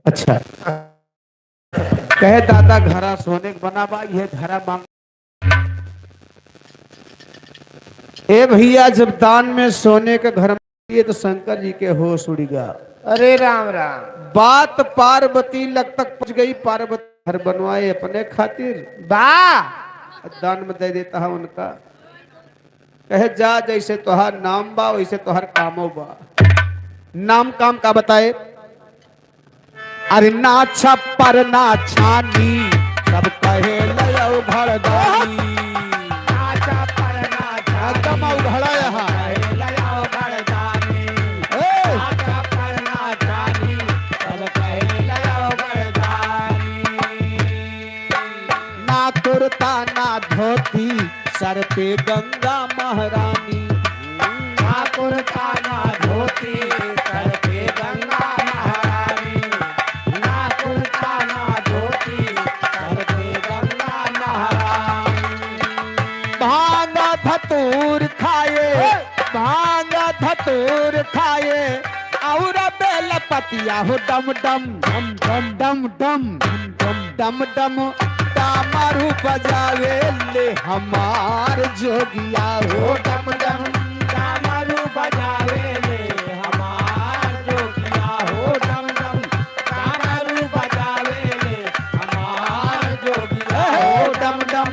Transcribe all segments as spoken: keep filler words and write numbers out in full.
अच्छा, कहे दादा घरा सोने के बना बा, ये घरा मांग। ए भैया, जब दान में सोने के घर मांगिए तो शंकर जी के होश उड़ गया। अरे राम राम। बात पार्वती लग तक पहुंच गई, पार्वती घर बनवाए अपने खातिर। बा। दान में दे देता है उनका। कहे जा, जैसे तोहार नाम बा वैसे तोहार कामो बा। नाम काम का बताए? अरे ना छप्पर ना छानी, सब कहे लयो घरदानी। ना छप्पर ना छानी, एकदम अवघड़ा यहाँ। कहे लयो घरदानी। ए! ना छप्पर ना छानी, सब कहे लयो घरदानी। ना कुर्ता ना धोती, सर पे गंगा महारानी। ना कुर्ता ना धोती, सर पे गंगा महारानी। ना कुर्ता ना धोती, सर पे गंगा महारानी। भांग धतूर खाए, भांग धतूर खाए, और बेल पतिया हो डम डम, डम डम, डम डम, डम डम, डम डम, डामरू बजावे ले हमार जोगिया हो। डम डम, डामरू बजावे ले हमार जोगिया हो। डम डम, डामरू बजावे ले हमार जोगिया हो। डम डम,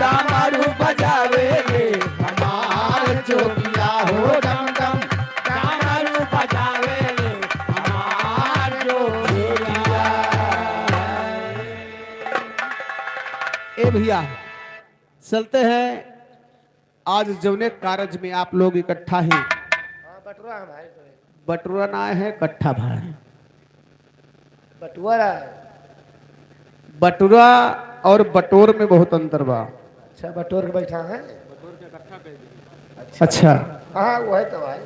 डामरू बजावे ले हमार जोगिया हो। डम डम, डामरू बजावे ले हमार जोगिया। ए भैया, चलते हैं। आज जौने कारज में आप लोग इकट्ठा हैं, हाँ, बटुरा है भाई। बटुरा ना है, इकट्ठा भाई। बटुरा। बटुरा और बटोर में बहुत अंतर बा। अच्छा, बटोर के बैठा है। अच्छा। अच्छा। हाँ, वो है तो भाई।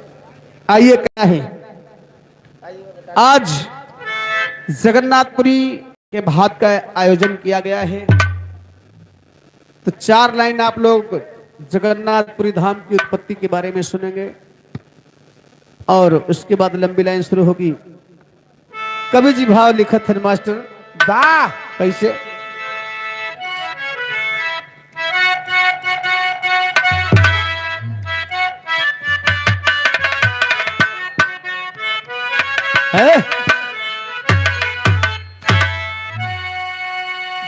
आइए, क्या है? आइए, बता। आज जगन्नाथपुरी के भात का आयोजन किया गया है, तो चार लाइन आप लोग जगन्नाथपुरी धाम की उत्पत्ति के बारे में सुनेंगे और उसके बाद लंबी लाइन शुरू होगी। कवि जी भाव लिखत हन मास्टर। वाह! कैसे? हैं?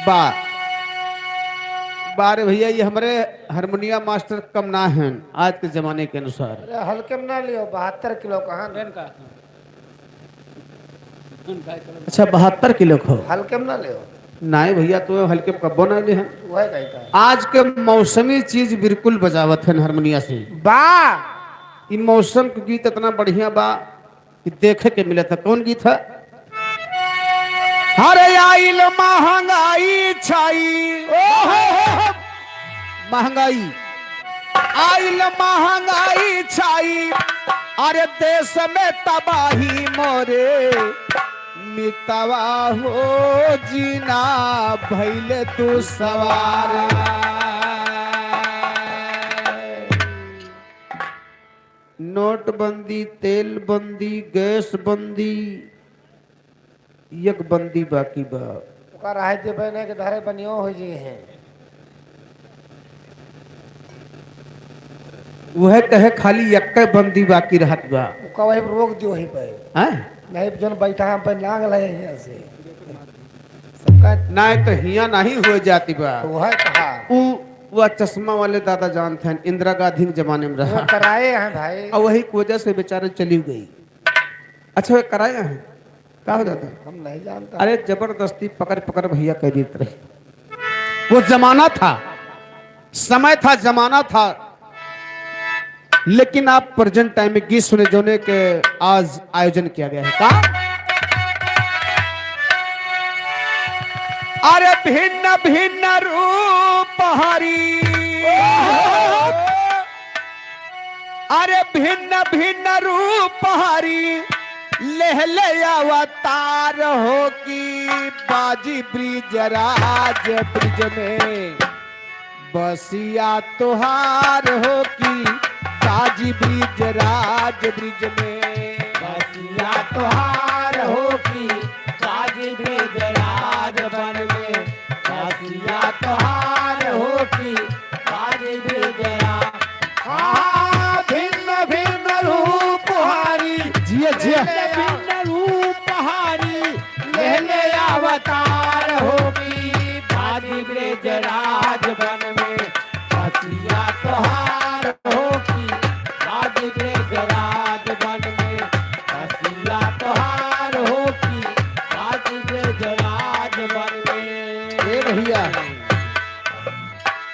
बा, बा रे भैया, ये हमरे हारमोनिया मास्टर कम ना हैं आज के जमाने के अनुसार। अरे, हल्के में ना लियो, बहत्तर किलो कहाँ ना? अच्छा, बहत्तर किलो को? हल्के में ना लियो। नाहीं भैया, तो हल्के में कब्बो ना ले हैं। वह कही था। आज के मौसमी चीज बिल्कुल बजावत हैं हारमोनिया से। बा! ई मौसम के गीत इतना बढ़िया बा कि देखे के मिलत है। कौन गीत है? अरे आइल महंगाई छाई, ओहो, महंगाई, आइल महंगाई छाई, अरे देश में तबाही मोरे मितवा हो, जीना भइल दुसवार। नोटबंदी, तेल बंदी, गैस बंदी, एक बंदी बाकी बा। ओका रहे देबे नहीं कि धरे बनियो हो जी हैं। वह कहे खाली एक बंदी बाकी रहत बा। ओका वही रोक दियो वहीं पे। हैं? नहीं, जौन बैठा हम पे लांग ले यहाँ से। सबका नाहीं तो हिया नाहीं हो जाती बा। तो वह कहा। उ, वह चश्मा वाले दादा जानते हैं, इंदिरा गांधी के जमाने में रहा। वो कराए हैं भाई। और वही की वजह से बेचारे चली गई। अच्छा, वे कराए हैं? का हो जाता? हम नहीं जानता। अरे, जबरदस्ती पकड़, पकड़ भैया कह देते रहे। वो जमाना था, समय था, जमाना था। लेकिन आप present time में गीत सुने, जोने के आज आयोजन किया गया है। का? अरे, भिन्न भिन्न रूप हरी, अरे भिन्न भिन्न रूप हरी लेहले अवतार हो कि बाजी ब्रिजराज ब्रिज में बसिया तोहार हो कि बाजी ब्रिजराज ब्रिज में बसिया तोहार हो कि बाजी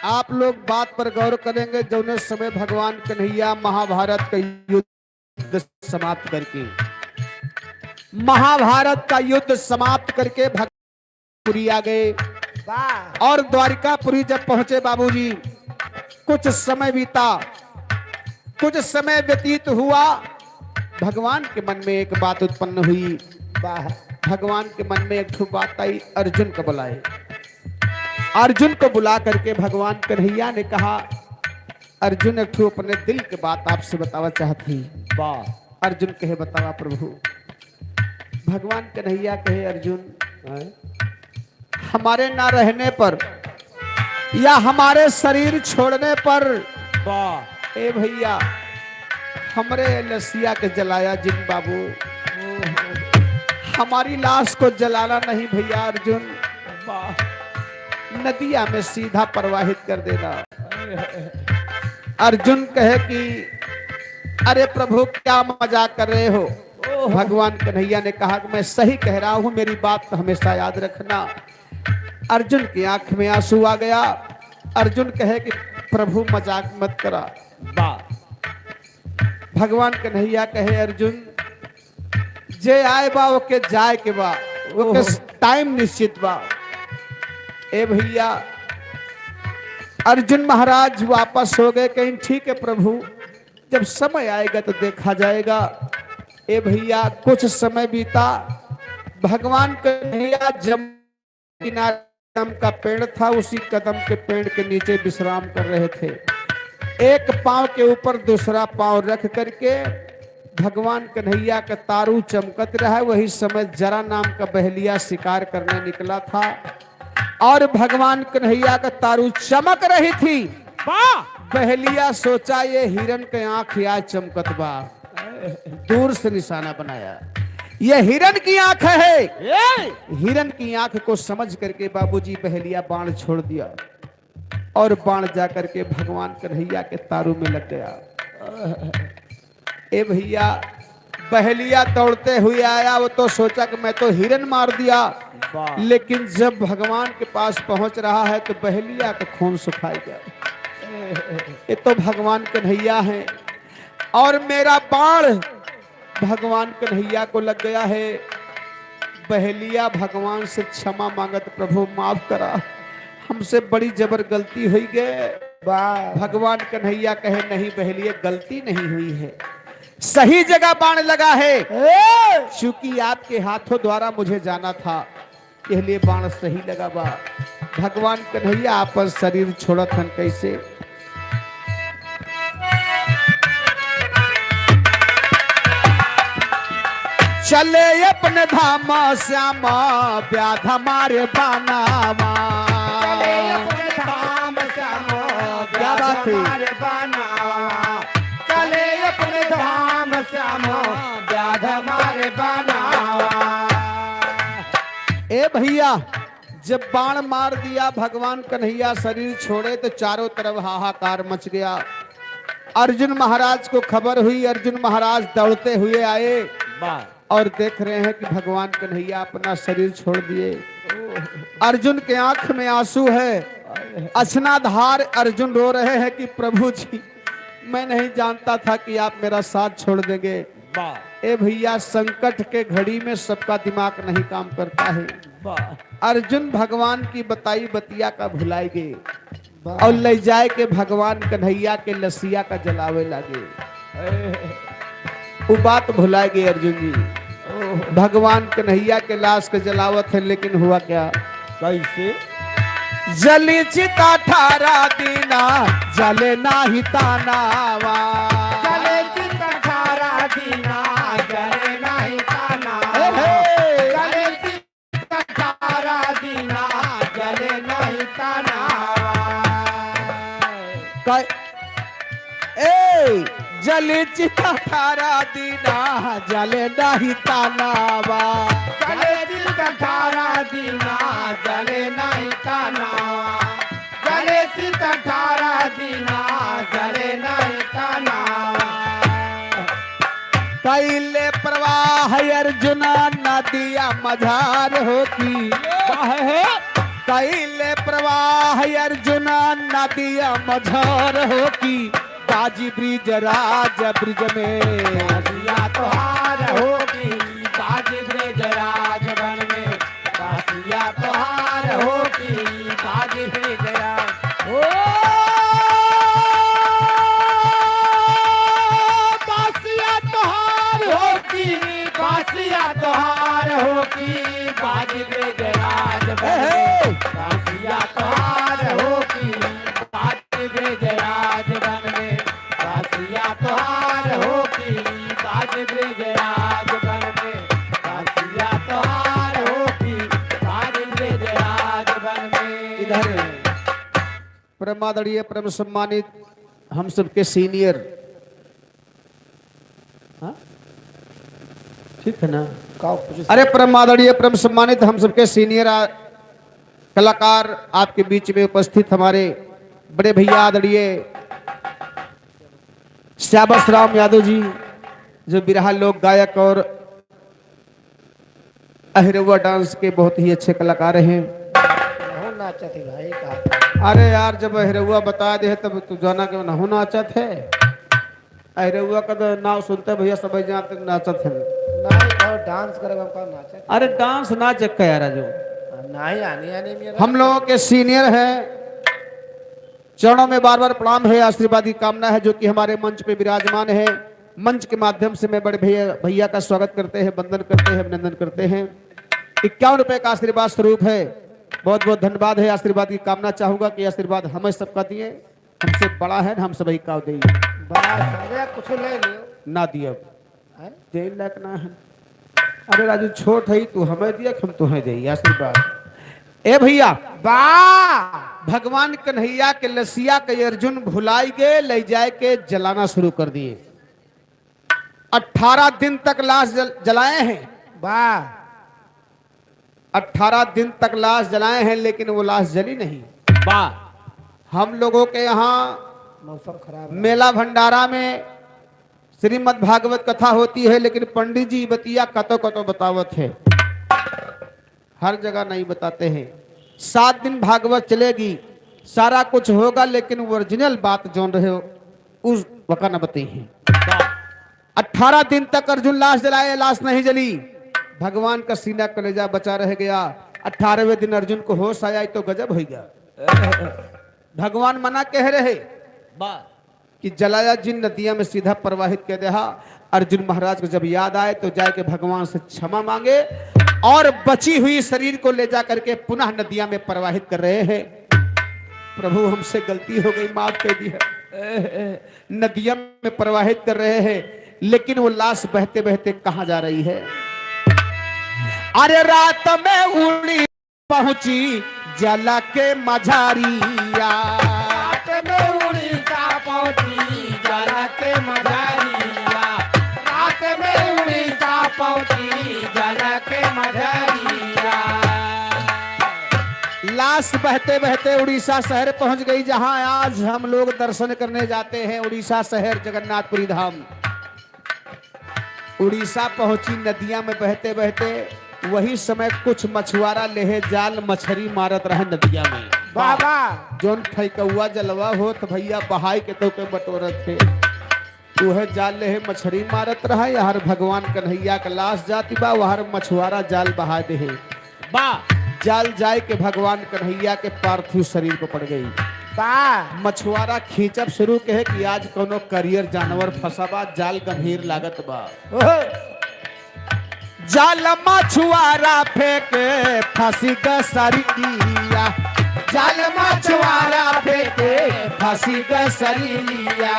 आप लोग बात पर गौर करेंगे, जौने समय भगवान कन्हैया महाभारत का युद्ध समाप्त करके, महाभारत का युद्ध समाप्त करके भग-, पुरी आ गए। वाह। और द्वारिकापुरी जब पहुंचे बाबूजी, कुछ समय बीता, कुछ समय व्यतीत हुआ, भगवान के मन में एक बात उत्पन्न हुई। वाह। भगवान के मन में एक ठो बात आई, अर्जुन को बुलाए। अर्जुन को बुला करके भगवान कन्हैया ने कहा, "अर्जुन, एक ठो अपने दिल के बात आपसे बतावा चाहत ही।" वाह। अर्जुन कहे, "बतावा प्रभु।" भगवान कन्हैया कहे, "अर्जुन, हैं? हमारे ना रहने पर या हमारे शरीर छोड़ने पर, वाह। ए भैया, हमरे लसिया के जलाया जिन बाबू, हमारी लाश को जलाना नहीं भैया अर्जुन, वाह। नदिया में सीधा प्रवाहित कर देना।" अर्जुन कहे कि, "अरे प्रभु, क्या मजाक कर रहे हो?" भगवान कन्हैया ने कहा कि, "मैं सही कह रहा हूं, मेरी बात तो हमेशा याद रखना।" अर्जुन की आंख में आंसू आ गया। अर्जुन कहे कि, "प्रभु, मजाक मत करा।" वाह। भगवान कन्हैया कहे, "अर्जुन, जे आए बा, ओके जाए के बा, ओके ओहो। टाइम निश्चित बा।" ए भैया, अर्जुन महाराज वापस हो गए, कहीं, "ठीक है प्रभु, जब समय आएगा तो देखा जाएगा।" ए भैया, कुछ समय बीता, भगवान कन्हैया जम किनारे कदम का पेड़ था, उसी कदम के पेड़ के नीचे विश्राम कर रहे थे। एक पांव के ऊपर दूसरा पांव रख करके भगवान कन्हैया का तारू चमकत रहा। वही समय जरा नाम का बहेलिया शिकार करने निकला था और भगवान कन्हैया का तारू चमक रही थी। वाह! बहेलिया सोचा, "ये हिरन के आंख या चमकत बा।" दूर से निशाना बनाया, "ये हिरन की आंख है।" ए! हिरन की आंख को समझ करके बाबूजी बहेलिया बाण छोड़ दिया और बाण जा करके भगवान कन्हैया के तारू में लग गया। ए भैया, बहेलिया दौड़ते हुए आया, वो तो सोचा कि मैं तो हिरन मार दिया, वाह। लेकिन जब भगवान के पास पहुंच रहा है तो बहेलिया का खून सुखाई गया। ये तो भगवान कन्हैया है और मेरा बाण भगवान कन्हैया को लग गया है। बहेलिया भगवान से क्षमा मांगत, "प्रभु माफ करा, हमसे बड़ी जबर गलती हुई गए।" वाह। भगवान कन्हैया कहे, "नहीं बहेलिया, गलती नहीं हुई है, सही जगह बाण लगा है। ए! चूंकि आपके हाथों द्वारा मुझे जाना था, इसलिए बाण सही लगा बा।" भगवान कन्हैया आपन शरीर छोड़त हन, कैसे? चले अपने धाम श्याम व्याध मारे बानावा। चले अपने धाम श्याम क्या बात है? व्याध मारे बानावा। चले अपने धाम श्याम व्याध मारे बानावा। ए भैया, जब बाण मार दिया भगवान कन्हैया शरीर छोड़े तो चारों तरफ हाहाकार मच गया। अर्जुन महाराज को खबर हुई, अर्जुन महाराज दौड़ते हुए आए वाह। और देख रहे हैं कि भगवान कन्हैया अपना शरीर छोड़ दिए। अर्जुन के आंख में आंसू है। अछनाधार अर्जुन रो रहे हैं कि प्रभु जी, मैं नहीं जानता था कि आप मेरा साथ छोड़ देंगे। वाह। ए भैया, संकट के घड़ी में सबका दिमाग नहीं काम करता है। वाह। अर्जुन भगवान की बताई बतिया का भुलाए गए वाह। और ले जाए के भगवान कन्हैया के लसिया का जलावे लागे। ए। वो बात भुलाए गए अर्जुन जी। ओह। भगवान कन्हैया के लाश के जलावत है, लेकिन हुआ क्या? कैसे? जली चिता ठारा दीना, जले नाही तानावा। जले चिता ठारा दीना, जले नाही तानावा। हे, हे। जले चिता ठारा दीना, जले नाही तानावा। कै-, ए, जले चिता ठारा दीना, जले नाही तानावा। जले चिता ठारा दीना, जले नाही तानावा। जले चिता ठारा दीना, जले नाही तानावा। कैले प्रवाह अर्जुना नदिया मझार होती। वाह हे। कैले प्रवाह अर्जुन नदिया मझार हो की, बाजी ब्रिज राज ब्रिज में। बासिया तोहार हो की, बाजी ब्रिज राज वन में। बासिया तोहार हो की, बाजी ब्रिज राज। ओ, बासिया तोहार हो की, बासिया तोहार हो की, बाजी ब्रिज राज वन में। बासिया तोहार हो की, बाजी ब्रिज राज वन में। बासिया तोहार हो की, बाजी ब्रिज राज वन में। बासिया तोहार हो की, बाजी ब्रिज राज वन में। इधर परम आदरणीय, परम सम्मानित हम सबके senior, हाँ? ठीक है ना? का कुछ अरे, परम आदरणीय, परम सम्मानित हम सबके senior आ-, कलाकार, आपके बीच में उपस्थित हमारे बड़े भैया आदरणीय श्यामस राम यादव जी, जो बिरहा लोक गायक और अहिरौआ dance के बहुत ही अच्छे कलाकार हैं। नहो नाचत है भाई, का? अरे यार, जब अहिरौआ बता दे तब तू जाना कि नहो नाचत है। अहिरौआ का तो नाव सुनते भैया सब जान तक नाचत है। नहीं, तो dance करे, हम का नाचत है? अरे dance नाच के यार, जो नहीं आने, आने में हम लोगों के senior है, चरणों में बार बार प्रणाम है, आशीर्वाद की कामना है, जो कि हमारे मंच पे विराजमान है। मंच के माध्यम से मैं बड़े भैया, भैया का स्वागत करते हैं, वंदन करते हैं, अभिनंदन करते हैं। इक्यावन रुपए का आशीर्वाद स्वरूप है, बहुत बहुत धन्यवाद है। आशीर्वाद की कामना चाहूंगा कि आशीर्वाद हमें सबका दिए, हमसे बड़ा है ना, हम सभी का देई। बस, अरे कुछ ले लियो। ना दियब। हैं? दे लायक ना है। अरे राजू, छोट है तू, हमें दिया, हम तुम्हें दे आशीर्वाद। ए भैया, बा। भगवान कन्हैया के लसिया के अर्जुन भुलाई गए, ले जाए के जलाना शुरू कर दिए। अठारह दिन तक लाश जल-, जलाए हैं। बा। अठारह दिन तक लाश जलाए हैं, लेकिन वो लाश जली नहीं। बा। हम लोगों के यहाँ मौसम खराब है। मेला भंडारा में श्रीमद् भागवत कथा होती है, लेकिन पंडित जी बतिया कतो कतो बतावत है, हर जगह नहीं बताते हैं। सात दिन भागवत चलेगी, सारा कुछ होगा, लेकिन original बात जौन रहे हो, उस वका न बताई हैं। अठारह दिन तक अर्जुन लाश जलाए, लाश नहीं जली। भगवान का सीना कलेजा बचा रह गया। अठारहवें दिन अर्जुन को होश आया, तो गजब हो गया। भगवान मना कह रहे बा। कि जलाया जिन नदिया में सीधा प्रवाहित कर देहा। अर्जुन महाराज को जब याद आए तो जाके भगवान से क्षमा मांगे और बची हुई शरीर को ले जा करके पुनः नदिया में प्रवाहित कर रहे हैं। प्रभु, हमसे गलती हो गई, माफ कर दिया। नदिया में प्रवाहित कर रहे हैं, लेकिन वो लाश बहते बहते कहाँ जा रही है? अरे रात में उड़ी पहुंची जल के मझारिया। रात में उड़ीसा पहुंची जल के मझारिया। रात में उड़ीसा पहुंची जल के मझारिया। लाश बहते बहते उड़ीसा शहर पहुंच गई, जहां आज हम लोग दर्शन करने जाते हैं, उड़ीसा शहर जगन्नाथपुरी धाम। उड़ीसा पहुंची नदिया में बहते बहते, वही समय कुछ मछुआरा लेहे जाल मछरी मारत रहे नदिया में। बाबा। जौन ठैकौआ जलवा होत भैया बहाई के तो के बटोरत थे। उहे जाल लेहे मछरी मारत रहे, यार भगवान कन्हैया का लाश जाति बा, वहर मछुआरा जाल बहा देहे। बा। जाल जाए के भगवान कन्हैया के पार्थिव शरीर पर पड़ गई। बा। मछुआरा खींचब शुरू कहे कि आज कौनो करियर जानवर फंसा बा, जाल गंभीर लागत बा। ओहो। जाल मछुआरा फेंके फंसी ग सरिया। जाल मछुआरा फेंके फंसी ग सरिया।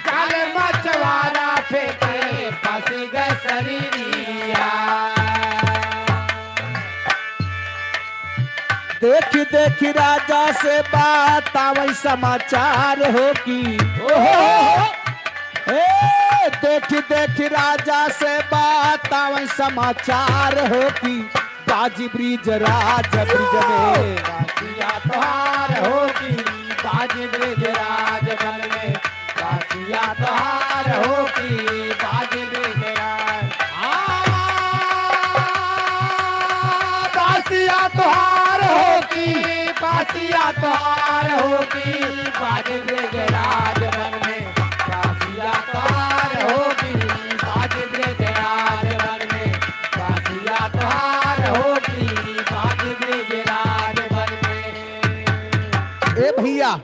जाल मछुआरा फेंके फंसी ग सरिया। देखि देखि राजा से बात आवै समाचार हो की। ओहो। ए, देखि देखि राजा से बात आवै समाचार हो की। बाजी ब्रिज राज ब्रिज में। बासिया तोहार हो की। बाजी ब्रिज राज वन में। बासिया तोहार हो की। बाजी ब्रिज राज। आ, बासिया तोहार हो की। कासिया तोहार होगी, बाज ब्रजराज वन में। कासिया तोहार होगी, बाज ब्रजराज वन में। कासिया तोहार होगी, बाज ब्रजराज वन में। ए भैया,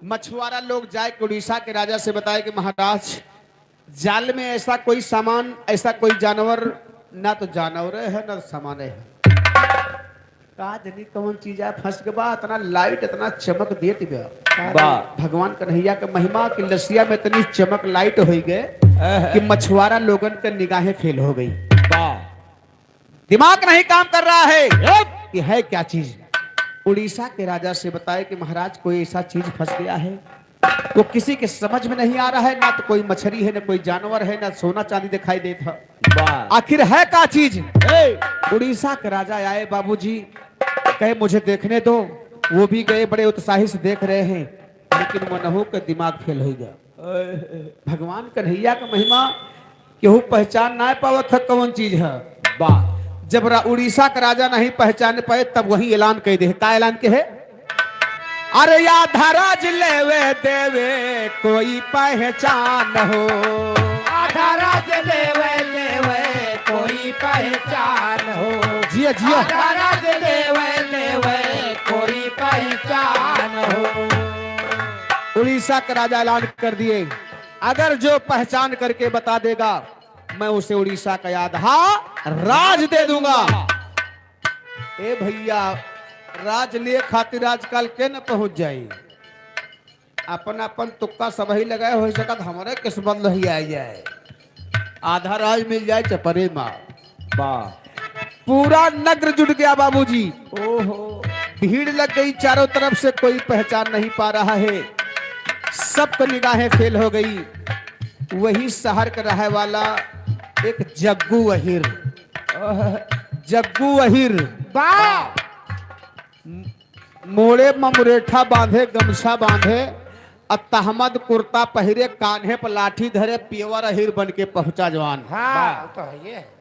मछुआरा लोग जाए के उड़ीसा के राजा से बताए कि महाराज, जाल में ऐसा कोई सामान, ऐसा कोई जानवर, ना तो जानवर है, ना तो सामान है। का जनी कौन चीज है, फंस के बा, इतना लाइट, इतना चमक देत बा। बा। भगवान कन्हैया के महिमा कि लसिया में इतनी चमक लाइट होई गए अह। कि मछुआरा लोगन के निगाहें फेल हो गई। बा। दिमाग नहीं काम कर रहा है यप। कि है क्या चीज। उड़ीसा के राजा से बताए कि महाराज, कोई ऐसा चीज फंस गया है, वो किसी के समझ में नहीं आ रहा है, ना तो कोई मछली है, ना कोई जानवर है, ना सोना चांदी दिखाई देत है। वाह। आखिर है का चीज? ए! उड़ीसा के राजा आए बाबूजी, कहे, "मुझे देखने दो।" वो भी गए, बड़े उत्साही से देख रहे हैं, लेकिन मनहू का दिमाग फेल हो गया। भगवान कन्हैया का महिमा केहू पहचान ना पावत है कौन चीज है। वाह। जब रा-, उड़ीसा का राजा नहीं पहचान पाए, तब वही ऐलान कह दे। का ऐलान के है? अरे आधा राज लेवे देवे कोई पहचान हो। आधा राज लेवे देवे कोई पहचान हो। जिया, जिया। आधा राज लेवे देवे कोई पहचान हो। उड़ीसा का राजा ऐलान कर दिए, अगर जो पहचान करके बता देगा, मैं उसे उड़ीसा का आधा राज दे दूंगा। ए भैया, राज लिए खातिर आजकल के न पहुंच जाई। अपन अपन तुक्का सबही लगाए, हो सकत हमरे किस्मत लही आ जाए, आधा राज मिल जाए चपरे मा। वाह। पूरा नगर जुट गया बाबूजी। ओहो। भीड़ लग गई चारों तरफ से, कोई पहचान नहीं पा रहा है, सबको निगाहें फेल हो गई। वही शहर का रहे वाला एक जग्गू अहिर, जग्गू अहिर। वाह। मोड़े म मुरेठा बांधे, गमछा बांधे, अ तहमद कुर्ता पहिरे, कान्हे पर लाठी धरे, पेवर अहिर बन के पहुंचा जवान। हाँ, वाह। वो तो है ये।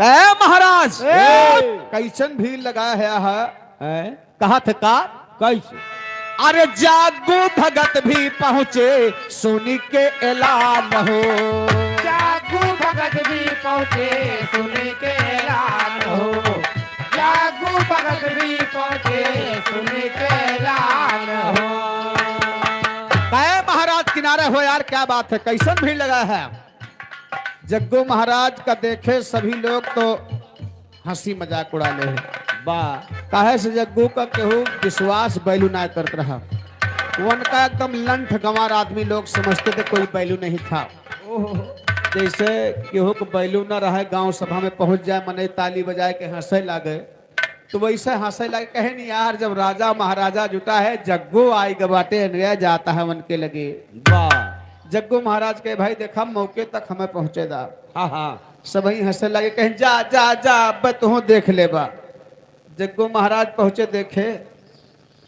ए महाराज, ए! कैसन भीड़ लगा है, है? हैं? कहा था का? कैसे? अरे जागू भगत भी पहुंचे सुनी के ऐलान हो। जागू भगत भी पहुंचे सुनी के ऐलान हो। जागू भगत भी पहुंचे सुनी के ऐलान हो। काहे महाराज किनारे हो यार, क्या बात है, कैसन भीड़ लगा है? जग्गू महाराज का देखे सभी लोग तो हंसी मजाक उड़ा ले हैं। वाह। काहे से जग्गू का केहू विश्वास बैलू ना करत रहा। उनका एकदम लंठ गंवार आदमी लोग समझते थे, कोई बैलू नहीं था। ओहो। जैसे केहू को बैलू ना रहे, गांव सभा में पहुंच जाए, मनई ताली बजाए के हंसे लागे, तो वैसे हंसे लागे, कहे नहीं यार, जब राजा महाराजा जुटा है, जग्गू आई ग बाटे, नया जाता है उनके लगे। वाह। जग्गू महाराज कहे, भाई देखा, मौके तक हमें पहुंचे दा। हाँ, हाँ। सबही हंसे लागे, कहे, जा, जा, जा, अब तुहूँ देख लेबा। जग्गू महाराज पहुंचे, देखे,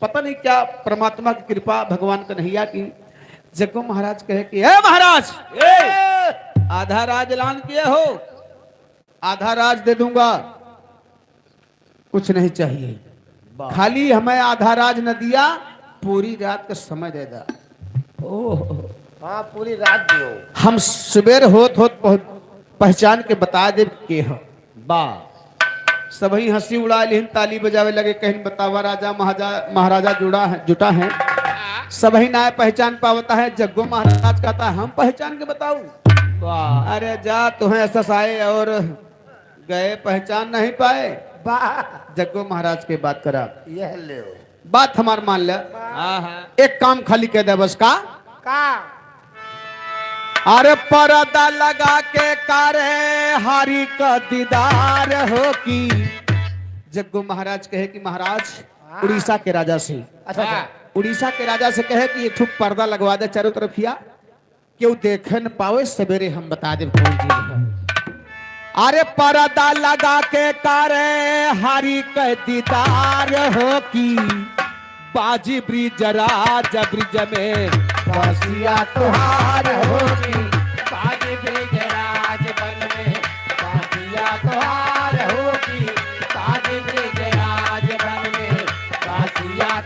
पता नहीं क्या परमात्मा की कृपा, भगवान कन्हैया की। जग्गू महाराज कहे कि, "ए महाराज, ए! आधा राज ऐलान किए हो, आधा राज दे दूंगा, कुछ नहीं चाहिए, वाह। खाली हमें आधा राज न दिया, पूरी रात का समय दे दा।" ओह। हाँ, पूरी रात दियो। हम सुबेर होत होत पहुं-, पहचान के बता देब के ह। वाह। सबही हंसी उड़ा लिहिन, ताली बजावे लगे, कहिन, "बतावा राजा महाजा-, महाराजा जुड़ा है, जुटा है।" सबही ना पहचान पावता है। जग्गू महाराज कहता है, "हम पहचान के बताऊ?" वाह। अरे जा, तुम्हें एहसास आए और गए, पहचान नहीं पाए। वाह। जग्गू महाराज के बात करा। यह ले। बात हमार मान ले। हाँ, हाँ। एक काम खाली कह दे बस का। का? अरे पर्दा लगा के करे हरि का दीदार हो की। जग्गू महाराज कहे कि महाराज, हाँ। उड़ीसा के राजा से, अच्छा, अच्छा। उड़ीसा के राजा से कहे कि एक ठो पर्दा लगवा दे चारों तरफिया, केहू देखे न पावे, सवेरे हम बता देब कौन चीज है। अरे पर्दा लगा के करे हरि के दीदार हो की, बाजी ब्रिज राज ब्रिज में बासिया तोहार हो की। बाजी ब्रिज राज वन में बासिया तोहार हो की। बाजी ब्रिज राज वन में बासिया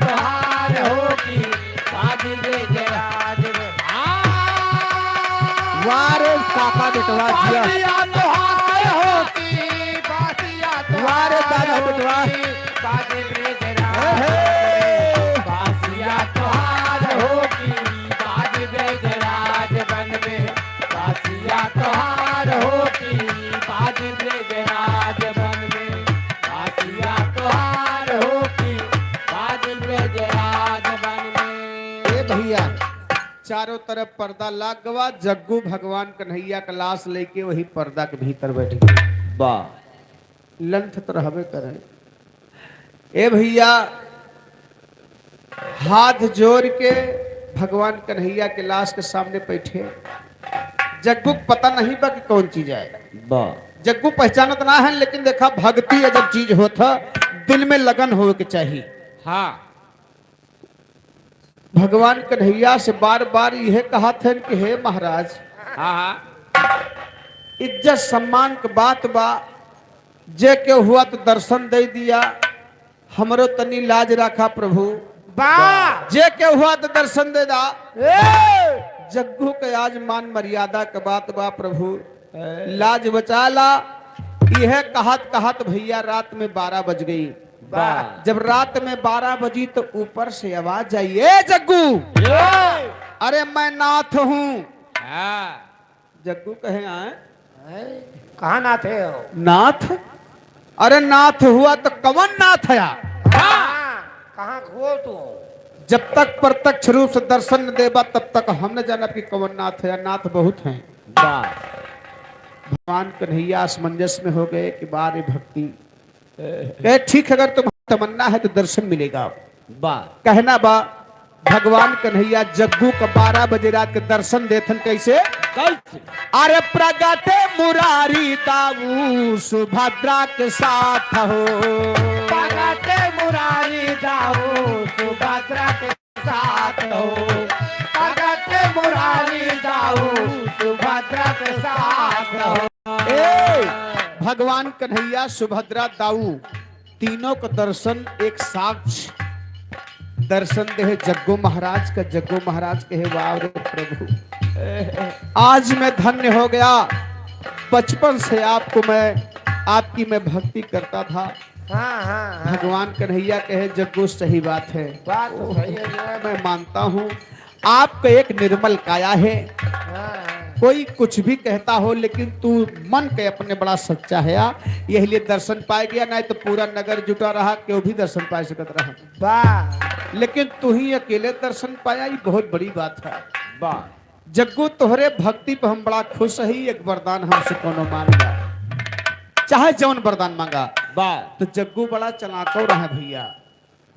बेटवा जिया। बासिया तोहार हो की, बासिया वाह रे दादा तोहार हो बेटवा। की, बाजे ब्रजराज। हे, हे। बासिया तोहार हो की, बाजे ब्रजराज बन में। बासिया तोहार हो की, बाजे ब्रजराज बन में। बासिया तोहार हो की, बाजे ब्रजराज बन में। ए भैया, चारों तरफ पर्दा लाग गवा, जग्गू भगवान कन्हैया का लाश लेके वही पर्दा के भीतर बैठ गए। वाह। लंठ तो रहबे करे। ए भैया, हाथ जोड़ के भगवान कन्हैया के लाश के सामने बैठे। जग्गू के पता नहीं बा कि कौन चीज आए। वाह। जग्गू पहचानत ना है, लेकिन देखा, भक्ति अजब चीज होत है, दिल में लगन होवे के चाहिए। हाँ। भगवान कन्हैया से बार बार यह कहत हन कि हे महाराज, हाँ, हाँ। इज्जत सम्मान के बात बा, जे के हुआ तो दर्शन दे दिया, हमरो तनी लाज रखा प्रभु। बा। जे के हुआ तो दर्शन दे दा। ए। जग्गू के आज मान मर्यादा के बात बा प्रभु, लाज बचा ला। यह कहत कहत भैया रात में बारह बज गई। वाह। जब रात में बारह बजी तो ऊपर से आवाज आई, "ए जग्गू, ए! अरे मैं नाथ हूँ।" हाँ। जग्गू कहे, "आए?" हैं? कहाँ नाथ है हो? नाथ? अरे नाथ हुआ तो कवन नाथ है? हाँ, कहाँ हुआ तू? जब तक प्रत्यक्ष रूप से दर्शन न देबा तब तक हम न जानब कि कवन नाथ है। नाथ बहुत हैं। वाह। भगवान कन्हैया असमंजस में हो गए कि बा रे भक्ति। कहे, "ठीक है, अगर तुम्हारी तमन्ना है तो दर्शन मिलेगा।" वाह। कहना बा, भगवान कन्हैया जग्गू का बारह बजे रात के दर्शन देथन। कैसे? कैसे? अरे प्रगटे मुरारी दाऊ सुभद्रा के साथ हो। प्रगटे मुरारी दाऊ सुभद्रा के साथ हो। प्रगटे मुरारी दाऊ सुभद्रा के साथ हो। ए, भगवान कन्हैया सुभद्रा दाऊ तीनों को दर्शन एक साथ दर्शन देहे जग्गू महाराज का। जग्गू महाराज कहे, "वाह रे प्रभु, आज मैं धन्य हो गया। बचपन से आपको मैं, आपकी मैं भक्ति करता था।" हाँ, हाँ, हाँ। भगवान कन्हैया कहे, "जग्गू सही बात है, बात तो सही है जो है। मैं मानता हूँ।" आपका एक निर्मल काया है। हाँ, हाँ। कोई कुछ भी कहता हो, लेकिन तू मन के अपने बड़ा सच्चा है, आ, यही लिए दर्शन पाए गया, नहीं तो पूरा नगर जुटा रहा, क्यों भी दर्शन पाए सकत रहा। वाह। लेकिन तू ही अकेले दर्शन पाया, ये बहुत बड़ी बात है। वाह। जग्गू, तोहरे भक्ति पे हम बड़ा खुश हई, एक वरदान हमसे कोनो मांग ला, चाहे जौन वरदान मांगा। वाह। तो जग्गू बड़ा चालाको रहा भैया।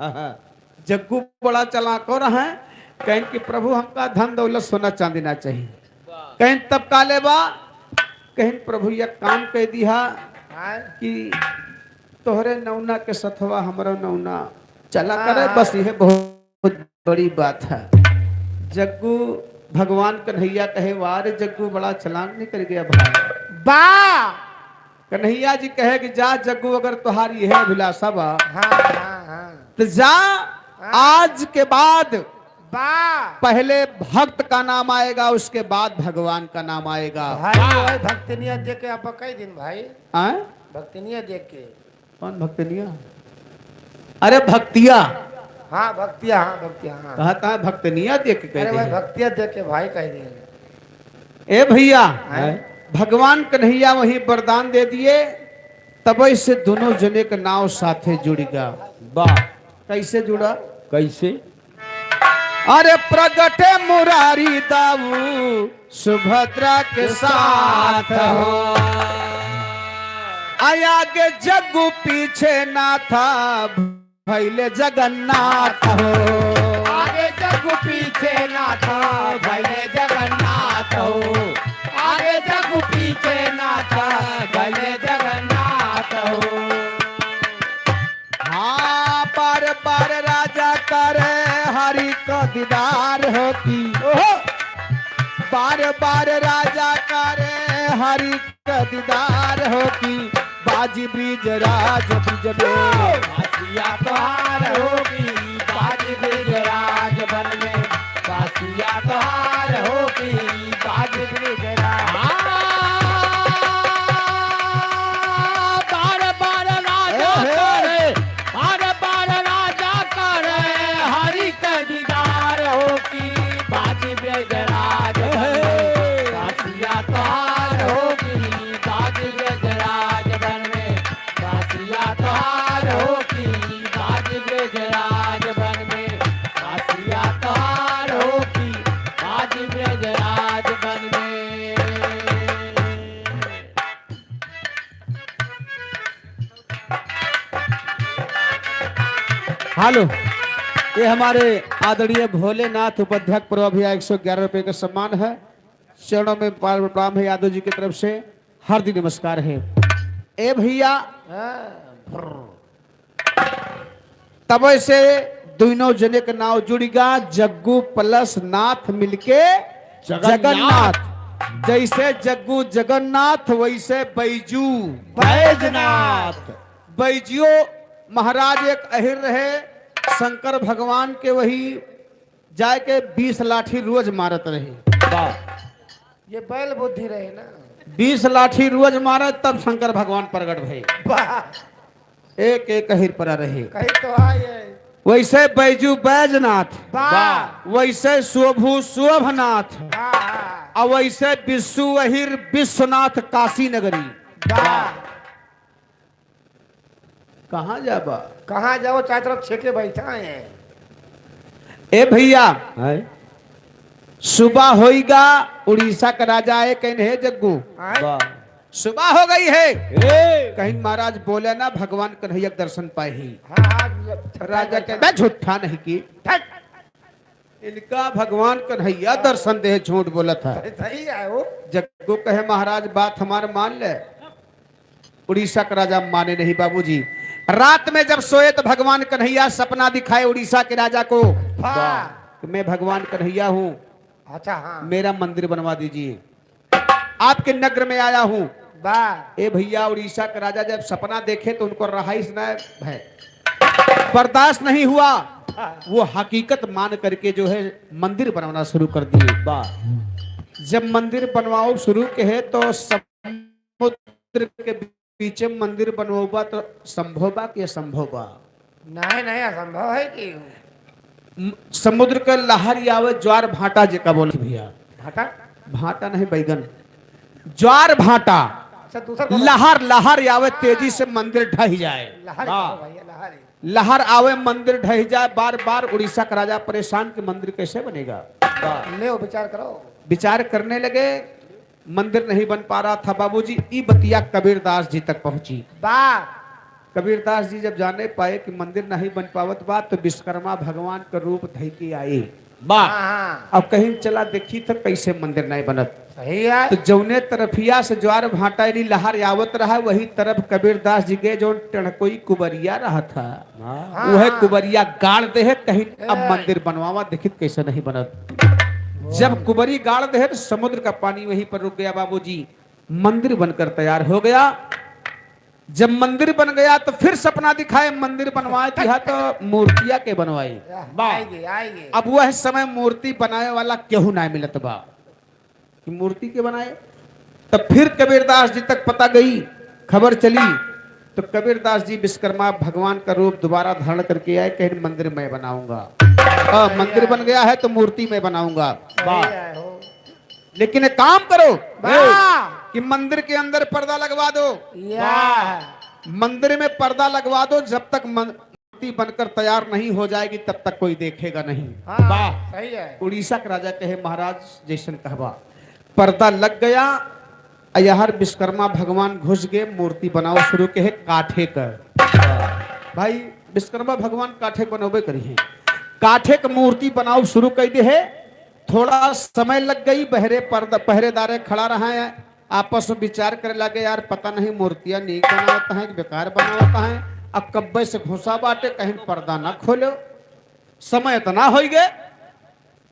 हाँ, हाँ। जग्गू बड़ा चालाको रहे, कहिन कि प्रभु हमका धन दौलत सोना चांदी ना चाहिए। वाह। कहिन तब का लेबा? कहिन प्रभु यह काम कह दिया हाँ। कि तोहरे नौना के सथवा हमरो नौना चला करे, हाँ। बस यह बहुत बड़ी बात है। जग्गू भगवान कन्हैया कहे, "वाह रे जग्गू, बड़ा चालाक निकल गया भाई।" बा। कन्हैया जी कहे कि जा जग्गू, अगर तोहार यह अभिलाषा बा, हाँ, हाँ, हाँ। तो जा, हाँ। आज के बाद बा। पहले भक्त का नाम आएगा, उसके बाद भगवान का नाम आएगा। भाई, वाह। वही भक्तनिया देख के आप कई दिन भाई। आए? भक्तनिया देख के। कौन भक्तनिया? अरे भक्तिया। हाँ, भक्तिया, हाँ, भक्तिया, हाँ। कहा था भक्तनिया देख के कह अरे भाई, दिए। भक्तिया देख के भाई कह दिए। ए भैया, हैं? भगवान कन्हैया वही वरदान दे दिए, तबे से दोनों जने का नाव साथे जुड़ गया। वाह। कैसे जुड़ा? कैसे? अरे प्रगटे मुरारी दाऊ सुभद्रा के साथ हो। आगे जग्गू पीछे नाथ भैले जगन्नाथ हो। आगे जग्गू पीछे नाथ भैले जगन्नाथ हो। आगे जग्गू पीछे नाथ भैले जगन्नाथ हो। हाँ, बार बार राजा करे हरि का दीदार होती। ओहो। बार बार राजा करे हरि का दीदार होती। बाजी ब्रिज राज ब्रिज में। बासिया तोहार होगी, बाजी ब्रिज राज बन में। बासिया तोहार होगी, बाजी ब्रिज राज। हाँ। हो की बाज ब्रजराज वन में, कासिया तोहार हो की बाज ब्रजराज वन में। हेलो, ये हमारे आदरणीय भोलेनाथ उपाध्यक्ष पर अभी एक सौ ग्यारह रुपये का सम्मान है। चरणों में बार बार प्रणाम है यादव जी की तरफ से, हार्दिक नमस्कार है। ए भैया, हाँ, भ्र। तब से दोनों जने के नाव जुड़िगा, जग्गू प्लस नाथ मिलके जगन्नाथ। जगन्नाथ। जैसे जग्गू जगन्नाथ, वैसे बैजू बैजनाथ। बैजियो महाराज एक अहिर रहे, शंकर भगवान के वही जाए के बीस लाठी रोज मारत रहे। वाह। ये बैल बुद्धि रहे ना। बीस लाठी रोज मारत, तब शंकर भगवान प्रगट भए। वाह। एक एक अहिर परा रहे। कहीं तो आए। वैसे बैजू बैजनाथ, वाह। वैसे शोभू शोभनाथ, हाँ, हाँ। और वैसे विश्व अहिर विश्वनाथ काशी नगरी। वाह। कहाँ जाबा? कहाँ जाओ, चारों तरफ छेके बैठा है। ए भैया, आए। सुबह होइगा, उड़ीसा का राजा आए, कहिन, "हे जग्गू, आए। वाह। सुबह हो गई है।" ए। कहिन, "महाराज बोले ना, भगवान कन्हैया के दर्शन पाए ही।" हाँ, हाँ, राजा कहे, "बे झूठा नहीं की।" हट। इनका भगवान कन्हैया दर्शन दे, झूठ बोलत है। सही, सही है वो। जग्गू कहे, "महाराज, बात हमार मान ले।" उड़ीसा के राजा माने नहीं बाबूजी। रात में जब सोए तो भगवान कन्हैया सपना दिखाए उड़ीसा के राजा को। वाह। कि मैं भगवान कन्हैया हूँ, अच्छा, हाँ। मेरा मंदिर बनवा दीजिए, आपके नगर में आया हूँ। वाह। ए भैया, उड़ीसा के राजा जब सपना देखे तो उनको रहाइश न है, बर्दाश्त नहीं हुआ। हाँ। वो हकीकत मान करके जो है मंदिर बनवाना शुरू कर दिए। वाह। जब मंदिर बनवाओ शुरू के है तो समुद्र के बीच में मंदिर बनवाबा तो संभव बा कि असंभव बा? नहीं, नहीं, असंभव है कि। म-, समुद्र के लहर आवे, ज्वार भाटा जेका बोलत भैया। भाटा? भाटा नहीं, बैगन। ज्वार भाटा। अच्छा, दूसर को लहर, लहर आवे, हाँ। तेजी से मंदिर ढह जाए। लहर वाह। कहो भैया, लहर। लहर आवे, मंदिर ढह जाए, बार बार उड़ीसा का राजा परेशान कि मंदिर कैसे बनेगा। वाह। ले विचार करो। विचार करने लगे, मंदिर नहीं बन पा रहा था बाबूजी, ई बतिया कबीरदास जी तक पहुंची। वाह। कबीरदास जी जब जाने पाए कि मंदिर नहीं बन पावत बा, तो विश्वकर्मा भगवान का रूप धइ के आए। वाह। हाँ, हाँ। अब कहिन चला देखी तो कैसे मंदिर नहीं बनत। सही है। तो जौने तरफिया से ज्वार भाटा यानी लहर आवत रहा, वही तरफ कबीरदास जी के जौन टेढ़कोई कुबरिया रहा था, हाँ। वह कुबरिया गाड़ दे है, कहिन अब ए। मंदिर बनवावा, देखित कैसे नहीं बनत। जब कुबरी गाड़ दे है तो समुद्र का पानी वहीं पर रुक गया बाबूजी, मंदिर बनकर तैयार हो गया। जब मंदिर बन गया तो फिर सपना दिखाए, मंदिर बनवाए दिया तो मूर्तिया के बनवाई। वाह। आएंगे, आएंगे। अब वह समय मूर्ति बनाए वाला केहू ना मिलत बा। कि मूर्ति के बनाए। तब फिर कबीरदास जी तक पता गई, खबर चली, तो कबीरदास जी विश्वकर्मा भगवान का रूप दोबारा धारण करके आए, कहिन मंदिर मैं बनाऊंगा। हाँ, मंदिर बन गया है तो मूर्ति मैं बनाऊंगा। वाह। लेकिन एक काम करो वाह। कि मंदिर के अंदर पर्दा लगवा दो। या। वाह। मंदिर में पर्दा लगवा दो, जब तक मन-, मूर्ति बनकर तैयार नहीं हो जाएगी, तब तक कोई देखेगा नहीं। हाँ, वाह। सही है। उड़ीसा के राजा कहे, "महाराज, जैसन कहबा।" पर्दा लग गया, अयहर विश्वकर्मा भगवान घुस गए, मूर्ति बनाओ शुरू के है काठे कर। भाई, विश्वकर्मा भगवान काठे बनोबे करी हैं, काठे क मूर्ति बनाओ शुरू कर दे है। थोड़ा समय लग गई, बहरे पर्दा, पहरेदारे खड़ा रहा है, आपस में विचार करे लगे, "यार, पता नहीं मूर्तियां नीक बनावत हैं कि बेकार बनावत हैं, अब कब्बे से घुसा बाटे, कहीं पर्दा ना खोलो, समय इतना होइ गए।"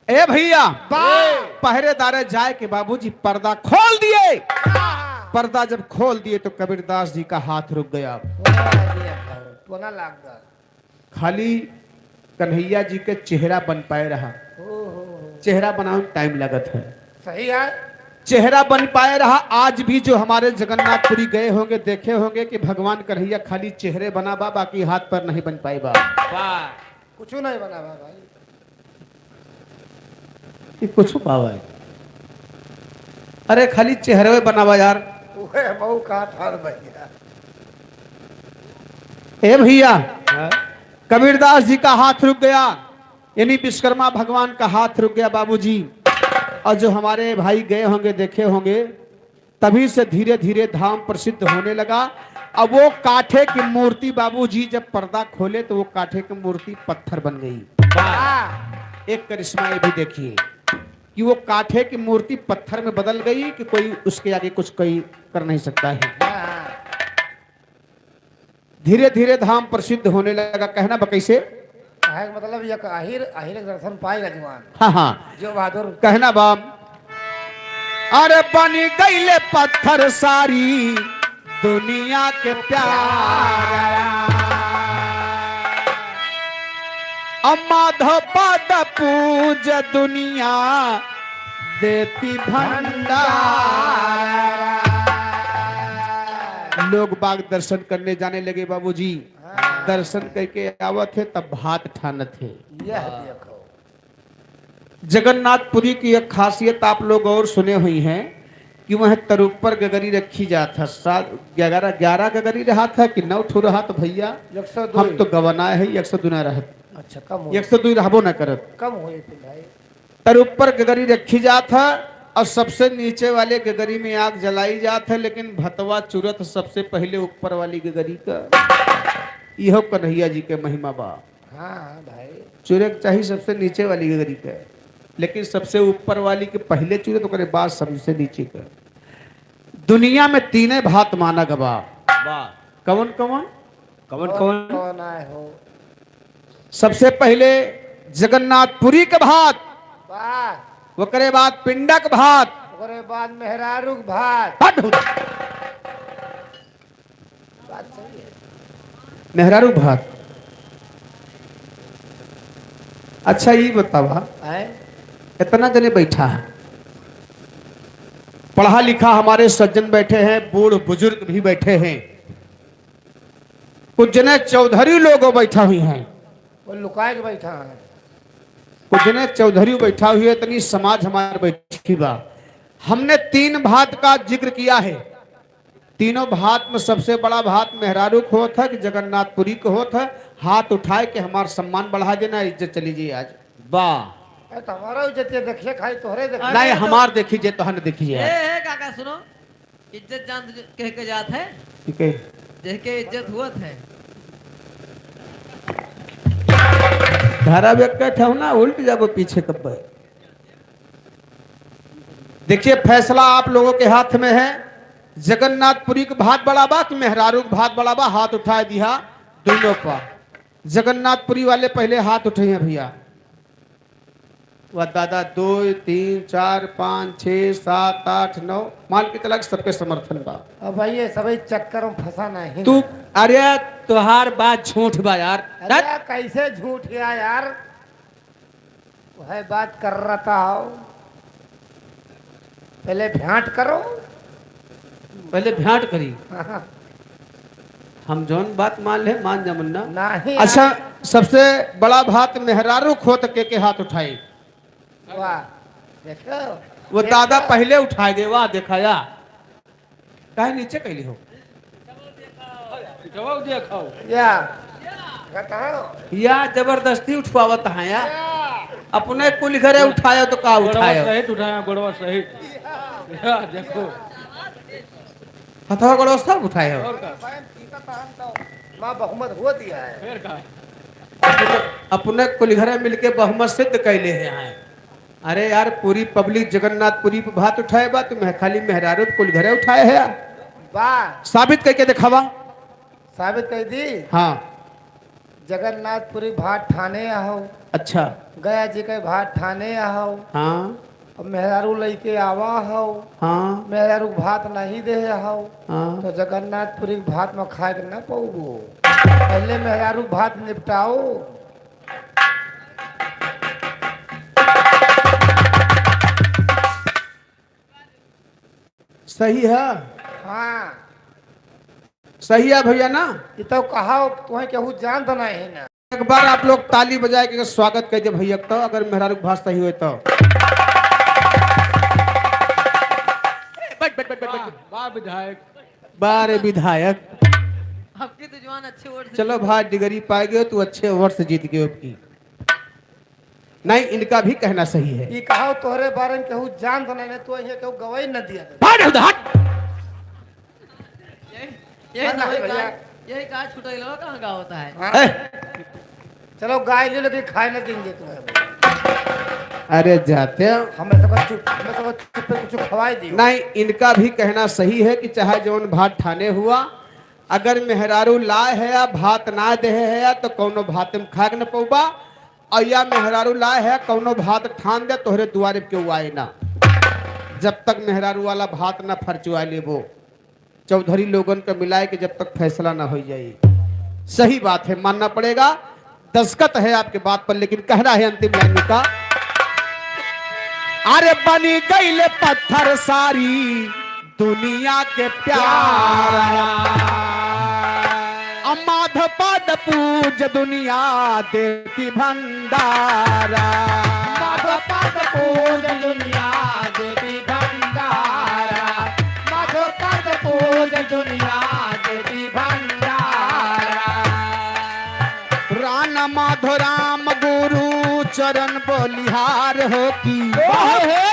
ए भैया, वाह। पहरेदारे जाए के बाबूजी पर्दा खोल दिए। वाह। पर्दा जब खोल दिए तो कबीरदास जी का हाथ रुक गया। वाह, ये तो ना लाग गया। खाली कन्हैया जी के चेहरा बन पाए रहा। ओ हो हो। चेहरा बनावे में टाइम लगत है। सही है। चेहरा बन पाए रहा। आज भी जो हमारे जगन्नाथपुरी गए होंगे, देखे होंगे कि भगवान कन्हैया खाली चेहरे बना बा, बाकी हाथ पर नहीं बन पाए बा। वाह। कुछ नहीं बना बा भाई। ये कुछ पावा है? अरे खाली चेहरे बनावा यार। उहे मऊ का ठार भैया। ए भैया, हाँ? कबीरदास जी का हाथ रुक गया, यानी विश्वकर्मा भगवान का हाथ रुक गया बाबूजी। और जो हमारे भाई गए होंगे, देखे होंगे, तभी से धीरे धीरे धाम प्रसिद्ध होने लगा। अब वो काठे की मूर्ति बाबूजी जब पर्दा खोले तो वो काठे की मूर्ति पत्थर बन गई। वाह। एक करिश्मा ये भी देखिए कि वो काठे की मूर्ति पत्थर में बदल गई कि कोई उसके आगे कुछ कोई कर नहीं सकता है। हाँ, हाँ। धीरे धीरे धाम प्रसिद्ध होने लगा। कहना बा कैसे? कहे के मतलब, एक आहिर, आहिर के दर्शन पाएगा जवान। हाँ, हाँ। जो बहादुर। कहना बा, अरे बनी गईले पत्थर सारी दुनिया के प्यारा। अब माधव पद पूज दुनिया देती भंडारा। लोग बाग दर्शन करने जाने लगे बाबूजी। हाँ। दर्शन करके आवत है तब भात ठानत है। यह देखो। जगन्नाथपुरी की एक खासियत आप लोग और सुने हुई हैं कि वह तरुप्पर गगरी रखी जात है। सात, ग्यारह, ग्यारह गगरी रहत है कि नौ ठो रहत भैया? एक सौ दो। हम तो गवनाए है, एक सौ दो ना रहत। अच्छा, कम हो। एक सौ दो रहबो ना करत। कम हो फिर भाई। तरुप्पर गगरी रखी जात है और सबसे नीचे वाले गगरी में आग जलाई जात है, लेकिन भतवा चुरत सबसे पहले ऊपर वाली गगरी का। इहो कन्हैया जी के महिमा बा। हाँ, हाँ, भाई। चुरे के चाही सबसे नीचे वाली गगरी के, लेकिन सबसे ऊपर वाली के पहले चुरे, तो ओकरे बाद सबसे नीचे के। दुनिया में तीने भात माना गवा। वाह। कवन कवन? कवन कवन? कवन आए हो? सबसे पहले जगन्नाथपुरी के भात, वाह। ओकरे बाद पिंडक भात, ओकरे बाद मेहरारू के भात। हट हो। बात सही है। मेहरारू भात। अच्छा, ई बतावा, आए? इतना जने बैठा है, पढ़ा लिखा हमारे सज्जन बैठे हैं, बूढ़ बुजुर्ग भी बैठे हैं, कुछ जने चौधरी लोग बैठा हुई हैं, वो लुकाए के बैठा है। कुछ जने चौधरी बैठा हुई है, इतनी समाज हमारे बैठी बा। हमने तीन भात का जिक्र किया है। तीनों भात में सबसे बड़ा भात मेहरारू क होत है कि जगन्नाथपुरी क होत है। हाथ उठाए के हमार सम्मान बढ़ा देना, इज्जत चली जाई आज। वाह। अरे, तो हमारा इज्जत ये देखिए, खाली तोहरे देखिए। अरे नहीं, तो हमार देखी जे, तोहन देखी जे। ए, ए, काका, सुनो, इज्जत जान कह के जात है। ठीक है। देख के इज्जत हुआ है। धारा व्यक्त है ना, उल्ट जाबो पीछे कब्बे। देखिए, फैसला आप लोगों के हाथ में है। जगन्नाथपुरी क भात बड़ा बा कि मेहरारू क भात बड़ा बा? हाथ उठाए दिया दोनों पर। जगन्नाथपुरी वाले पहले हाथ उठाइए भैया। वाह दादा, दो, तीन, चार, पाँच, छः, सात, आठ, नौ, मान के चला कि सबके समर्थन बा। अब भाई, ये सभी चक्कर में फंसा नहीं तू। ना। अरे, तोहार बात झूठ बा यार। अरे, कैसे झूठ गया यार? वह बात कर रहा था, आओ। पहले भेंट करो। पहले भेंट करी। हाँ। हम जौन बात मान ले, मान जा मुन्ना। नहीं। अच्छा, सबसे बड़ा भात मेहरारू क होत के, के हाथ उठाई? वाह, देखो। वो देखो। दादा पहले उठाए दे, वाह, देखाया। काहे नीचे कैली हो? जवाब दिया खाओ। या। बताओ। या जबरदस्ती उठवावत है या। या। अपने कुल घरे उठायो तो का गोड़वा उठायो? सहित उठाया, गोड़वा सहित। या। या, देखो। हथवा गोड़वा सब उठाए हो। और का? माँ बहुमत हो दिया है। फिर का? अपने कुल घरे मिलके बहुमत सिद्ध कैले हैं। अरे यार, पूरी public जगन्नाथपुरी पे भात उठाए बा, तुम्हें खाली मेहरारू कुल घरे उठाए है यार। वाह। साबित करके दिखावा। साबित कर दी। हाँ। जगन्नाथपुरी भात ठाने आओ। अच्छा। गया जी के भात ठाने आओ। हाँ। अब मेहरारू लइके आवा हो। हाँ। मेहरारू भात नहीं दे हो। हाँ। तो जगन्नाथपुरी भात में खाए के ना पौबो। पहले मेहरारू भात निपटाओ। सही है? हाँ। सही है भैया ना? ये तो कहा, तुम्हें केहू जानत नहीं ना। एक बार आप लोग ताली बजाए के स्वागत कर दे भैया, तो अगर मेहरारू भाषा सही होए तो। बैठ, बैठ, बैठ, बैठ, बैठ। वाह, वाह विधायक। वाह रे विधायक। आपकी तो जुबान अच्छे word से चलो जीत भाई, गई। Degree पाए गए, तू अच्छे word से जीत गए आपकी। नहीं, इनका भी कहना सही है। ई कहाव तोहरे बारे में केहू जानत नहीं, नहीं तो इहे केहू गवाही न दिया। हट, हट, हट। यही, यही हाँ, सारे भैया। गाय, यही गाय छुटैलो कहाँ का होता है? हाँ। ए। चलो गाय ले, लेकिन खाए न देंगे तुम्हें। अरे जाते हो। हमें सबको चुप, हमें सबको चुप पे कुछ खवाई दियो। नहीं, इनका भी कहना सही है कि चाहे जौन भात ठाने हुआ, अगर मेहरारू लाए है या भात ना देहे है या तो कौनो भात में खाए के न पौबा, और या मेहरारू लाए है कौनो भात ठान दे तोहरे दुआरे पे केहू आए ना, जब तक मेहरारू वाला भात ना फरचुआ लेबो। चौधरी लोगन के मिलाए के जब तक फैसला ना हो जाई। सही बात है, मानना पड़ेगा। दस्तखत है आपके बात पर, लेकिन कहना है अंतिम लाइन का। अरे बनी गईले पत्थर सारी दुनिया के प्यारा। अब माधव पद पूज दुनिया देती भंडारा। माधव पद पूज दुनिया देती भंडारा। माधव पद पूज दुनिया देती भंडारा। राणा माधो राम गुरु चरण बलिहार हो की। वाह हो।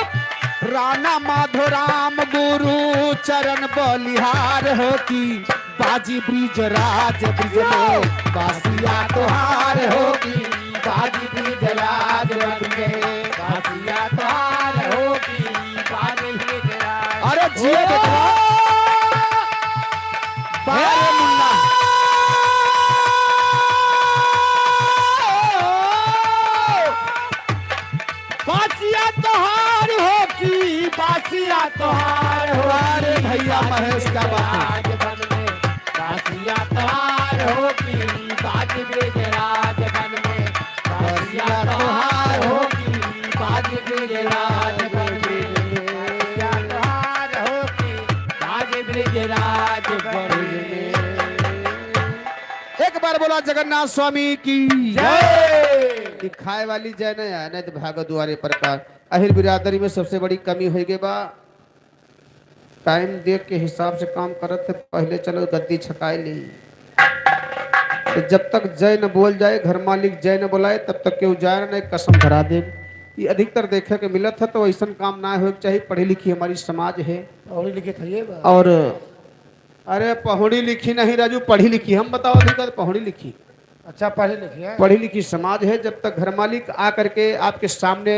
राणा माधो राम गुरु चरण बलिहार हो की। बाजी ब्रिजराज ब्रिज में बासिया तोहार हो की। बाजी ब्रिजराज ब्रिज में बासिया तोहार हो की। बाजी ब्रिजराज। अरे जिए बेटवा। बारे मुन्ना। बासिया तोहार हो की, बासिया तोहार हो। अरे भैया महेश, क्या बात है। राजवन में बासिया तोहार हो की, बाज ब्रिजराज वन में। बासिया तोहार हो की, बाज ब्रिजराज वन में। बासिया तोहार हो की, बाज ब्रिजराज वन में। एक बार बोला जगन्नाथ स्वामी की जय। कि खाए वाली जय न आए, नहीं तो भागो दुआरे पर का। अहिर बिरादरी में सबसे बड़ी कमी होइ गई बा, time देख के हिसाब से काम करत है, पहले चलो गद्दी छकाए ली। तो जब तक जय न बोल जाए, घर मालिक जय न बोलाए, तब तक केहू जाए न, कसम धरा दे। ये अधिकतर देखे के मिलत है, तो ऐसन काम ना होए के चाहिए। पढ़ी लिखी हमारी समाज है। पढ़ी लिखी तो ये बा। और अरे पहुड़ी लिखी नहीं राजू, पढ़ी लिखी। हम बताओ अधिकतर पहुड़ी लिखी। अच्छा, पढ़ी लिखी है। पढ़ी लिखी समाज है। जब तक घर मालिक आ करके आपके सामने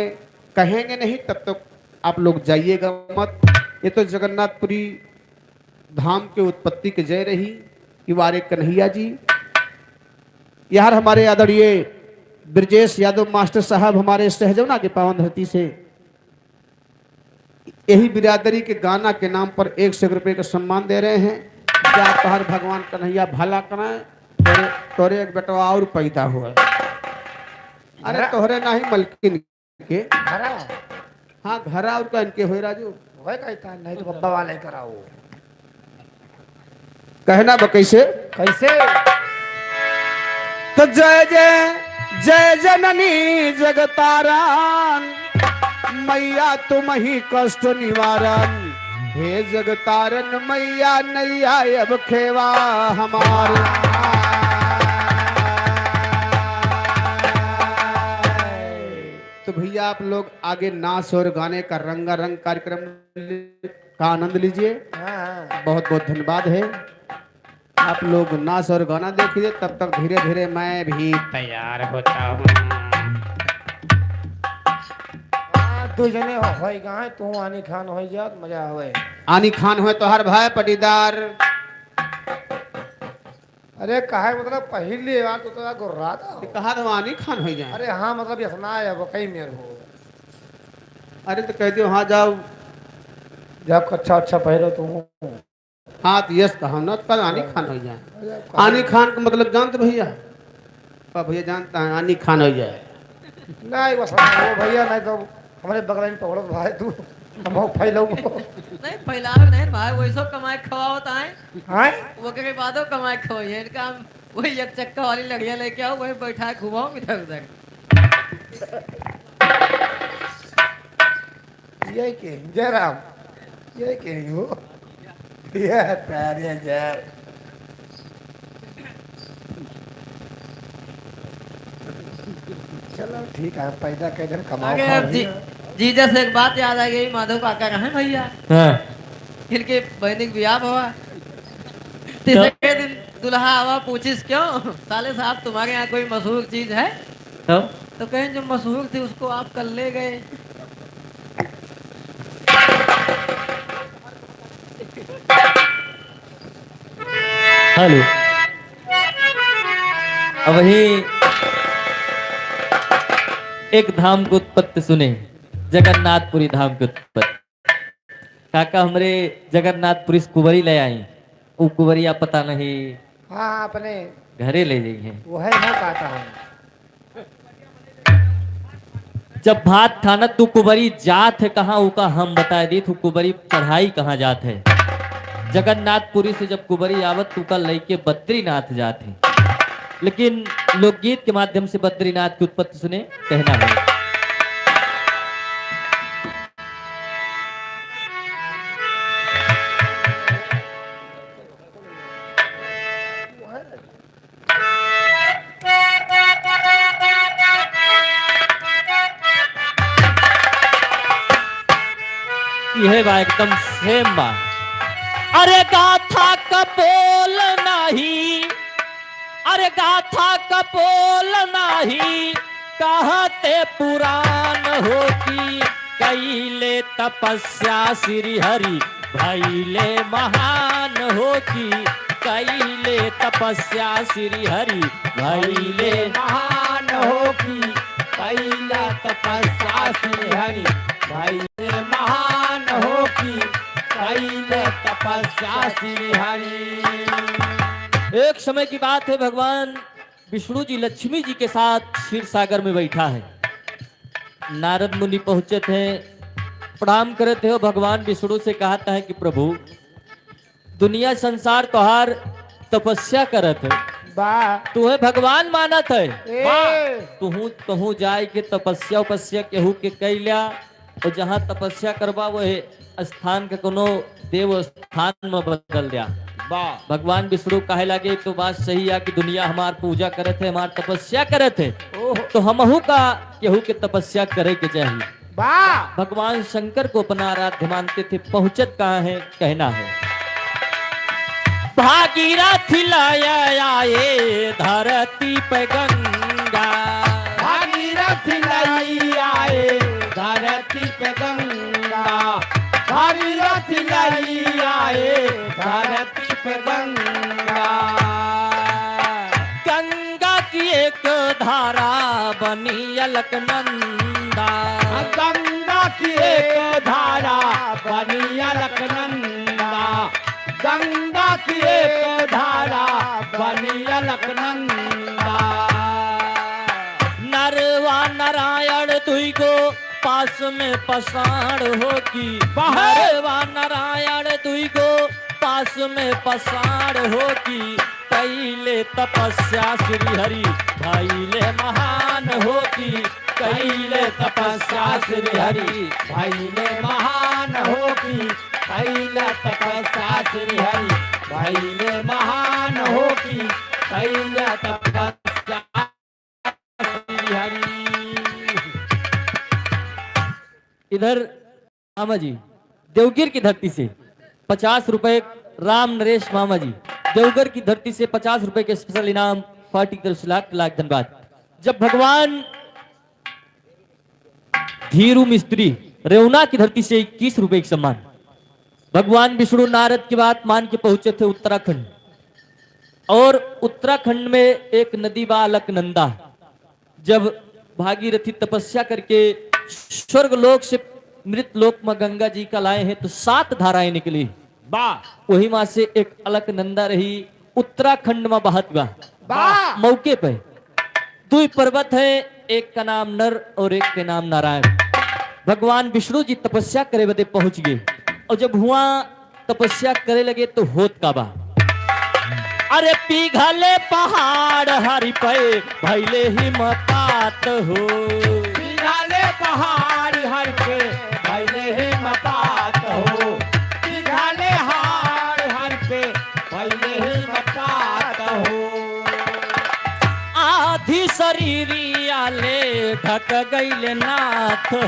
कहेंगे नहीं, तब तक आप लोग जाइएगा मत। ये तो जगन्नाथपुरी धाम के उत्पत्ति के जय रही कि वारे कन्हैया जी। यार हमारे आदरणीय ब्रजेश यादव मास्टर साहब हमारे सहजौना के पावन धरती से यही बिरादरी के गाना के नाम पर एक सौ एक रुपये का सम्मान दे रहे हैं। जा तोहर भगवान कन्हैया भला कराए, तोरे, तोरे एक बेटवा और पैदा हुआ। अरे घरा? तोहरे नाही मलकिन के। घरा? हाँ, घरा और का इनके होए राजू? वह कहता है, नहीं तो बब्बा वाले कराओ। कहना बा कैसे? कैसे? तो जय जय जय जननी जगतारण, मैया तुम ही कष्ट निवारण। हे जगतारण मैया नैया अब खेवा हमार। तो भैया आप लोग आगे नाच और गाने का रंगारंग कार्यक्रम का आनंद लीजिए। हाँ, हाँ। बहुत बहुत धन्यवाद है। आप लोग नाच और गाना देखिए, तब तक धीरे धीरे मैं भी तैयार होता हूँ। हाँ, दो जने हो, होई गाए, तू आनी खान होई जात, मजा आवे। आनी खान होए तोहार भाई पटीदार। अरे काहे मतलब पहली बार तो तोरा गुर्रात हो। कहा था आनी खान होई जाए। अरे हाँ, मतलब इतना है, वो कहीं मेर हो। अरे तो कह दियो, हाँ जाओ। जब अच्छा अच्छा पहनो तू। हाँ, तो यस कहा ना, पर आनी खान होई जाए। अरे, आनी खान का मतलब जानते भैया? का भैया जानता है, आनी खान होई जाए। नहीं, बस वो भैया, नहीं तो हमारे बगल में पकड़ो भाई तू, हम फैलाऊ। नहीं, फैलाओ नहीं भाई, वही सब कमाए खवाओ होता है। हाँ? वो के बादो कमाए खवाई है, इनका हम वही एक चक्का वाली लड़िया लेके आओ, वही बैठा घुमाओ इधर उधर। ये के जयराम, ये के हो? ये तारे जय। चलो ठीक है, पैदा कै दिन कमाओ आगे खाओ अब जी, भैया। जीजा से एक बात याद आ गई, माधव काका कहाँ हैं भैया? हाँ। इनके बहनी के बियाह हुआ। तीसरे दिन दुल्हा आवा, पूछिस, "क्यों साले साहब, तुम्हारे यहाँ कोई मशहूर चीज है?" तो? तो कहें, "जो मशहूर थी, उसको आप कल ले गए।" हेलो। अबहीं एक धाम के उत्पत्ति सुने, जगन्नाथपुरी धाम के उत्पत्ति। काका हमरे जगन्नाथपुरी से कुबरी ले आई, उ कुबरिया पता नहीं हाँ, हाँ, अपने घरे ले जाई है। वही है कहता हूँ। जब भात थानत तू कुबरी जात है कहाँ, उका हम बताए दी, तू कुबरी चढ़ाई कहाँ जात है। जगन्नाथपुरी से जब कुबरी आवत, तू का लइके बद्रीनाथ जात है। लेकिन लोकगीत के माध्यम से बद्रीनाथ की उत्पत्ति सुने, कहना है। यह बा, एकदम सेम बा। अरे गाथा कपोल नाही, अरे गाथा कपोल नाही, कहते पुराण हो की, कैले तपस्या श्री हरि भैले महान हो की, कैले तपस्या श्री हरि भैले महान हो की, कैले तपस्या श्री हरि भैले महान हो की, कैले तपस्या श्री हरि। एक समय की बात है, भगवान विष्णु जी लक्ष्मी जी के साथ क्षीर सागर में बैठा है। नारद मुनि पहुंचत हैं, प्रणाम करत हैं, भगवान विष्णु से कहत हैं कि प्रभु, दुनिया संसार तोहार तपस्या करत है, बा। तुहे भगवान मानत है, ए। बा। तुहू कहूँ जाए के तपस्या उपस्या केहू के कैल्या, और जहाँ तपस्या करबा वह स्थान के कोनो देव स्थान में बदल द्या। वाह। भगवान विष्णु कहे लागे, "तो बात सही है कि दुनिया हमार पूजा करत है, हमार तपस्या करत है, ओह। तो हमहू का केहू के तपस्या करे के चाहिए।" वाह। भगवान शंकर को अपना आराध्य मानते थे, पहुंचत कहाँ है, कहना है। भागीरथ लाया आए धरती पे गंगा। भागीरथ लाया आए धरती पे गंगा। भागीरथ लाया आए धरती पे गंगा। गंगा की एक धारा बनी अलकनंदा। गंगा की एक धारा बनी अलकनंदा। गंगा की एक धारा बनी अलकनंदा। नरवा नारायण दुई गो पास में पसाण हो की। वाह। नरवा नारायण दुई गो पास में पसाण हो की। कैले तपस्या श्री हरि भैले महान हो की। कैले तपस्या श्री हरि भैले महान हो की। कैले तपस्या श्री हरि भैले महान हो की। कैले तपस्या श्री हरि। इधर मामा जी, देवगिर की धरती से पचास रुपए, राम नरेश मामा जी, देवगिर की धरती से पचास रुपए के स्पेशल इनाम, पार्टी की तरफ से लाख लाख धन्यवाद। जब भगवान धीरू मिस्त्री, रेवना की धरती से इक्कीस रुपए की सम्मान, भगवान विष्णु नारद की बात मान के पहुंचे थे उत्तराखंड, और उत्तराखंड में एक नदी बा अलकनंदा, जब भागीरथी तपस्या करके स्वर्ग लोक से मृत लोक में गंगा जी का लाए हैं, तो सात धाराएं निकली। वाह। वही माँ से एक अलकनंदा रही, उत्तराखंड में बहत बा। वाह। मौके पे दुई पर्वत है, एक का नाम नर और एक के नाम नारायण। भगवान विष्णु जी तपस्या करे बदे पहुंच गए, और जब हुआ तपस्या करे लगे तो होत का बा। अरे पिघले पहाड़ हरि पे भैले हिमपात हो। पिघले पहाड़ हरि पे भैले हिमपात हो। पिघले हाड़ हरि पे भैले हिमपात हो। आ आधी शरीरिया ले ढक गइल नाथ हो।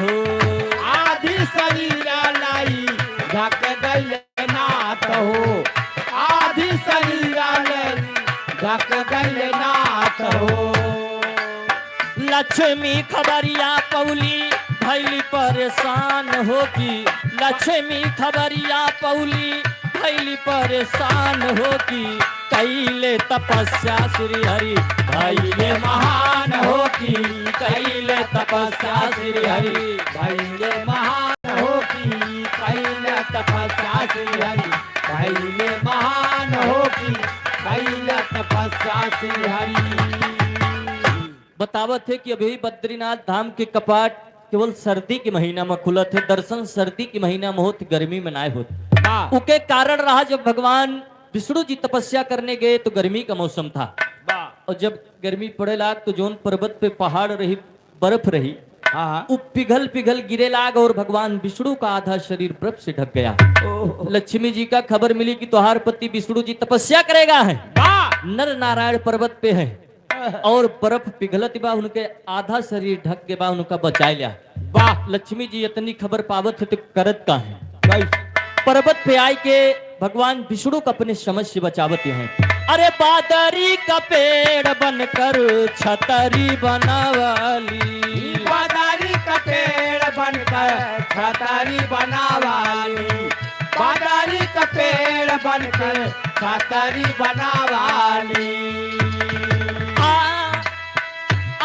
आधी शरीरिया लाई ढक गइल नाथ हो। आधी शरीरिया ले ढक गइल नाथ हो। लक्ष्मी खबरिया पौली भैली परेशान हो की। लक्ष्मी खबरिया पौली भैली परेशान हो की। कैले तपस्या श्री हरि भैले महान हो की। कैले तपस्या श्री हरि भैले महान हो की। कैले तपस्या श्री हरि भैले महान हो की। कैले तपस्या श्री हरि। बतावत है कि अभी बद्रीनाथ धाम के कपाट केवल सर्दी के महीना में खुलत है, दर्शन सर्दी के महीना में होत, गर्मी में नाय होत। वाह। उके कारण रहा, जब भगवान विष्णु जी तपस्या करने गए तो गर्मी का मौसम था। वाह। और जब गर्मी पड़े लाग तो जौन पर्वत पे पहाड़ रही, बर्फ रही, हाँ, हाँ। उ पिघल पिघल गिरे लाग और भगवान विष्णु का आधा शरीर बर्फ से ढक गया। ओह। लक्ष्मी जी का खबर मिली कि तोहार पति विष्णु जी तपस्या करेगा है, वाह। नर नारायण पर्वत पे है। और बर्फ पिघलत बा, उनके आधा शरीर ढक के बा, उनका बचाए लिया। वाह। लक्ष्मी जी इतनी खबर पावत है तो करत का है? कैसे? पर्वत पे आए के भगवान विष्णु का अपने समझ से बचावत हैं। अरे बादरी का पेड़ बनकर छतरी बनावाली। बादरी का पेड़ बनकर छतरी बनावाली। बादरी का पेड़ बनकर छतरी बनावाली। आ,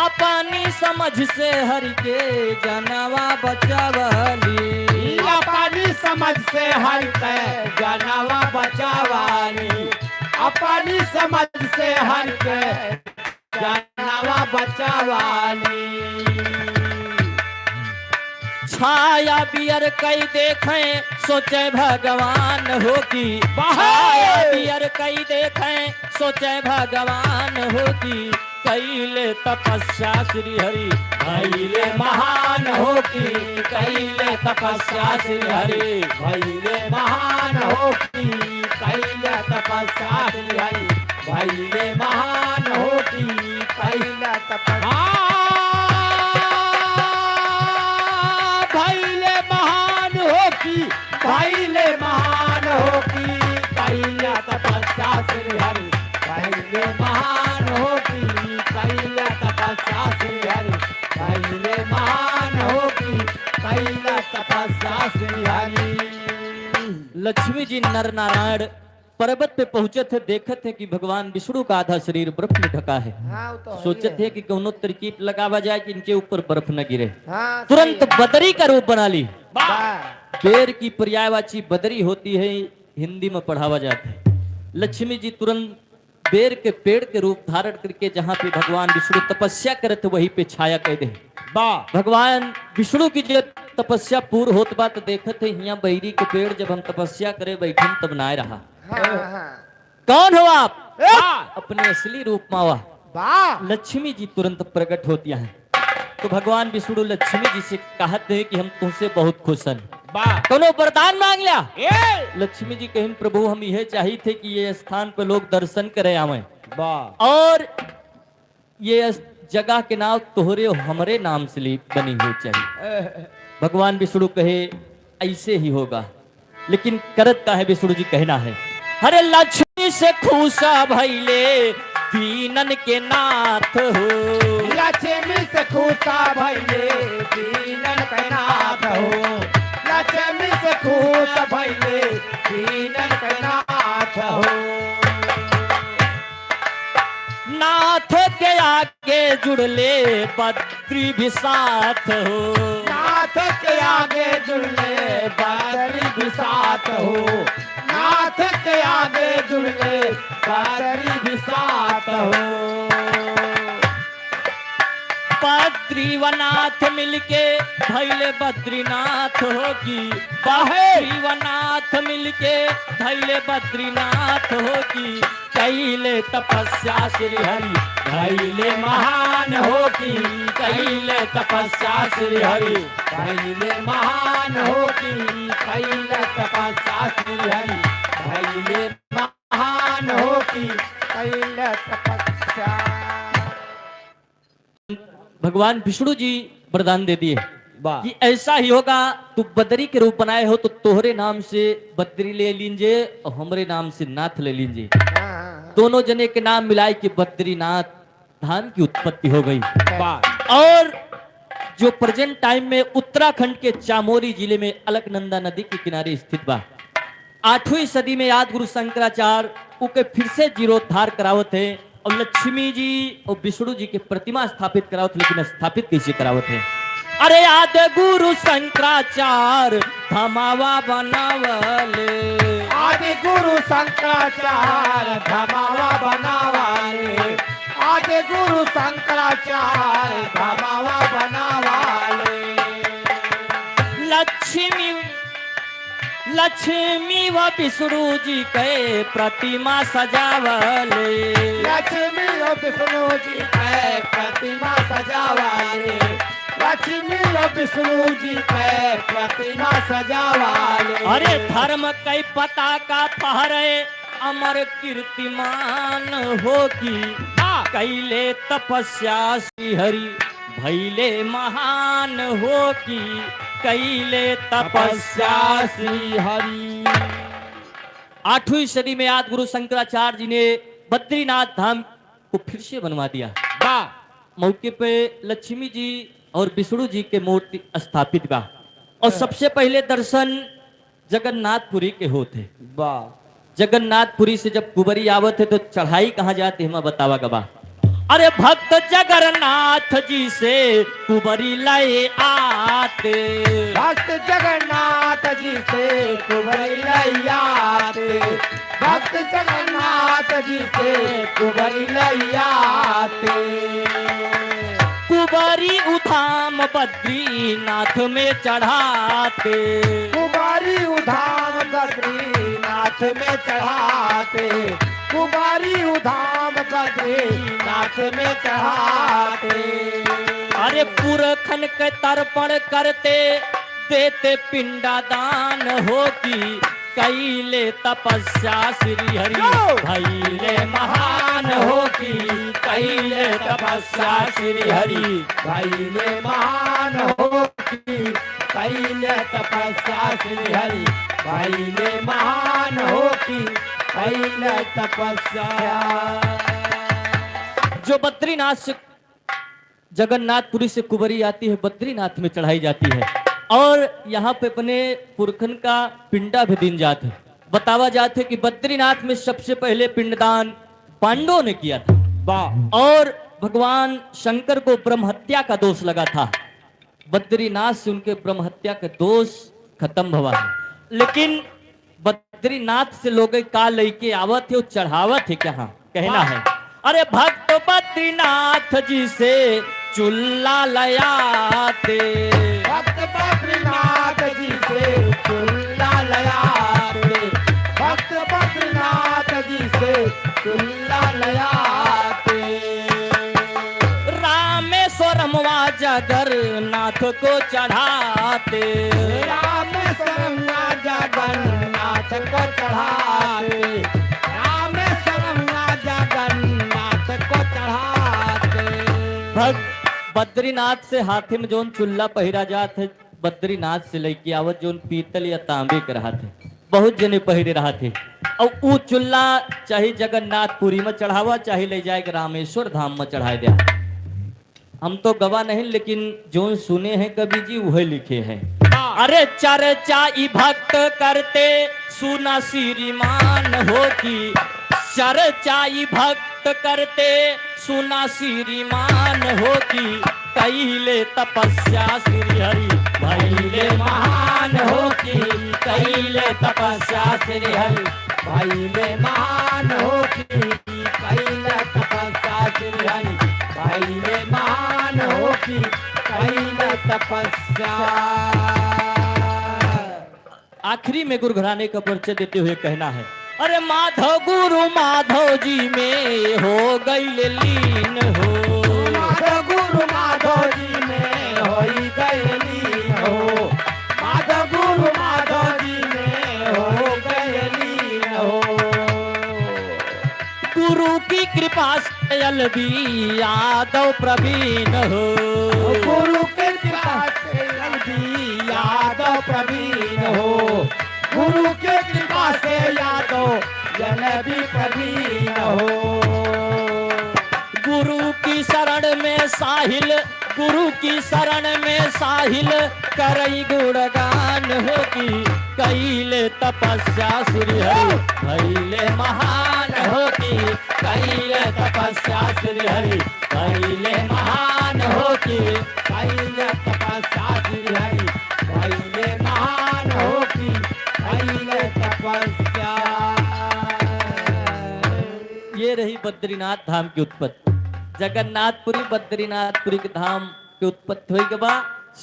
अपनी समझ से हरि के जनवा बचावाली। अपनी समझ से हरि के जनवा बचावाली। अपनी समझ से हरि के जनवा बचावाली। छाया बियर कई देखें, सोचे भगवान हो की। वाह! छाया बियर कई देखें, सोचे भगवान हो की। कैले तपस्या श्री हरि भैले महान हो की। कैले तपस्या श्री हरि भैले महान हो की। कैले तपस्या श्री हरि भैले महान हो की। कैले तपस्या। हाँ, भैले महान हो की। भैले महान हो की। कैले तपस्या श्री हरि भैले महान हो की। कैले तपस्या श्री हरि भैले महान हो की। कैले तपस्या श्री हरि। लक्ष्मी जी नर नारायण पर्वत पे पहुंचत है, देखत है कि भगवान विष्णु का आधा शरीर बर्फ में ढका है। हाँ, वो तो है सोचत ही है। है कि कौनो तरकीब लगावा जाए कि इनके ऊपर बर्फ न गिरे। हाँ, तुरंत सही है। बदरी का रूप बना ली। वाह। बेर की पर्यायवाची बदरी होती है, हिंदी में पढ़ावा जाता है। लक्ष्मी जी तुरंत बेर के पेड़ के रूप धारण करके जहाँ पे भगवान विष्णु तपस्या करत है, वहीं पे छाया कइ दे। वाह। भगवान विष्णु की जो तपस्या पूर होत बा, तो देखत है, हियाँ बैरी के पेड़ जब हम तपस्या करे बैठन, तब नाय रहा। हाँ, हाँ। कौन हो आप? वाह। अपने असली रूप में आवा। वाह। लक्ष्मी जी तुरंत प्रकट होती हैं। तो भगवान विष्णु लक्ष्मी जी से कहत हैं कि हम तुमसे बहुत खुश हैं। वाह। कौनो वरदान मांग लिया। ए। लक्ष्मी जी कहिन, प्रभु, हम यह चाहित है कि ये स्थान पे लोग दर्शन करे आवें। वाह। और ये अस-, जगह के नाम तोहरे और हमरे नाम से ली बनी हो चाहिए। भगवान विष्णु कहे, "ऐसे ही होगा।" लेकिन करत का है विष्णु जी, कहना है, "हरे लक्ष्मी से खुशा भइले दीनन के नाथ हो।" लक्ष्मी से खुशा भइले दीनन के नाथ हो। लक्ष्मी से खुशा भइले दीनन के नाथ हो। नाथ के आगे जुड़ले बद्री भी साथ हो। नाथ के आगे जुड़ले बद्री भी साथ हो। नाथ के आगे जुड़ले बद्री भी साथ हो। बद्रीवनाथ मिलके भैले बद्रीनाथ हो की। बद्रीवनाथ मिलके भैले बद्रीनाथ हो की। कैले तपस्या श्री हरि भैले महान हो की। कैले तपस्या श्री हरि भैले महान हो की। कैले तपस्या श्री हरि भैले महान हो की। कैले तपस्या। भगवान विष्णु जी वरदान दे दिए वाह। कि ऐसा ही होगा, तू बद्री के रूप बनाए हो तो तोहरे नाम से बद्री ले लीजिए और हमरे नाम से नाथ ले लीजिए। हाँ, हाँ, हाँ। दोनों जने के नाम मिलाए कि बद्रीनाथ धाम की उत्पत्ति हो गई। वाह। और जो प्रेजेंट टाइम में उत्तराखंड के चामोली जिले में अलकनंदा नदी के किनारे स्थित बा, आठवीं सदी में आदि गुरु शंकराचार्य उके फिर से जीर्णोद्धार करावत है और लक्ष्मी जी और विष्णु जी के प्रतिमा स्थापित करावत, लेकिन स्थापित कैसे करावत है? अरे आदि गुरु शंकराचार्य धमावा बनावले। आदि गुरु शंकराचार्य धमावा बनावले। आदि गुरु शंकराचार्य धमावा बनावले। लक्ष्मी, लक्ष्मी व विष्णु जी के प्रतिमा सजावले। लक्ष्मी व विष्णु जी के प्रतिमा सजावले। लक्ष्मी व विष्णु जी के प्रतिमा सजावले। अरे धर्म के पताका फहरे अमर कीर्तिमान हो की हाँ। कैले तपस्या श्री हरि भैले महान हो की कैले तपस्या श्री हरि। आठवीं सदी में आदि गुरु शंकराचार्य जी ने बद्रीनाथ धाम को फिर से बनवा दिया। वाह। मौके पे लक्ष्मी जी और विष्णु जी के मूर्ति स्थापित बा और हाँ। सबसे पहले दर्शन जगन्नाथपुरी के होत है। वाह। जगन्नाथपुरी से जब कुबरी आवत है तो चढ़ाई कहाँ जात है, हिमा बतावा गवा। अरे भक्त जगन्नाथ जी से कुबरी लय आते। भक्त जगन्नाथ जी से कुबरी लय आते। भक्त जगन्नाथ जी से कुबरी लय आते। कुबरी उधाम बद्रीनाथ में चढ़ाते। कुबरी उधाम बद्रीनाथ में चढ़ाते। कुबरी उधाम बद्रीनाथ में चढ़ाते। अरे पुरखन के तर्पण करते देते पिंडा दान हो की कैले तपस्या श्री हरि। यो! भैले महान हो की कैले तपस्या श्री हरि। भैले महान हो की कैले तपस्या श्री हरि। भैले महान हो की कैले तपस्या। जो बद्रीनाथ से जगन्नाथपुरी से कुबरी आती है, बद्रीनाथ में चढ़ाई जाती है और यहाँ पे अपने पुरखन का पिंडा भी दिन जात है। बतावा जात है कि बद्रीनाथ में सबसे पहले पिंडदान पांडवों ने किया था। वाह। और भगवान शंकर को ब्रह्म हत्या का दोष लगा था, बद्रीनाथ से उनके ब्रह्म हत्या का दोष खत्म भवा है। लेकिन बद्रीनाथ से लोग का लइके आवत है, चढ़ावत है, कहाँ कहना है? अरे भक्त बद्रीनाथ जी से चुल्ला लयाते। भक्त बद्रीनाथ जी से चुल्ला लयाते। भक्त बद्रीनाथ जी से चुल्ला लयाते। रामेश्वरम वा जगन्नाथ को चढ़ाते। रामेश्वरम वा जगन्नाथ को चढ़ाते। रामेश्वरम वा जगन्नाथ को चढ़ाते। भग-, बद्रीनाथ से हाथे में जौन चुल्ला पहिरा जात है, बद्रीनाथ से लइके आवत जौन पीतल या तांबे के रहत है, बहुत जने पहिरे रहत है। और ऊ चुल्ला चाहे जगन्नाथपुरी में चढ़ावा, चाहे ले जाए के रामेश्वर धाम में चढ़ाए द्या। हम तो गवा नहीं, लेकिन जौन सुने हैं कवि जी, वही लिखे हैं। अरे चर्चा ई भक्त करते सुना श्रीमान हो की, चर्चा ई भक्त करते सुना श्रीमान हो की, कैले तपस्या श्री हरि भैले महान हो की, कैले तपस्या श्री हरि भैले महान हो की, कैले तपस्या श्री हरि भैले महान हो की, कैले तपस्या। आखिरी में गुरु घराने का परिचय देते हुए कहना है, अरे माधव गुरु माधव जी में हो गइल लीन हो। माधव गुरु माधव जी में होई गइल लीन हो। माधव गुरु माधव जी में हो गइल लीन हो। गुरु की कृपा से एल बी यादव प्रवीण हो। गुरु की कृपा से एन बी यादव प्रवीण हो, गुरु की कृपा से यादव एन बी प्रवीण हो। गुरु की शरण में साहिल, गुरु की शरण में साहिल, करई गुणगान हो कि कइले तपस्या श्री हरि, भइले महान हो कि कइले तपस्या श्री हरि, भइले महान हो कि कइले तपस्या श्री हरि, भइले महान हो कि कइले तपस्या। ये रही बद्रीनाथ धाम की उत्पत्ति। जगन्नाथपुरी बद्रीनाथपुरी के धाम के उत्पत्ति होई के बा।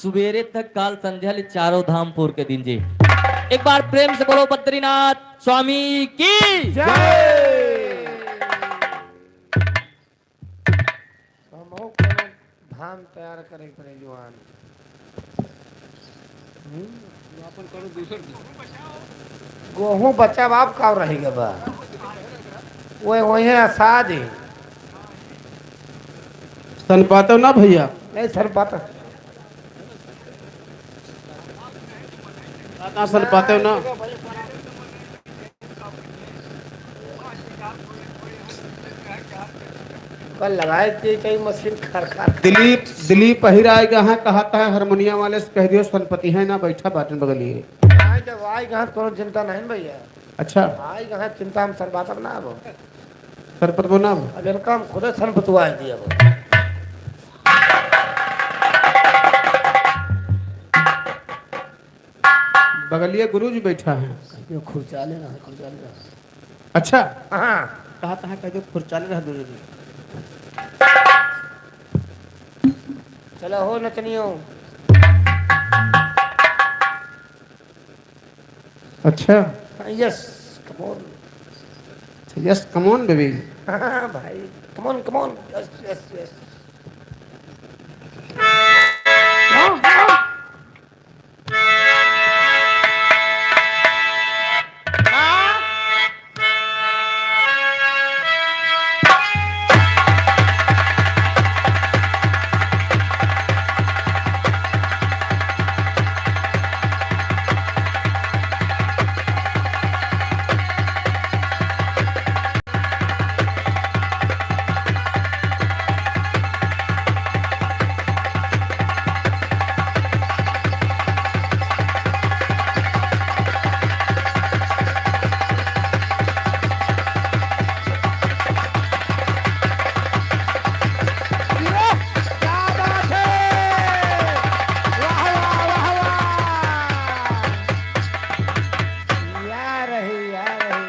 सुबेरे तक काल संध्या ले चारों धाम पूर के दिन जी। एक बार प्रेम से बोलो बद्रीनाथ स्वामी की जय। हमहू कोनो धाम तैयार करे के पड़े जवान। हम्म? अपन कोनो दूसर दी। गोहूं बचा बाप का रही गबा। वो वही है साज ही। सन पातो ना भैया। नहीं सन पाता। ना सन पाते हो ना। कल लगाए थे कई मशीन खर खर। दिलीप, दिलीप अहिर आए गा, हाँ, कहा था हारमोनिया वाले से कह दियो, संपत्ति है ना, बैठा बाटन बगलिए। आए जब आए गा, कोनो चिंता नहीं भैया। अच्छा। आए गा, चिंता हम सर बात अब ना अब। सरपत बनाब। अब इनका हम खुदे सरपत हुआ है दिया वो। बगलिया गुरु जी बैठा है। कहियो खुरचाले रहा, खुरचाले रहा। अच्छा। हाँ। कहा तहाँ कहियो खुरचाले रहा गुरु जी। चला हो नचनियो। अच्छा। हाँ, yes, come on। अच्छा, yes, come on, baby। हाँ, भाई, come on, come on। Yes, yes, yes। हाँ, हाँ। क्या बात है? वाह, वाह, वाह, वाह। या रही, या रही।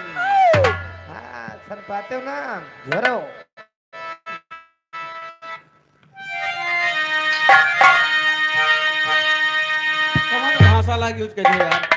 हाँ, सर पाते हो ना, झरो। कौन भाषा लागी उसके जो यार?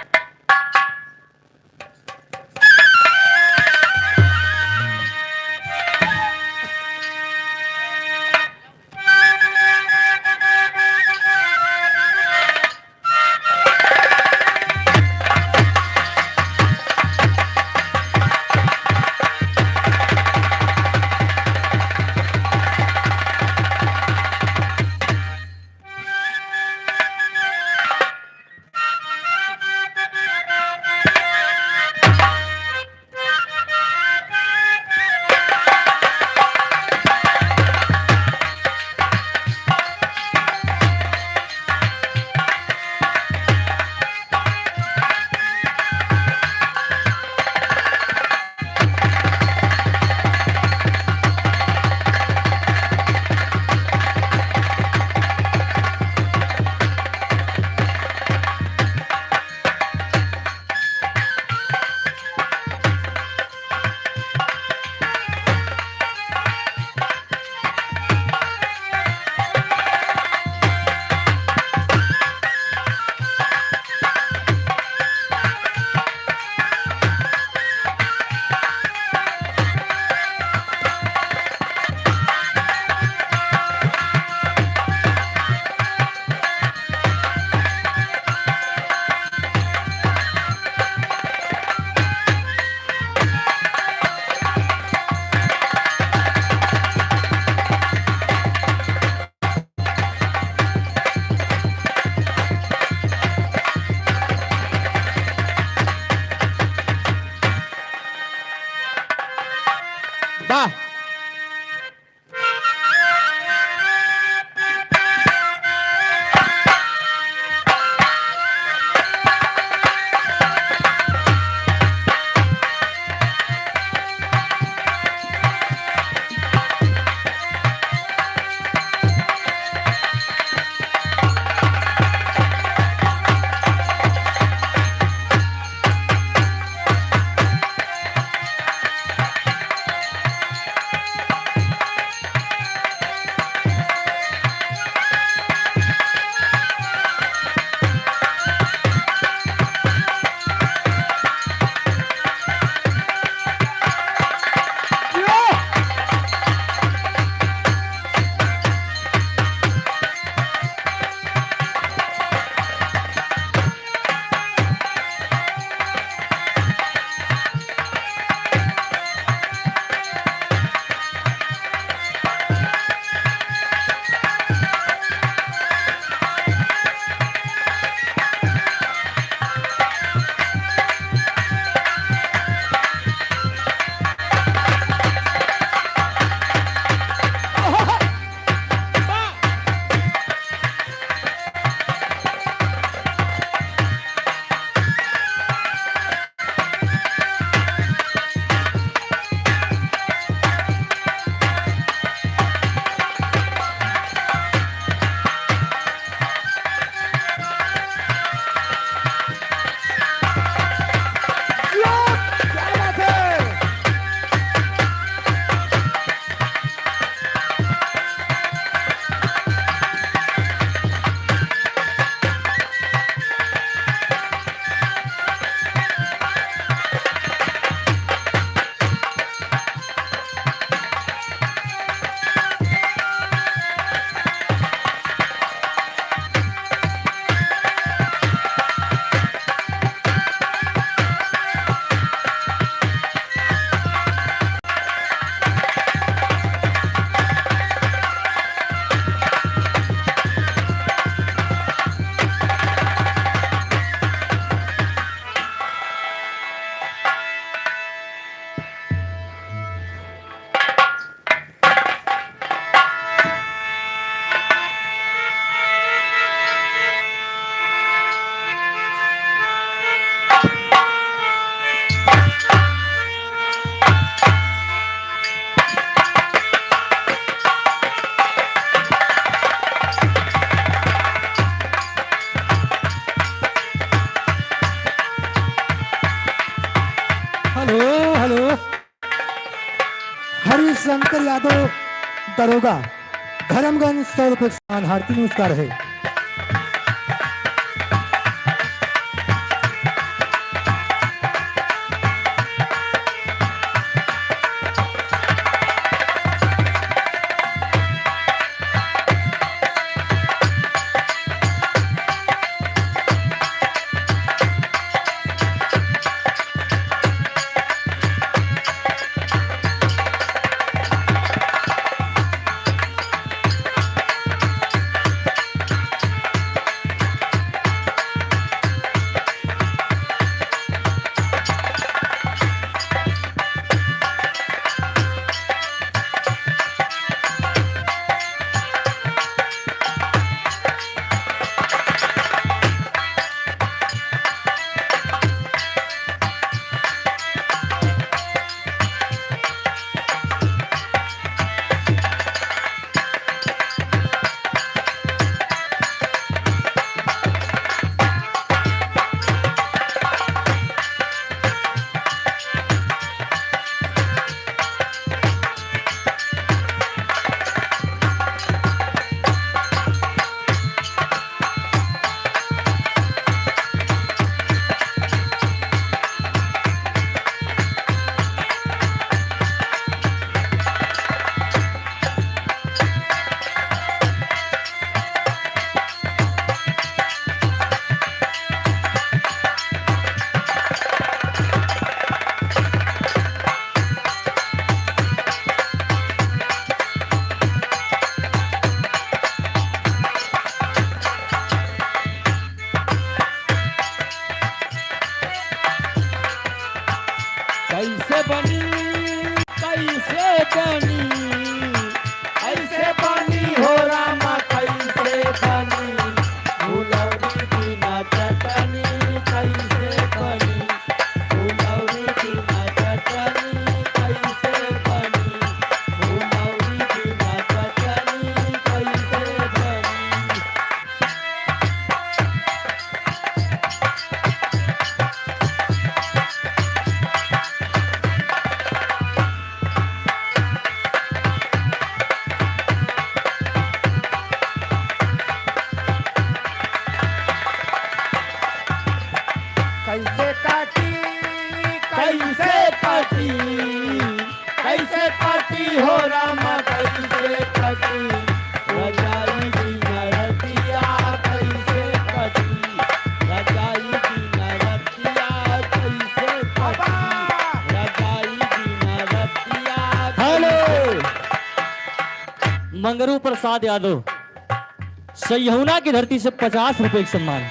दरोगा धर्मगंज, सौ रुपये का सम्मान, हार्दिक नमस्कार है। कैसे बनी, कैसे बनी, कैसे बनी हो रामा, कैसे बनी? फुलौरी बिना चटनी कैसे बनी? फुलौरी बिना चटनी कैसे बनी? फुलौरी बिना चटनी कैसे बनी? कैसे काटी, कैसे काटी, कैसे काटी हो रामा, कैसे काटी? रजाई बिना रतिया कैसे काटी? रजाई बिना रतिया कैसे काटी? रजाई बिना रतिया हेलो। मंगरू प्रसाद यादव, सैहौना की धरती से पचास रुपए का सम्मान।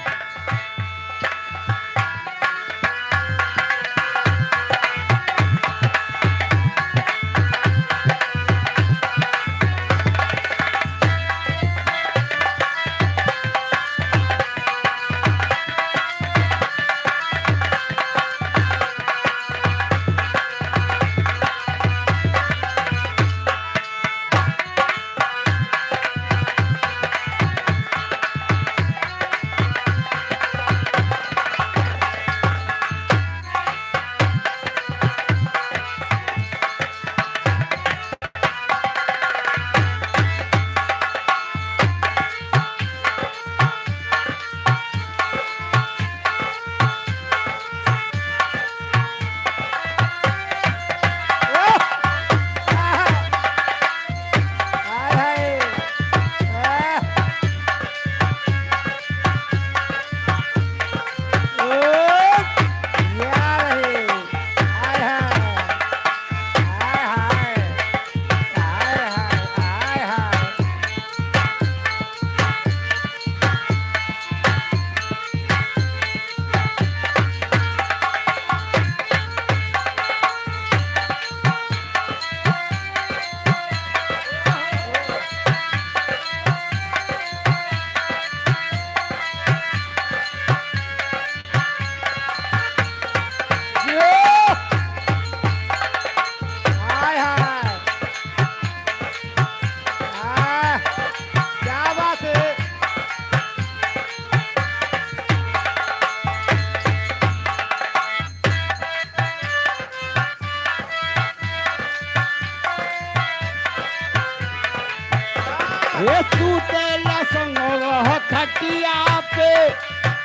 हे सूतेला संगवा खटिया पे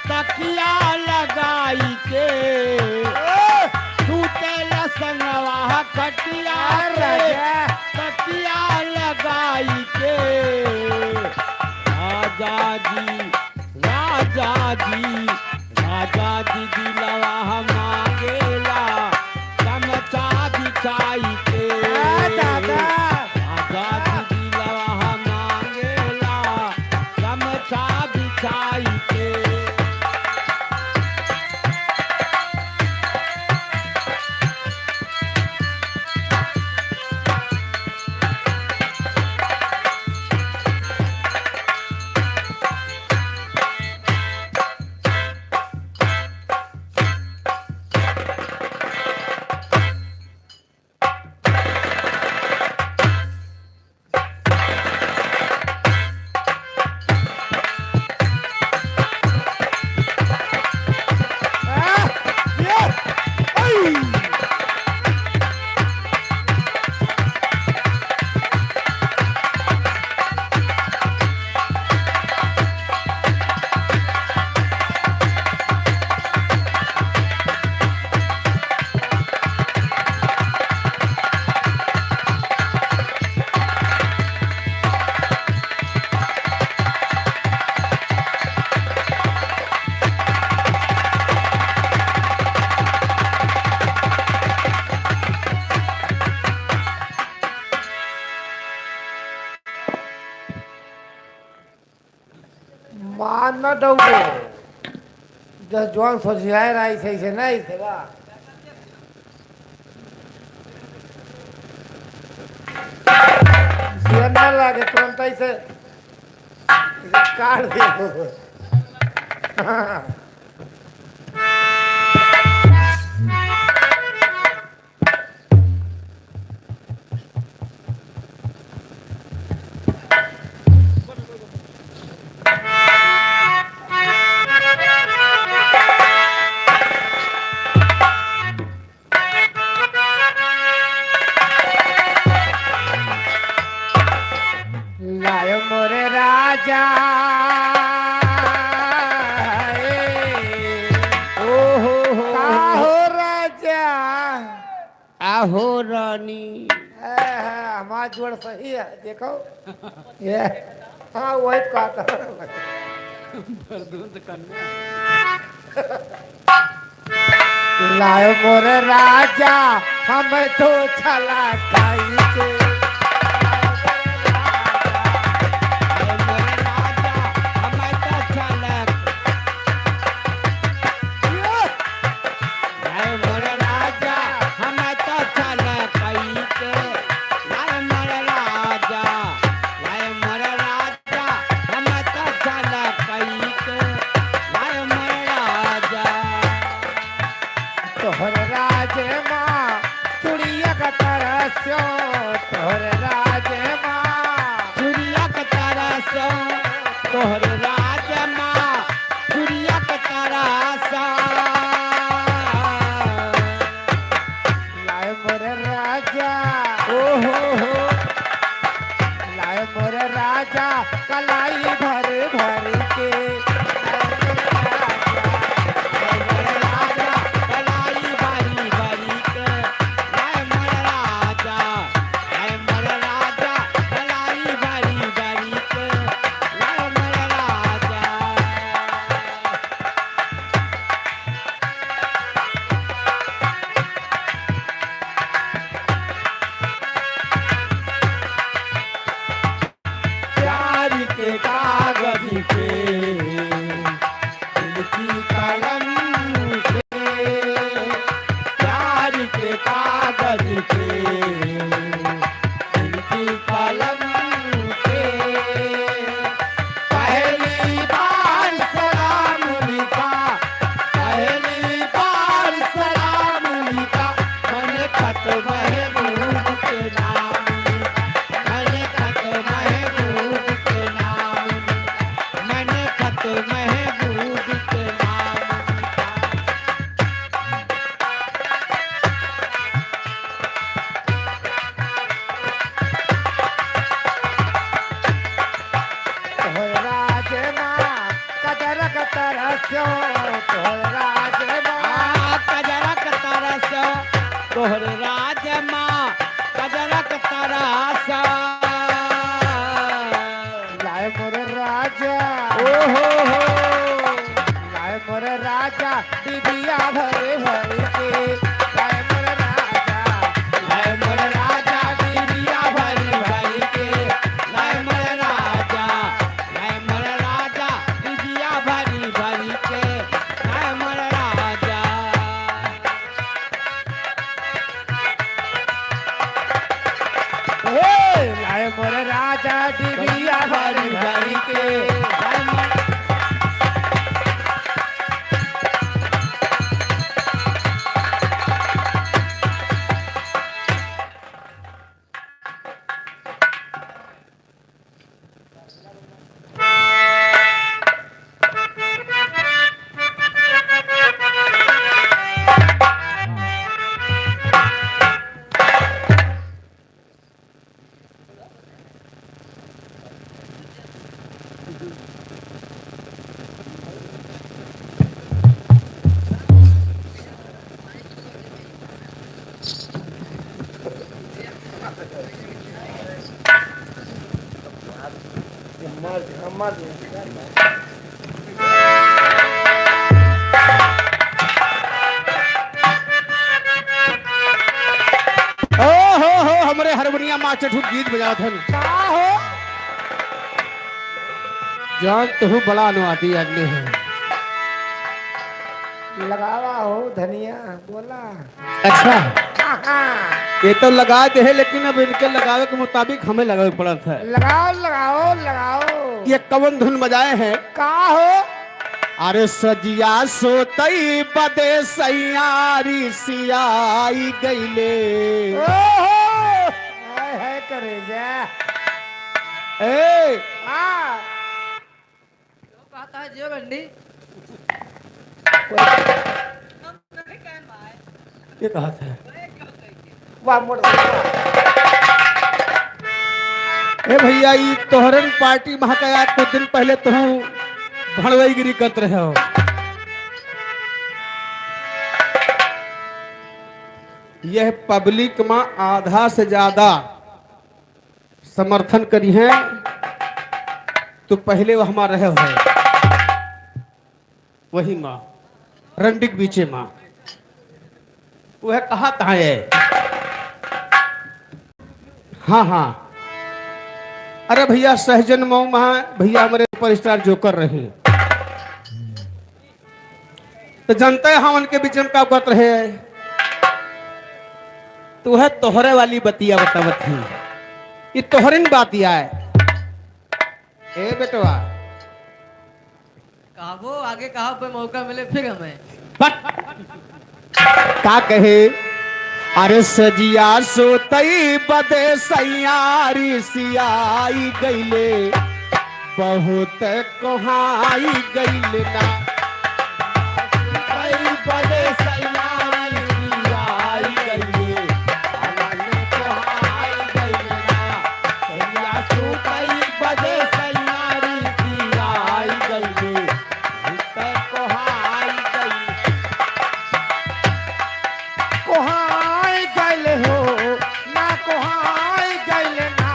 तकिया लगाई के। सूतेला संगवा खटिया पे तकिया लगाई के। राजा जी, राजा जी, राजा जी दिलवा मांगेला गमछा बिछाई के। ए दादा। राजा जी दिलवा मांगेला गमछा बिछाई के। मान न डौबो। जस जौन सोझियाए रहा, ऐसे, ऐसे नहीं, ऐसे बा। जियन न लागे, तुरंत ऐसे, ऐसे काट दे। लायो मोरे राजा, ए, ओहो हो। का हो राजा? आहो रानी। ए, हाँ, हमार जोड़ सही है, देखो। ये, हाँ, वही कहता। बरदुंद कन्या। लाए मोरे राजा, हम तो छला खाई के। लाए मोरे राजा, हम तो छला ए मोर राजा, हम तो छल कई के, लाए मोर राजा, लाए मोर राजा, हम तो छल कई के, लाए मोर राजा। तोहर राज मा चुड़िया का तरस्यो, तोहर राज मा चुड़िया का तरस्यो, तोहर राज मा चुड़िया के तरासा। लाए मोरे राजा। ओ हो हो। लाए मोरे राजा, कलाई भर भर के। लाए मोरे राजा, कलाई भरी भरी के। लाए मोरे राजा, लाए मोरे राजा, कलाई भरी भरी के। लाए मोरे राजा। प्यार के कागज पे दिल की कलम से, प्यार के कागज पे दिल की कलम से पहली बार सलाम लिखा, पहली बार सलाम लिखा, मैंने खत महबूब के नाम लिखा, मैंने खत महबूब के नाम लिखा, मैंने सो तोहरे राज मा। आ, कजरा के तारा सो तोहरे राज मा, कजरा के तारा सो। लाए मोरे राजा। ओ हो हो। लाए मोरे राजा, डिबिया भरी भरी के। लाए मोरे राजा। लाए मोरे राजा, डिबिया भरी भरी के। लाए मोरे राजा। लाए मोरे राजा, डिबिया भरी भरी के। लाए मोरे राजा। ए, लाए मोरे राजा, डिबिया भरी भरी के। ओ हो हो, हमरे हारमोनिया मास्टर ठुक गीत बजावत हन। का हो? जान तू बड़ा अनुवादी आदमी है। लगावा हो धनिया, बोला। अच्छा, हाँ, हाँ। ये तो लगा दे है, लेकिन अब इनके लगावे के मुताबिक हमें लगावे के पड़त है। लगाओ, लगाओ, लगाओ। ये कवन धुन बजाए हैं? का हो? अरे सजिया सोतई बदे सैयारी सियाई गईले। ओहो! हाय, हाय, करेजा। ए! हाँ। क्यों कहता है जियो बंडी? ये कहा था? वाह, मोड़। ए भैया, ई तोहरन पार्टी महकाया, कुछ दिन पहले तुहू भड़वईगिरी करत रहे हो। यह पब्लिक मा आधा से ज्यादा समर्थन करी है, तो पहले वह हमार रहे हो, वही मा, रंडिक बीचे मा, वह कहा था है। हाँ, हाँ, अरे भैया, सहजन मऊ मा भैया हमारे सुपरस्टार जोकर रहे। तो जनता है, हम उनके बीच में का बात रहे, तो वह तोहरे वाली बतिया बतावत ही। ये तोहरिन बातिया है। ए बेटवा। कहबो, आगे कहा पे मौका मिले फिर हमें। बट का कहे? अरे सजिया सोतई बदे सैयारी सियाई गईले, बहुत कोहाई गइल ना। कई बजे सैयारी आई गइल, आनंद को आई गइल ना। सैया तू कई बजे सैयारी आई गइल, भूत को आई गइल। कोहाई गइल हो, ना कोहाई गइल ना।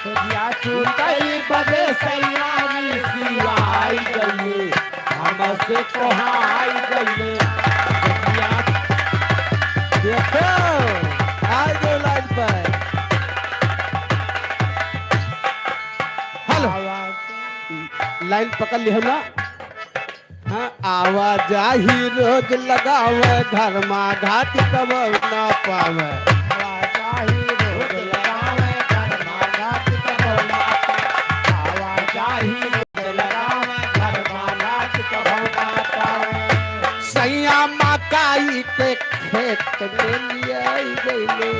सजिया तू कई बजे सैयारी सियाई गइल, हमसे कोहाई गइल। सजिया देखो, आ गए लाइन पर। हेलो, लाइन पकड़ ली है ना? हाँ, आवाजाही रोज लगावे, घर मा घात कबो ना पावे। आवाजाही रोज लगावे, घर मा घात कबो ना पावे। आवाजाही रोज लगावे, घर मा घात कबो ना पावे। सैया मकाई के खेत में लियाई गइले।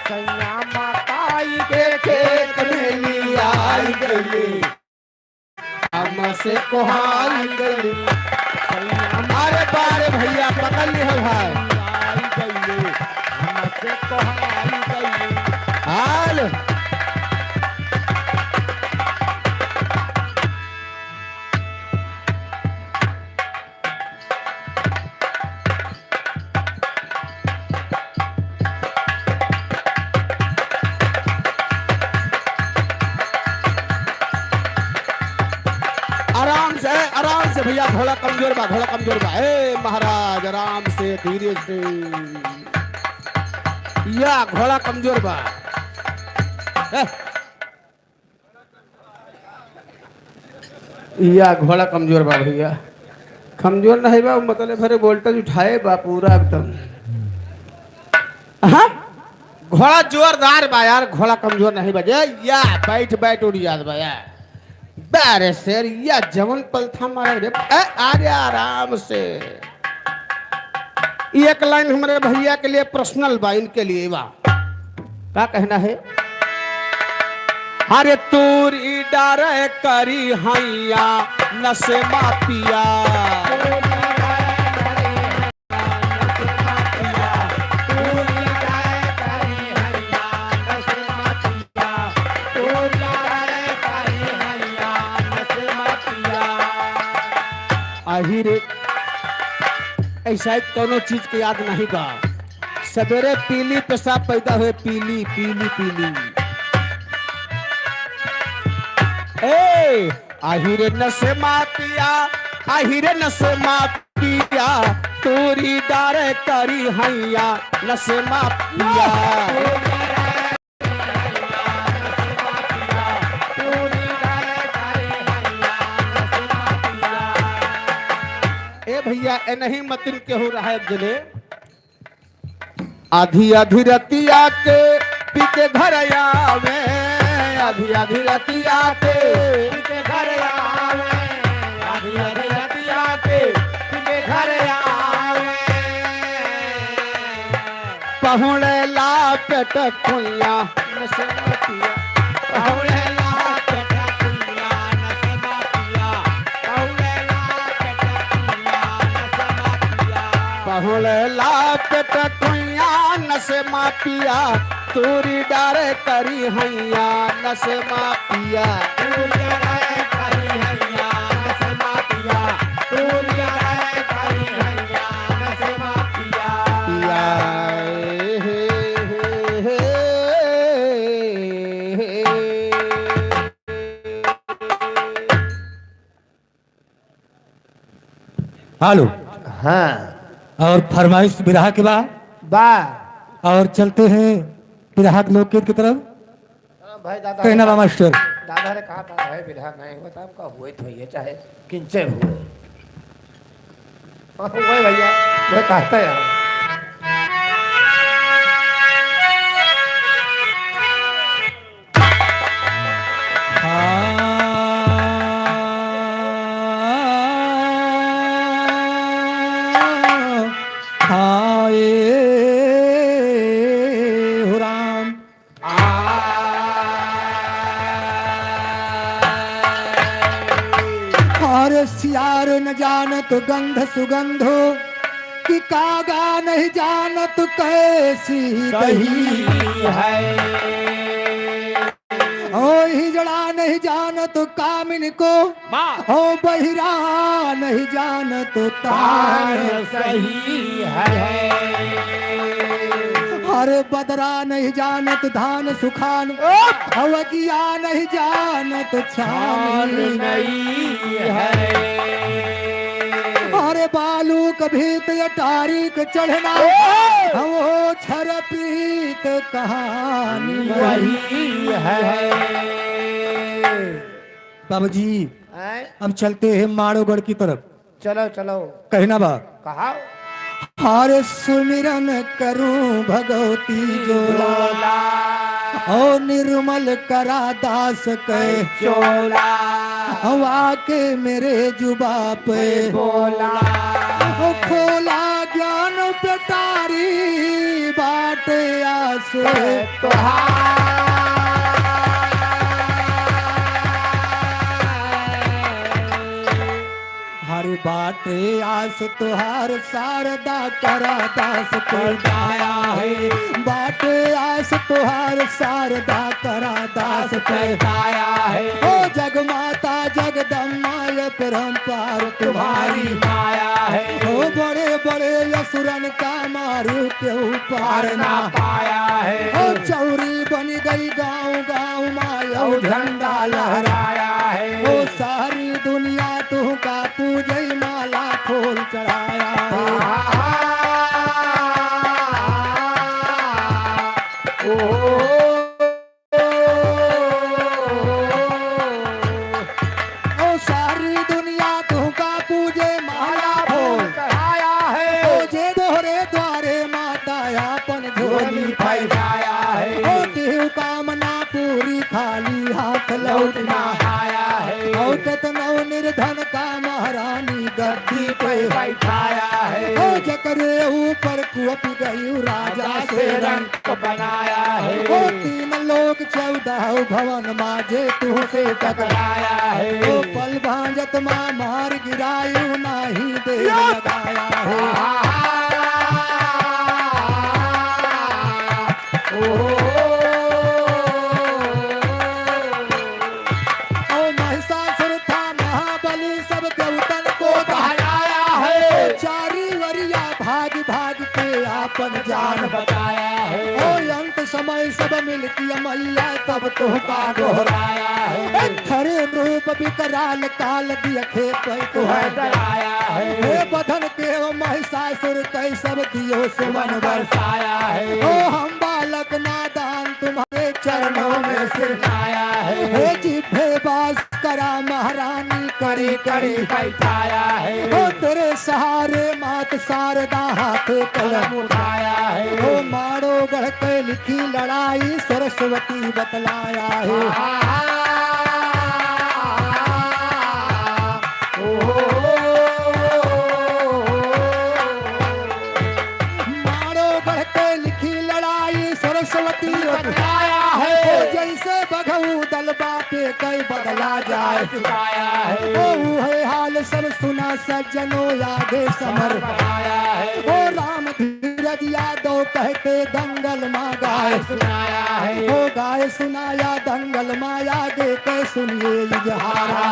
सैया मकाई के खेत में लियाई गइले। हमसे कोहाई गइल। अरे बारे भैया, पकड़ ली है भाई। हमसे कोहाई गइल। हाल। आराम से, आराम से भैया, घोड़ा कमजोर बा, घोड़ा कमजोर बा। ए महाराज, आराम से, धीरे से। या घोड़ा कमजोर बा। ए। या घोड़ा कमजोर बा भैया, कमजोर नहीं बा, मतलब भरे voltage उठाए बा पूरा एकदम। हाँ, घोड़ा जोरदार बा यार, घोड़ा कमजोर नहीं बा। ए, या बैठ बैठ उड़ जात बा यार। बा रे शेर, या जवन पलथा मारे रे। ए, अरे आराम से। ये एक लाइन हमारे भैया के लिए personal बा, इनके लिए बा। का कहना है? अरे तूरी डारे करी हैया नस मापिया। आही रे, ऐसा ही कोनो चीज के याद नहीं बा। सवेरे पीली पेशाब पैदा हुए, पीली, पीली, पीली। ए, आही रे नस मापिया, आही रे नस मापिया, तूरी डारे करी हैया नस मापिया। ए भैया, ए नहीं मतिन केहू रहे जने। आधी आधी रतिया के पी के घर आवे, आधी आधी रतिया के पी के घर आवे, आधी आधी रतिया के पी के घर आवे। पहुड़ेला पेट कुइया नस मापिया। पहुड़ेला पेट कुइया नस मापिया। पहुड़ेला पेट कुइया नस मापिया। पहुड़ेला पेट कुइया नस मापिया। तूरी डारे करी हैया नस मापिया। तूरी डारे करी हैया नस मापिया। तूरी डारे करी हैया नस मापिया। पिया, ए, हे, हे, हे, हे। हेलो। हाँ। और फरमाइश बिरहा के बा? बा। और चलते हैं बिरहा के लोकगीत की तरफ। हाँ भाई, दादा कहना रे बा कहा, मास्टर। दादा रे कहा था भाई, बिरहा नहीं हुआ था, हमका हुए तो ये चाहे किंचे हुए। हाँ, हुए भैया, मैं कहता यार। हाँ, हाँ, ए हो राम। अरे सियार न जानत गंध सुगंधो, कि कागा नहीं जानत कैसी दही। दही है। ओ हिजड़ा नहीं जानत कामिन को, वाह। ओ बहिरा नहीं जानत तान तान सही है। अरे बदरा नहीं जानत धान सुखान, ओ! अवकिया नहीं जानत छान छान नहीं है। अरे बालू कभी तो ये तारीख चढ़ना, ओ! हम हो छर प्रीत कहानी वही है। बाबूजी, हैं? हम चलते हैं माड़ोगढ़ की तरफ। चलो, चलो। कहना बा। कहा? हर सुमिरन करूं भगवती जोला। जोला। ओ निर्मल करा दास के चोला। हवा के मेरे जुबा पे। पे बोला। ओ खोला ज्ञान पेटारी बाटे आस। तोहार। हर बाटे आस तोहार शारदा करा दास पे। बताया है। बाटे आस तोहार शारदा करा दास पे। बताया है। ओ जगमाता जगदम्मा ये परंपार तुम्हारी तुम्हारी माया है। ओ बड़े बड़े असुरन का मारू के ऊपर पार ना ना। पाया है। ओ चौरी बन गई गाँव गाँव माया ओ झंडा झंडा लहरा। लहराया है। ओ सारी दुनिया केतनो निर्धन का महारानी गद्दी पे बैठाया है। ओ जकरे ऊपर कुप गई राजा से रंक बनाया है। ओ तीन लोक चौदह भवन माजे तुहसे टकराया है। ओ पल भांजत मा मार गिरायु नाही दे लगाया है। ओ महिषासुर था महाबली, सब देवतन को दहराया है। चारी वरिया भाग भाग के आपन जान बचाया है। ओ अंत समय सब मिलके मैया तब तोहका गोहराया है। ए थरे रूप विकराल काल दियखे पै तुहै डराया है। हे बधन के ओ महिषासुर तै सब दियो सुमन बरसाया है। ओ हम बालक नादान तुम्हारे चरणों में सिर आया है। हे जिभे बास करा महारानी कड़ी कड़ी बैठाया है। ओ तेरे सहारे मात शारदा हाथे कलम उठाया है। ओ माड़ो गढ़ के लिखी लड़ाई सरस्वती बतलाया है। माड़ो गढ़ के लिखी लड़ाई सरस्वती बतलाया है। जैसे बघऊ दल बापे कई बदला जाए चुकाया है। ओ है हाल सब सुना सज्जनो यादे समर बनाया है। ओ राम धीरज यादव कहते दंगल मा गाय सुनाया है। ओ गाय सुनाया दंगल मा यादे के सुनिए इजहारा।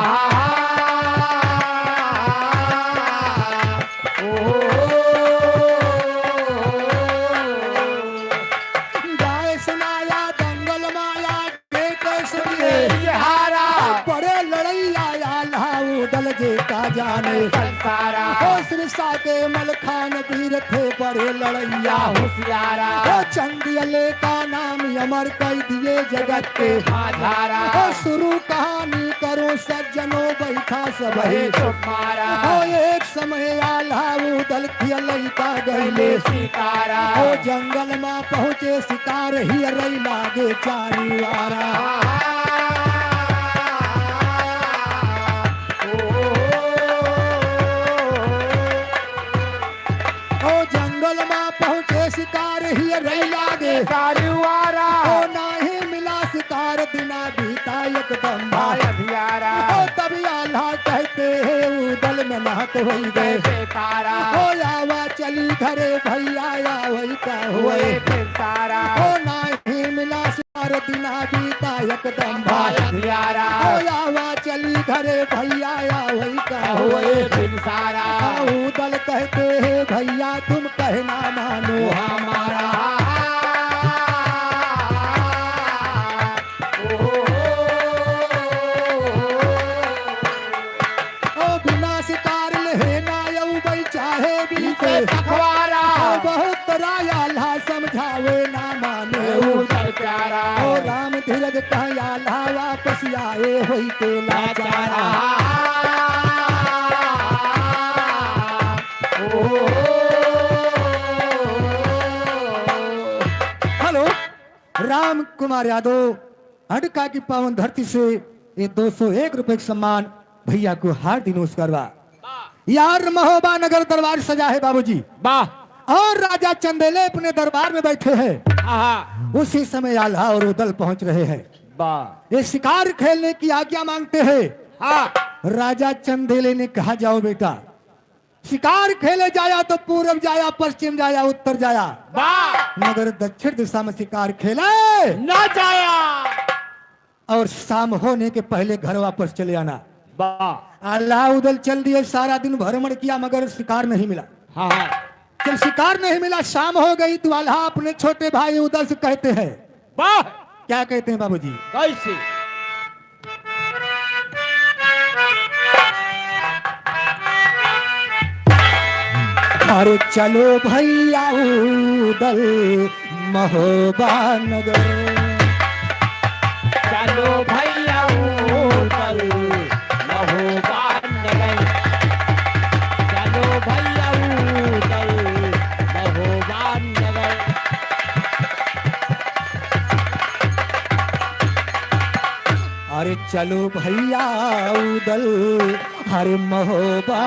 गाय सुनाया दंगल मा यादे के सुनिए इजहारा। बड़े लड़ैया आल्हा उदल जेका जाने संसारा। ओ सिरसा के मलखान वीर थे बड़े लड़ैया होशियारा। ओ चंदियले का नाम अमर कई दिए जगत के माझारा। ओ शुरू कहानी करो सज्जनो बैठा सबही चुप मारा। ओ एक समय आल्हा उदल खियलैता गइले शिकारा। ओ जंगल मा पहुँचे शिकार हियरै लागे चारी वारा। ओ जंगल मा पहुँचे शिकार हियरै लागे चारी वारा। ओ नाही मिला शिकार दिना बीता एकदम भाई अंधियारा। ओ तब आल्हा कहते हैं उदल में नहत होई गए बेकारा। ओ आवा चली घरे भैया या वही का हुए बेकारा। ओ नाही मिला शिकार दिना बीता एकदम भाई अंधियारा। ओ आवा चली घरे भैया या वही का हुए बिनसारा। उदल कहते हैं भैया तुम कहना मानो हमारा। ओ बिना शिकार लेहे ना अउबै चाहे बीते पखवारा। ओ बहुत राय आल्हा समझावे ना माने उदल प्यारा। ओ राम धीरज कह आल्हा वापस आए होई के लाचारा। लाचारा। ओ हेलो, राम कुमार यादव, अडका की पावन धरती से ये दो सौ एक रुपए का सम्मान भैया को हार्दिक नमस्कार बा। यार महोबा नगर दरबार सजा है बाबूजी। वाह। और राजा चंदेले अपने दरबार में बैठे हैं। आहा। उसी समय आल्हा और उदल पहुंच रहे हैं। वाह। ये शिकार खेलने की आज्ञा मांगते हैं। हाँ। राजा चंदेले ने कहा, जाओ बेटा, शिकार खेले जाया तो पूरब जाया, पश्चिम जाया, उत्तर जाया। वाह। मगर दक्षिण दिशा में शिकार खेले ना जाया। और शाम होने के पहले घर वापस चले आना। वाह। आल्हा उदल चल दिए, सारा दिन भ्रमण किया मगर शिकार नहीं मिला। हाँ, हाँ। जब शिकार नहीं मिला, शाम हो गई तो आल्हा अपने छोटे भाई उदल से कहते हैं। वाह। क्या कहते हैं बाबूजी? कैसे? अरे चलो भैया उदल महोबा नगर। चलो भैया उदल महोबा नगर। चलो भैया उदल महोबा नगर। अरे चलो भैया उदल, हरे महोबा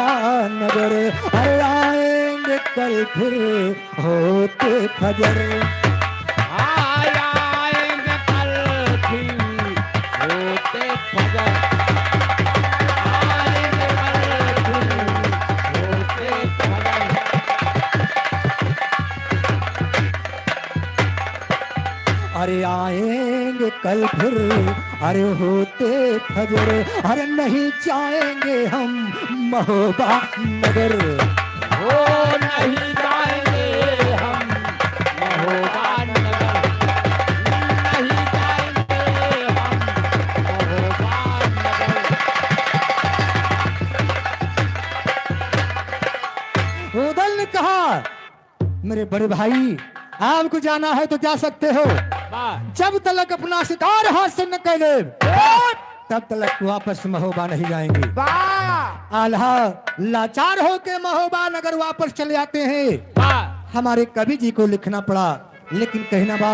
नगर, अरे आएंगे कल फिर होते फजर। हाँ, आएंगे कल फिर होते फजर। आएंगे कल फिर होते फजर। अरे आएंगे कल फिर, अरे होते फजर, अरे नहीं जाएंगे हम महोबा नगर। ओ नहीं जाएंगे हम महोबा नगर, नहीं जाएंगे हम महोबा नगर। उदल ने कहा, मेरे बड़े भाई, आपको जाना है तो जा सकते हो। वाह। जब तलक अपना शिकार हाथ से न कर ले, वाह। तब तलक वापस महोबा नहीं जाएंगे। वाह। आल्हा लाचार होके महोबा नगर वापस चले आते हैं। वाह। हमारे कवि जी को लिखना पड़ा, लेकिन कहना बा,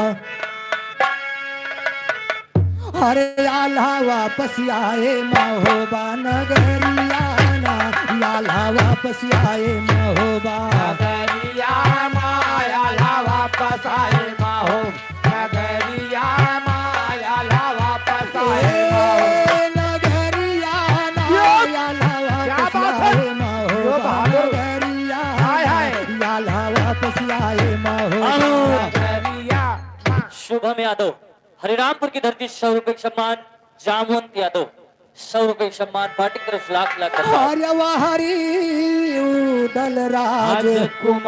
अरे आल्हा वापस आए महोबा नगरिया ना, आल्हा वापस आए महोबा। नगरिया ना, आल्हा वापस आए महो, नगरिया ना, आल्हा वापस आए महो। ए, नगरिया ना, यो, आल्हा क्या वापस बात है? आए महोबा यो बहादुर। नगरिया हाय, हाय। ना, आल्हा वापस आए महोबा। अरे। नगरिया ना। शुभम यादव, हरिरामपुर की धरती, सौ रुपए का सम्मान। जामवंत यादव, सौ रुपए का सम्मान, पार्टी की तरफ से लाख लाख धन्यवाद। अरे वाह रे उदल राजकुमार।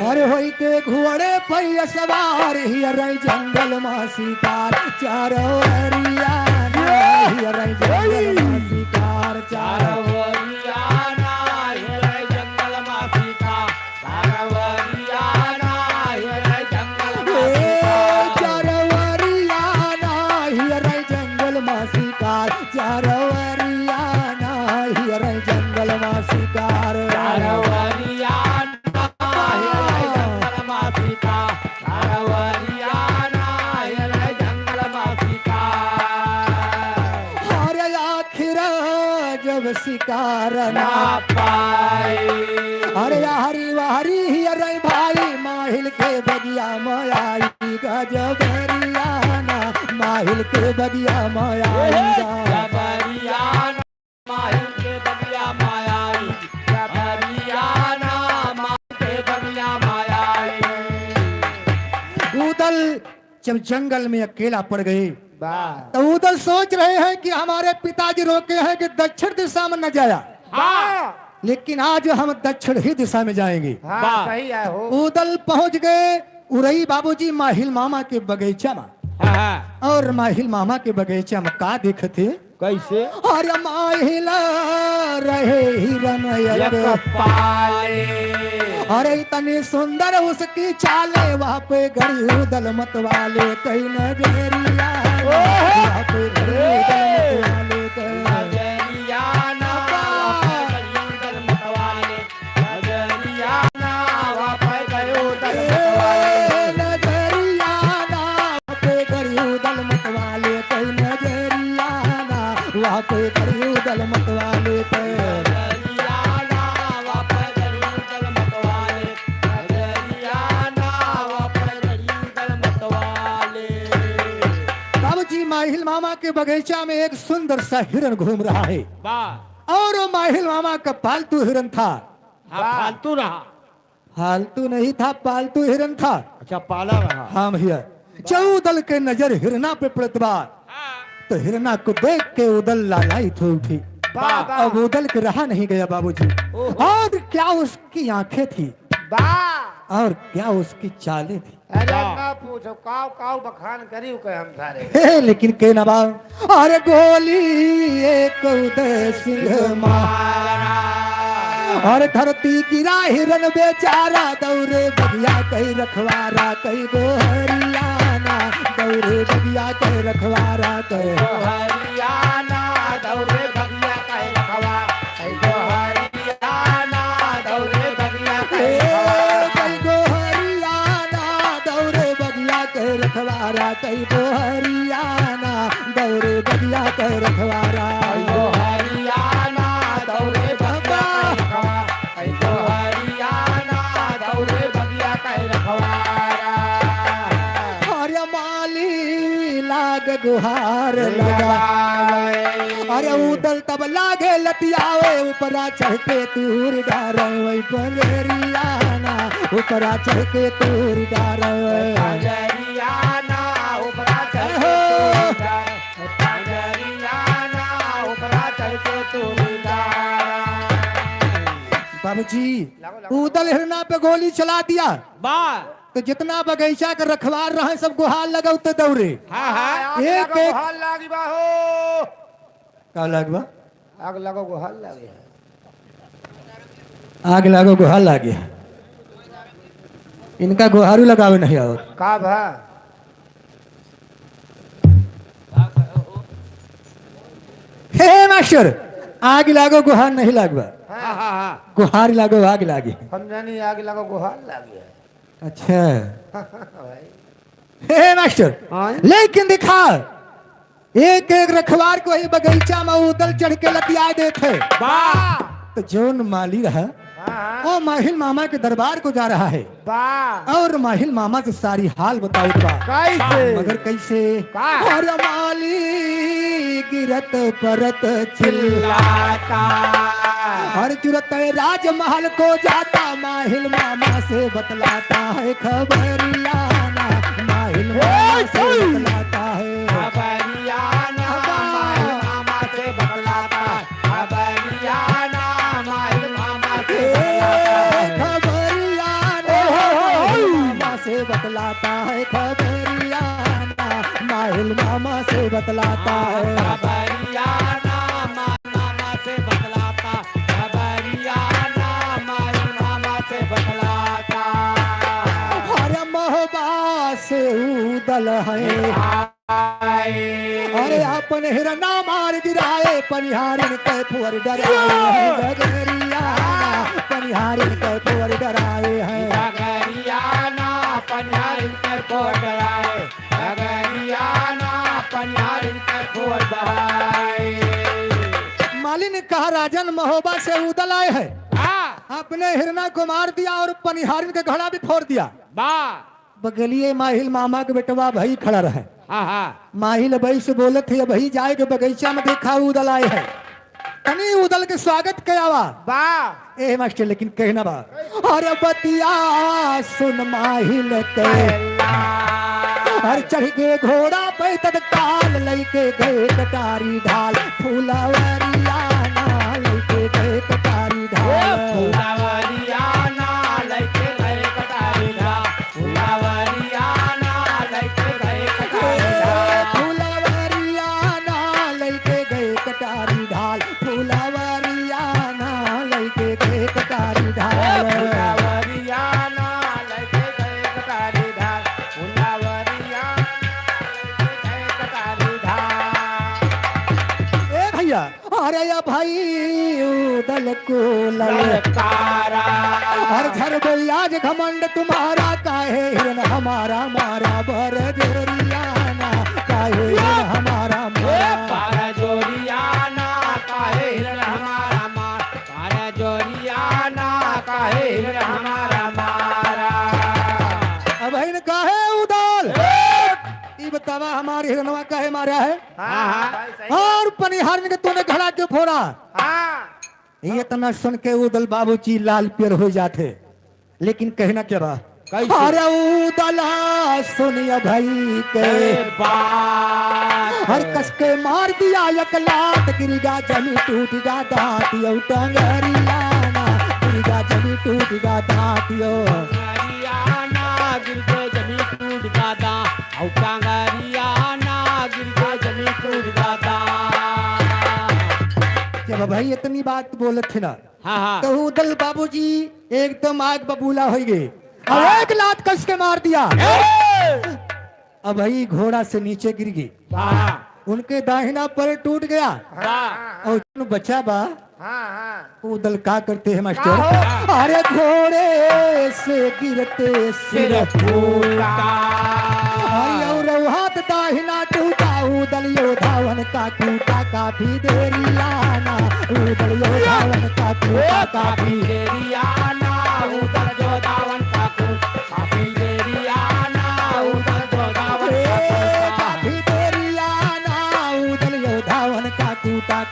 अरे होई के घोड़े पे सवार, हियरै जंगल मा शिकार, चारों ओरिया ना, हियरै जंगल मा शिकार, चारों ओरिया ना, हियरै जंगल मा शिकार। चारवरिया ना हियरै जंगल मा ए, शिकार। चारवरिया ना हियरै जंगल मा शिकार। चारवरिया ना हियरै जंगल मा शिकार। चारवरिया ना हियरै जंगल मा शिकार। चारवरिया ना हियरै जंगल मा शिकार। अरे आखिर जब शिकार ना ना पाए। अरे हरी हरी हियरै भाई, माहिल के बगिया मा आई गजबरिया ना, माहिल के बगिया मा आई गा। जबरिया ना, माहिल के बगिया मा आई, जबरिया ना, माहिल के बगिया मा आई। उदल जब जंगल में अकेला पड़ गए, वाह। तो उदल सोच रहे हैं कि हमारे पिताजी रोके हैं कि दक्षिण दिशा में न जाया। हाँ। लेकिन आज हम दक्षिण ही दिशा में जाएंगे। हाँ, वाह। सही है हो। उदल पहुंच गए उरई बाबूजी माहिल मामा के बगीचा में। हाँ, हाँ। और माहिल मामा के बगीचा में का देखते? कैसे? अरे माहिला रहे हिरन एक एक पाले। अरे इतनी सुंदर उसकी चाले, वहाँ पे गड़ी उदल मत वाले कई नजरिया। ओहो! वहाँ पे गड़ी उदल मत वाले कई नजरिया ना, वहाँ पे गड़ी उदल मत वाले। नजरिया ना, वहाँ पे गड़ी उदल मत वाले। ए, नजरिया ना, वहाँ पे गड़ी उदल मत वाले कई नजरिया ना, वहाँ पे गड़ी उदल मत वाले कई। नजरिया ना, वहाँ पे गड़ी उदल मत वाले। नजरिया ना, वहाँ पे गड़ी उदल मत वाले। बाबूजी, माहिल मामा के बगीचा में एक सुंदर सा हिरन घूम रहा है। वाह। और वो माहिल मामा का पालतू हिरन था। हाँ, वाह। फालतू रहा। फालतू नहीं था, पालतू हिरन था। अच्छा, पाला रहा। हाँ भैया, जब उदल के नजर हिरना पे पड़त बा, हाँ। तो हिरना को देख के उदल लालायित हो उठी। वाह, वाह। अब उदल के रहा नहीं गया बाबूजी। ओहो। और क्या उसकी आंखें थी, वाह। और क्या उसकी चालें थी। अरे वाह। ना पूछो, काव काव बखान करी के हम सारे। हे, लेकिन के ना बा। अरे गोली एक उदय सिंह मारा। अरे धरती गिरा हिरन बेचारा, दौरे बगिया कई रखवारा कई गो हरियाना, दौरे बगिया कई रखवारा कई। हरियाना, दौरे बगिया कई रखवारा कई गो हरियाना। हरियाना दौरे बगिया के ए, रखवारा। कई गो हरियाना दौरे बगिया के रखवारा, कई गो हरियाना दौरे बगिया हार लगा। अरे ऊदल तब लागे लतियावे, ऊपरा चढ़ के तूर डारे, वही पगरिया ना, ऊपरा चढ़ के तूर डारे। पगरिया ना, ऊपरा चढ़ के तूर डारे, पगरिया ना, ऊपरा चढ़ के तूर डारे। बाबूजी, ऊदल हिरना पे गोली चला दिया। बा। तो जितना बगीचा के रखवार रहे, सब गुहार लगौते दौड़े। हाँ, हाँ। आग एक, लागो, एक गुहार लागी बा हो। का लाग बा? आग लागो, गुहार लागे है। आग लागो, गुहार लागे है। इनका गुहारू लगावे नहीं आवत। का भा? हे मास्टर, आग लागो, गुहार नहीं लाग बा। हाँ, हाँ, हाँ। गुहार लागो, आग लागे। हम जानी आग लागो, गुहार लागे है। अच्छा। भाई। हे मास्टर, हाँ। लेकिन देखा, एक एक रखवार को ही बगीचा में ऊदल चढ़ के लतिया देत है। बा। तो जौन माली रहा, हाँ, हाँ। वो माहिल मामा के दरबार को जा रहा है। बा। और माहिल मामा से सारी हाल बतावत बा। कैसे? मगर कैसे? का? अरे माली गिरत परत चिल्लाता। हर जुरत राजमहल को जाता, माहिल मामा से बतलाता है खबरिया ना, माहिल मामा से बतलाता है। खबरिया ना, माहिल मामा से बतलाता है। खबरिया ना, माहिल मामा से बतलाता है। खबरिया ना, माहिल मामा से बतलाता है, खबरिया ना, माहिल मामा से बतलाता है। खबरिया ना, मामा से बतलाता, खबरिया ना, माई मामा से बतलाता। अरे महोबा से ऊदल है। आए। अरे अपन हिरना मार गिराए, पनिहारिन के फुअर डराए हैं डगरिया ना, पनिहारिन के फुअर डराए हैं। डगरिया ना, पनिहारिन के फुअर डराए। डगरिया ना पनिहारिन के खोर बहाए। मालिन कहा, राजन महोबा से ऊदल आए हैं। हाँ। अपने हिरना को मार दिया और पनिहारिन के घड़ा भी फोड़ दिया। बा। बगलिए माहिल मामा के बेटवा भाई खड़ा रहे। हाँ, हाँ। माहिल भाई से बोलत है, भाई जाए के बगीचा में देखा ऊदल आए हैं। तनी ऊदल के स्वागत कयावा। बा। ए मास्टर, लेकिन कहना बा, अरे बतिया सुन माहिल के। हर चढ़ के घोड़ा पे तत्काल, लइके गए कटारी ढाल, फुलवरिया ना लइके गए कटारी ढाल। फुलवरिया ना लइके गए कटारी ढाल। फुलवरिया ना लइके गए कटारी ढाल। फुलवरिया ना लइके गए कटारी ढाल। फुलवरिया ना लइके गए कटारी ढाल। फुलवरिया ना लइके गए कटारी ढाल। फुलवरिया ना लइके गए कटारी ढाल। ए भैया, अरे या भाई ऊदल को ललकारा। ललकारा। हर झर बैयाज घमंड तुम्हारा, काहे हिरन हमारा मारा बरजोरिया ना, काहे हिरन हमारा मारा। बरजोरिया ना, काहे हिरन हमारा मारा, बरजोरिया ना, काहे हिरन हमारा मारा। अब है न काहे ऊदल? ई बतावा हमारे हिरनवा काहे मारा है? हाँ, हाँ। और पनिहारिन के तूने घड़ा क्यों फोड़ा? हाँ। ये इतना सुन के ऊदल बाबूजी लाल पियर हो जाते, लेकिन कहना क्या बा? कैसे? अरे ऊदला सुनिया भाई के। ए बात। हर कस के मार दिया एक लात, गिरिगा जमी टूटिगा दाँत यो टंगरिया ना, गिरिगा जमी टूटिगा दाँत यो। टंगरिया ना, गिरिगा जमी टूटिगा दाँत। अउ टंगरिया ना गिर के जमीन टूट जाता। जब भाई इतनी बात बोलत थे ना, हाँ, हाँ। तो ऊदल बाबूजी एकदम आग बबूला होइ गए। हाँ। अब एक लात कस के मार दिया। ए! अब भाई घोड़ा से नीचे गिर गई। हाँ। उनके दाहिना पैर टूट गया। हाँ। और जो बचा बा, हाँ, हाँ। ऊदल का करते हैं मास्टर? का हो? अरे घोड़े से गिरते सिर सिर फूटा। फूटा। अरे और हाथ दाहिना टूटा, ऊदल यो धावन का टूटा काफी देरिया ना, ऊदल यो धावन का टूटा काफी देरिया ना, ऊदल यो धावन का टूटा काफी देरिया ना, ऊदल यो धावन का टूटा। ए, काफी देरिया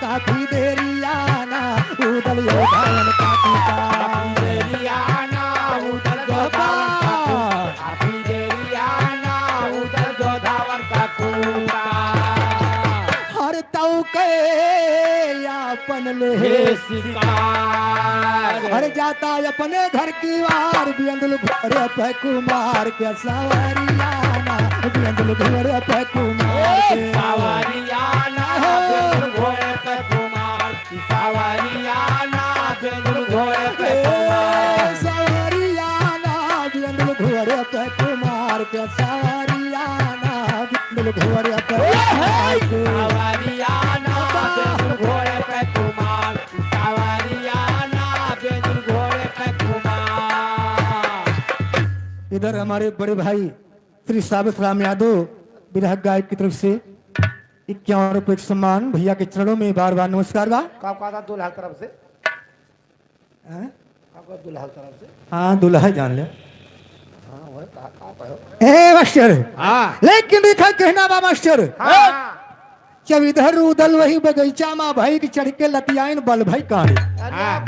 काफी देरिया ना, उदल योधावन का तूफान। काफी देरिया ना, उदल योधावन का तूफान। काफी देरिया ना, उदल योधावन का तूफान। हर तौ के आपन ले हे शिकार। हर जाता अपने घर की वार, बेंदुल घोड़े पे कुमार के सवारिया ना, बेंदुल घोड़े पे कुमार ए, के। सवारिया ना, हो। बेंदुल घोड़े पे कुमार, सवारिया ना, बेंदुल घोड़े पे ए, कुमार। सवारिया ना, बेंदुल घोड़े पे कुमार के, सवारिया ना, बेंदुल घोड़े पे ए, कुमार हे। के। सवारिया ना, बेंदुल घोड़े पे कुमार, सवारिया ना, बेंदुल घोड़े पे कुमार। इधर हमारे बड़े भाई श्री साबित राम यादव, विधायक गायक की तरफ से इक्यावन रुपए का सम्मान भैया के चरणों में बार बार नमस्कार बा। का कहता दूल्हा की तरफ से? हैं? का कहता दूल्हा की तरफ से? हाँ, दूल्हा जान ले। हाँ, वह का, का कहो? ए मास्टर, हाँ। लेकिन देखा कहना बा मास्टर। हाँ। जब इधर उदल वही बगीचा मा भई कि चढ़ के लतियाइन बल भई काढ़े। अरे, हाँ।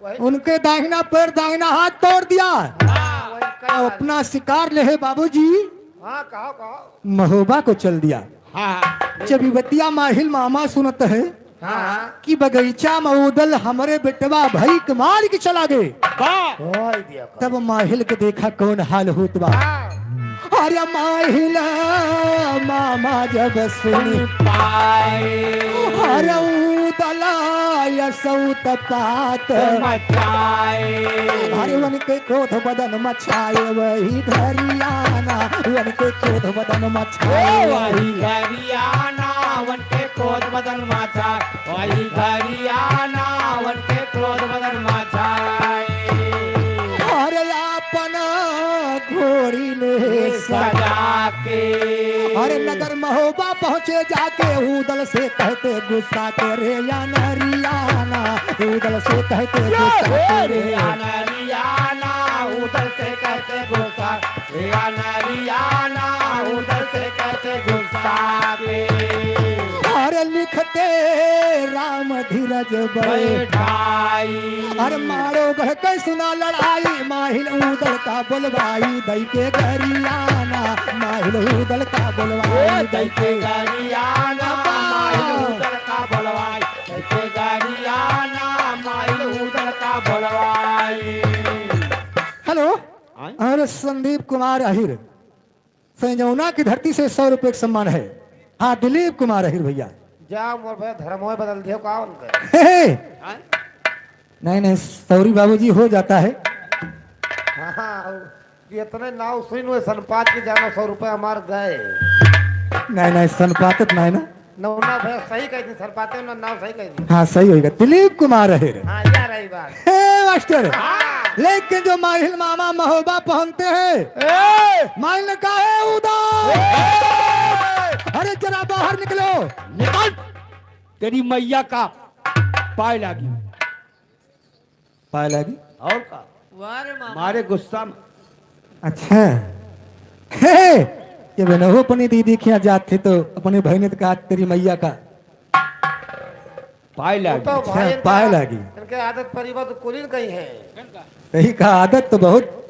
वही। उनके दाहिना पैर दाहिना हाथ तोड़ दिया। हाँ, वही कहा। और अपना शिकार ले है बाबूजी। हाँ, कहो, कहो। महोबा को चल दिया। हाँ। जब ई बतिया माहिल मामा सुनत है हाँ। कि बगीचा मा उदल हमरे बेटवा भई के मार के चला गए। वाह। ओए दिया। तब माहिल के देखा कौन हाल होत बा। हाँ। अरे माहिल मामा जब सुन पाए। अरे उदला यसौ त पात मचाए। अरे वन के क्रोध बदन मचाए वही घरियाना, वन के क्रोध बदन मचाए। ओ वही घरियाना, वन के क्रोध बदन मचाए। वही घरियाना, वन के क्रोध बदन मचाए। अरे आपन घोड़ी ले सजा के। अरे नगर महोबा पहुँचे जाके, उदल से कहते गुस्सा के रे अनरियाना, उदल से कहते गुस्सा के रे। अनरियाना, उदल से कहते गुस्सा, रे अनरियाना, उदल से कहते गुस्सा के। अरे लिखते राम धीरज बैठाई। अरे मारो गढ़ के सुना लड़ाई, माहिल उदल का बोलवाई, दई के घरियाना, माहिल उदल का बोलवाई, ओ दई के घरियाना, माहिल उदल का बोलवाई, दई के घरियाना, माहिल उदल का बोलवाई। हेलो, आय? अरे संदीप कुमार आहिर। सैजौना की धरती से सौ रुपये का सम्मान है। हाँ, दिलीप कुमार अहिर भैया। जा मोर भैया, धर्मों में बदल दियो का उनके? हे, हे। हाँ? नहीं, नहीं, सॉरी बाबूजी, हो जाता है। हाँ, हाँ, ये इतने नाव सुन हुए सनपात के जानो सौ रुपये हमार गए। नहीं, नहीं, सनपात तो नहीं ना। नौना भैया सही कह दी, सनपाते ना नाव सही कह दी। हाँ, सही होइगा। दिलीप कुमार अहिर। हाँ, या रही बात। हे मास्टर, हाँ। लेकिन जो माहिल मामा महोबा पहनते हैं, ए! माहिल ने कहा, "ए उदल! ए! अरे जरा बाहर निकलो।" निकल! तेरी मैया का पाए लागी। पाए लागी? और का? वाह रे मामा। मारे गुस्सा में। अच्छा। हे, हे! ये बनहु अपनी दीदी के यहाँ जात थे तो अपने भाई ने तो कहा, "तेरी मैया का।" पाए वो लागी। तो अच्छा, भाई इनके पाए आ-, लागी। इनके आदत परी बा तो कुलीन कहीं है। कहीं का आदत तो बहुत।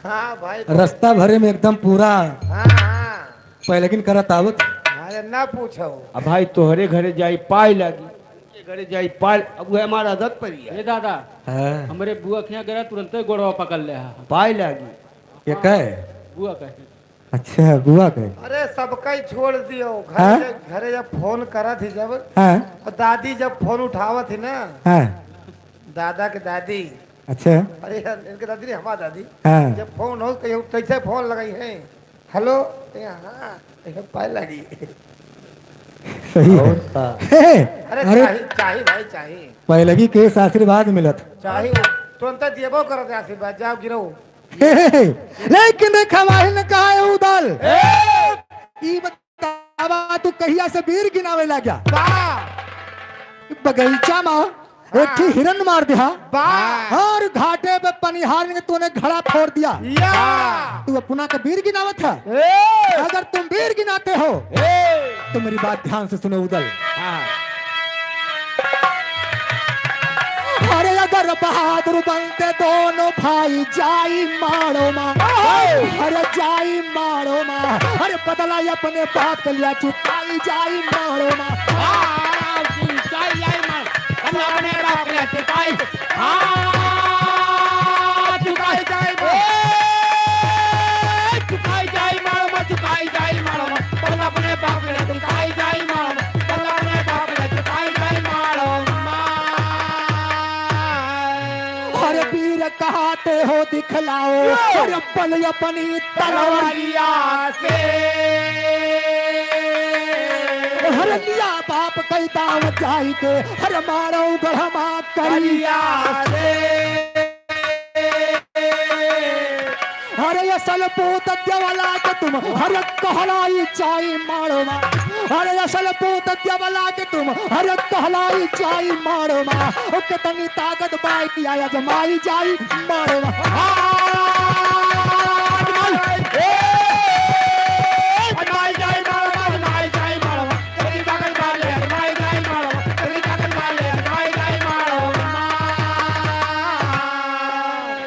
हाँ भाई। रास्ता भरे में एकदम पूरा हाँ, हाँ। पहलगिन करत आवत। अरे ना पूछो। अब भाई तोहरे घरे जाई पाए लागी, के घरे जाई पाए, अब वह हमारा आदत परी है। ए दादा, हाँ। हमरे बुआ के यहाँ गया, तुरंते गोड़वा पकड़ ले हा। पाए लागी। ये कहे? बुआ कहे। अच्छा, बुआ कहे। अरे, सबका ही छोड़ दियो। घरे हाँ? जब, घरे जब फोन करत ही जब, हाँ? और दादी जब फोन उठावत ही ना, हाँ। दादा के दादी। अच्छा। अरे यार, इनके दादी नहीं, हमार दादी। हाँ। जब फोन हो, कहीं कैसे फोन लगाई है? हेलो? ए, हाँ, ए, पाए लागी। सही है। और का? हे, हे, अरे, अरे। चाही, चाही भाई, चाही। पाए लागी के आशीर्वाद मिलत। चाही, तुरंत देबो करत आशीर्वाद, जाओ गिरो। हे, हे, हे। लेकिन देखा माहिल ने कहा, "ए उदल, ए! ई बतावा तू कहिया से बीर गिनावे लाग्या?" बा। बगीचा मा एक ठे हाँ। हिरन मार दिया। बा। और घाटे पे पनिहार ने तूने घड़ा फोड़ दिया। या। तू अपना का बीर गिनावत है? ए। अगर तुम बीर गिनाते हो, ए। तो मेरी बात ध्यान से सुनो उदल। हाँ। बहादुर बनते दोनों भाई जाई माड़ो मा। अरे जाई माड़ो मा। अरे बदला अपने बाप के लिया चुकाई जाई माड़ो मा। हाँ, चुकाई जाई माड़ो। बदला अपने बाप के लिया चुकाई। हाँ, चुकाई जाई माड़ो। चुकाई जाई माड़ो मा, चुकाई जाई माड़ो मा। बदला अपने बाप के लिया चुकाई जाई माड़ो मा। बदला अपने बाप के लिया चुकाई जाई माड़ो मा। अरे वीर कहाते हो दिखलाओ, अरे बल अपनी तलवारिया से। अरे लिया बाप कई दाव जाई के, अरे मारो गढ़मा करिया से। अरे असल पूत देवला के तुम, अरे कहलाई जाई माड़ो मा। अरे असल पूत देवला के तुम, अरे कहलाई जाई माड़ो मा। ओ कितनी ताकत बाई की आया जमाई जाई माड़ो मा। आजमाई, ए, आजमाई जाई माड़ो मा, आजमाई जाई माड़ो मा। तेरी ताकत बाले, आजमाई जाई माड़ो मा, तेरी ताकत बाले, आजमाई जाई माड़ो मा।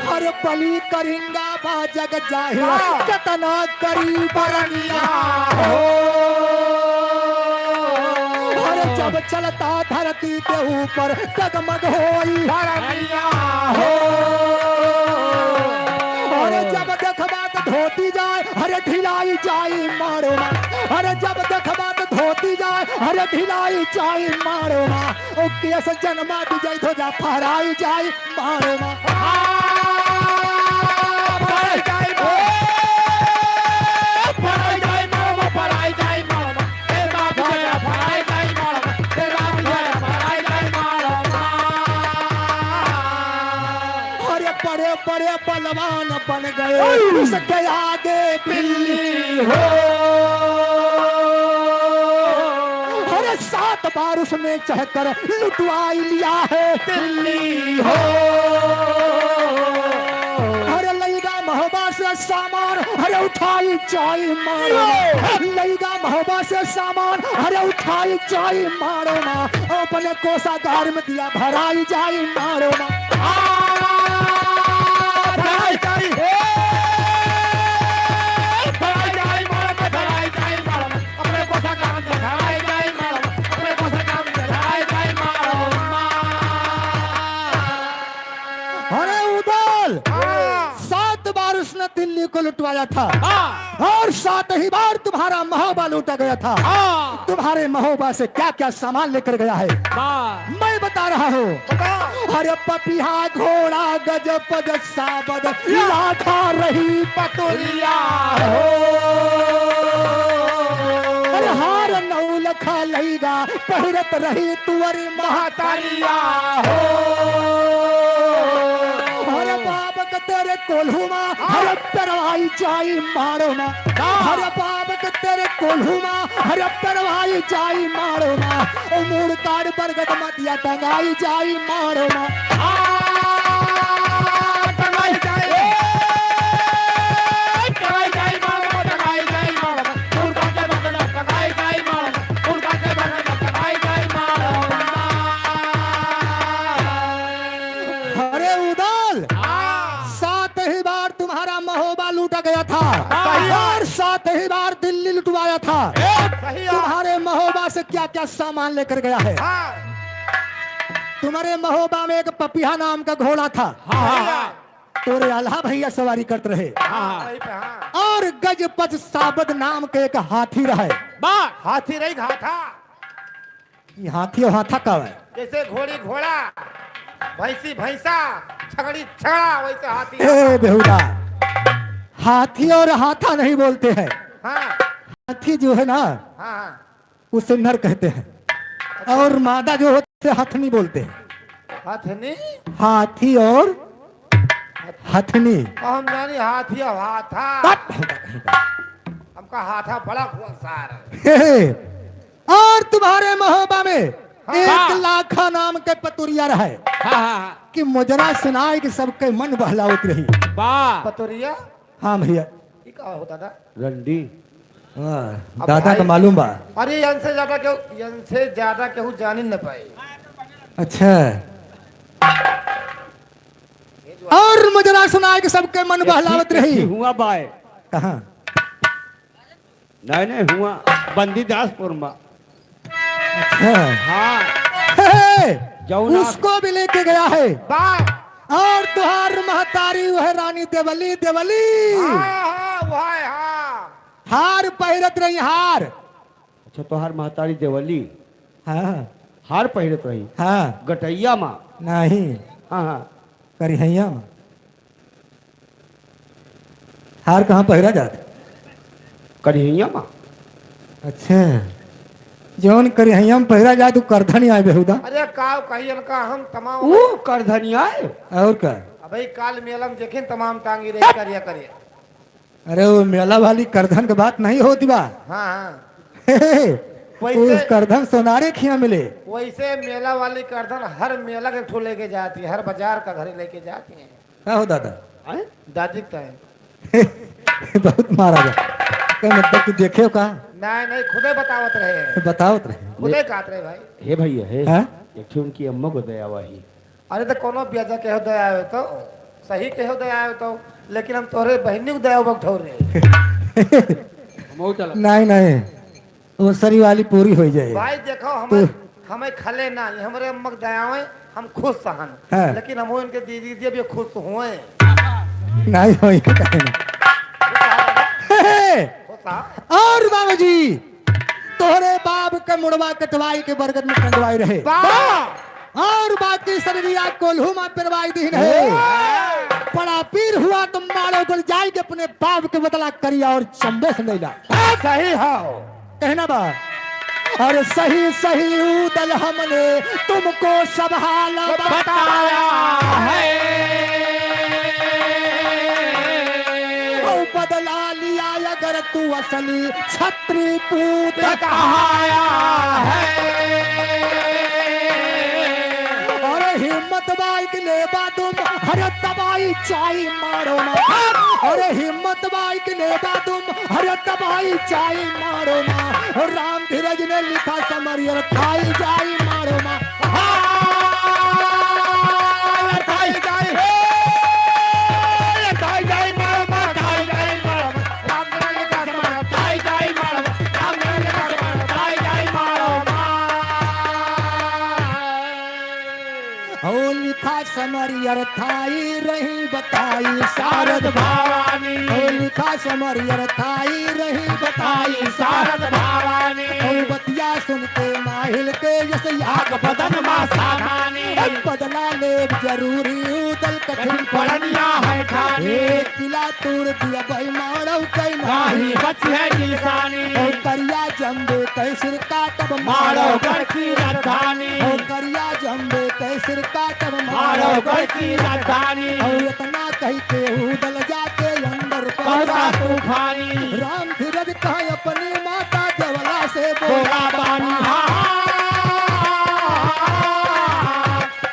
हर बली करिंगा बा जग जाहिर, हाँ। केतना करी बरनिया हो। अरे जब चलता धरती के ऊपर डगमग होई बरनिया हो। अरे जब देखबा त धोती जाए, अरे ढिलाई जाई माड़ो मा। अरे जब देखबा त धोती जाए, अरे ढिलाई जाई माड़ो मा। ओ केस जनमा दी जाई, ध्वजा फहराई जाई माड़ो मा। आ, फहराई जाई माड़ो। फहराई जाई माड़ो मा, फहराई जाई माड़ो मा। ए बाप रे, फहराई जाई माड़ो मा। ए बाप रे, फहराई जाई माड़ो मा। अरे बड़े बड़े बलवान बन गए, ओए! उसके आगे बिल्ली हो। अरे सात बार उसने चढ़कर लुटवाई लिया है दिल्ली हो। अरे लइगा महोबा से सामान, अरे उठाई जाई माड़ो मा। लइगा महोबा से सामान, अरे उठाई जाई माड़ो मा। अपने कोषागार में दिया भराई जाई माड़ो मा। आ, भराई जाई, ए, भराई जाई माड़ो मा, भराई जाई माड़ो मा। अपने कोषागार में भराई जाई माड़ो मा, अपने कोषागार में भराई जाई माड़ो मा। अरे उदल, हाँ। सात बार उसने दिल्ली को लुटवाया था, हाँ। और सात ही बार तुम्हारा महोबा लूटा गया था। हाँ। तुम्हारे महोबा से क्या क्या सामान लेकर गया है, हाँ। मैं बता रहा हूँ। बताओ। अरे पपिहा घोड़ा गज पग साबद या। लाखा रही पतोलिया हो। अरे हार नौ लखा लइगा पहिरत रही तुअरी महतारिया हो। अरे बाप के तेरे कोल्हू मा, हाँ। अरे पेरवाई जाई माड़ो मा। हाँ। अरे बाप के तेरे कोल्हू मा, अरे पेरवाई जाई माड़ो मा। ओ मूड़ काट बरगद मतिया टंगाई जाई माड़ो मा। हाँ, टंगाई जाई। ए, टंगाई जाई माड़ो मा, टंगाई जाई माड़ो मा। मूड़ काट बरगद टंगाई जाई माड़ो मा। अरे उदल, हाँ। सात ही बार तुम्हारा महोबा लूटा गया था, हाँ। और सात ही बार दिल्ली लुटवाया था। सही है। तुम्हारे महोबा से क्या क्या सामान लेकर गया है? हाँ। तुम्हारे महोबा में एक पपिहा नाम का घोड़ा था। हाँ, हाँ, हाँ। तोरे आल्हा भइया सवारी करत रहे। हाँ, हाँ। वही पे, हाँ। और गजपत साबद नाम के एक हाथी रहे। बा। हाथी रही, हाथा। ई हाथी और हाथा का है? जैसे घोड़ी घोड़ा, भैंसी भैंसा, छगड़ी छगड़ा, वैसे हाथी ए हाथा। बेहुदा, हाथी और हाथा नहीं बोलते हैं। हाँ। हाथी जो है ना, हाँ, हाँ। उसे नर कहते हैं। अच्छा। और मादा जो होते हैं, हथनी बोलते हैं। हथनी? हाथी और हथनी। हम जानी हाथी और हाथा। हट! हमका हाथा बड़ा हुआ सार। हे, हे। और तुम्हारे महोबा में हाँ। एक लाखा नाम के पतुरिया रहे हाँ, हाँ, हाँ। कि मुजरा सुनाए कि सबके मन बहलावत रही। वाह। पतुरिया? हाँ भइया। ई का हो दादा? रंडी। हाँ, अब दादा भाई, का मालूम बा। अरे, इनसे ज्यादा केहू, इनसे ज्यादा केहू जान ही न पाए। अच्छा। और मुजरा सुनाए के सबके मन एक बहलावत ठीक, एक रही। ठीक हुआ बाय। कहाँ? नहीं, नहीं, हुआ बंदीदासपुर में। अच्छा। हाँ। हे, हे, जौन आप उसको भी लेके गया है। बाय। और तुहार महतारी वह रानी देवली, देवली। हाँ, हाँ, वह है, हाँ। हार पहिरत रही, हार। अच्छा, तोहार महतारी देवली। हाँ। हार पहिरत रही? हाँ। गटैया मा? नहीं। हाँ, हाँ। करिहैया मा। हार कहाँ पहिरा जात? करिहैया मा। अच्छा, जौन करिहैया मा पहिरा जात, उ करधन आए बेहुदा। अरे, का कहियन का हम तमाम। ऊ करधन आए? और का? अबे, काल मेला में देखिन, तमाम टांगी रही करिया करिया। अरे, वो मेला वाली करधन के बात नहीं होती बा। हाँ, हाँ। वैसे उस करधन सोनारे खिया मिले। वैसे मेला वाली करधन हर मेला के ठो लेके जाती है, हर बाजार का घरे लेके जाती है। का हो दादा? आए? दादी का है। बहुत मारा जा। का मतलब कि देखे हो का? नहीं, नहीं, खुदे बतावत रहे। बतावत रहे। खुदे कहत रहे भाई। हे भैया, हे। हाँ? एक ठे उनकी अम्मा को दया वही। अरे तो कोनो ब्याजा केहो दया आवे तो, सही केहो दया आवे तो, लेकिन हम तोहरे बहिनी को दया बक ठौर रहे। हमहू चला। नहीं, नहीं, वो सरी वाली पूरी हो जाए। भाई देखो, हम, तो हमें खले ना, ये हमरे अम्मा के दया आवे, हम खुश सहन। हाँ। लेकिन हम इनके दीदी, दीदी अभी खुश हुए। नहीं हो, ये कहे ना। खुश आ। हे, हे। खुश आ। और बाबूजी, तोहरे बाप के मुड़वा कटवाई के बरगद में टंगवाई रहे। वाह! और बाकी शरीरिया कोल्हू में पेरवाई दीन है। वाह! बड़ा पीर हुआ तो मारो गोल जाए के अपने बाप के बदला करिया और चंबे से लेला। सही हो। कहना बा, और सही सही उदल हमने तुमको सब हाल बताया है। और बदला लिया अगर तू असली छत्री पूत कहाया है। अरे हिम्मत बाइक लेबा तुम, अरे दबाई चाई मारो ना। अरे हिम्मत बाइक लेबा तुम, अरे दबाई चाई मारो ना। राम धीरज ने लिखा समरियर खाई जाई मारो ना। हाँ, खाई जाई, हे, खाई जाई मारो ना, खाई जाई मारो ना। राम धीरज लिखा समरियर खाई जाई मारो ना। राम धीरज लिखा समरियर खाई जाई मारो ना। हो लिखा समरियर थाई रही बताई शारद भवानी। हो लिखा समरियर थाई रही बताई शारद भवानी। हो बतिया सुनते माहिल के यस याग बदन मा साधानी। ए बदला लेब जरूरी उदल कठिन कठिन पड़निया है ठानी। ए किला तोड़ दिया भाई मारव कई नाही बची है निशानी। ओ करिया जम्बे कै सिर काटब मारव गढ़ की राजधानी। ओ करिया जम्बे कै सिर काटब मारव गढ़ की राजधानी। ओ इतना कह के उदल जाके अंदर पहुंचा पहुंचा तूफानी। राम धीरज कहा अपनी माता देवला से बोला बोला बानी। बानी। हाँ।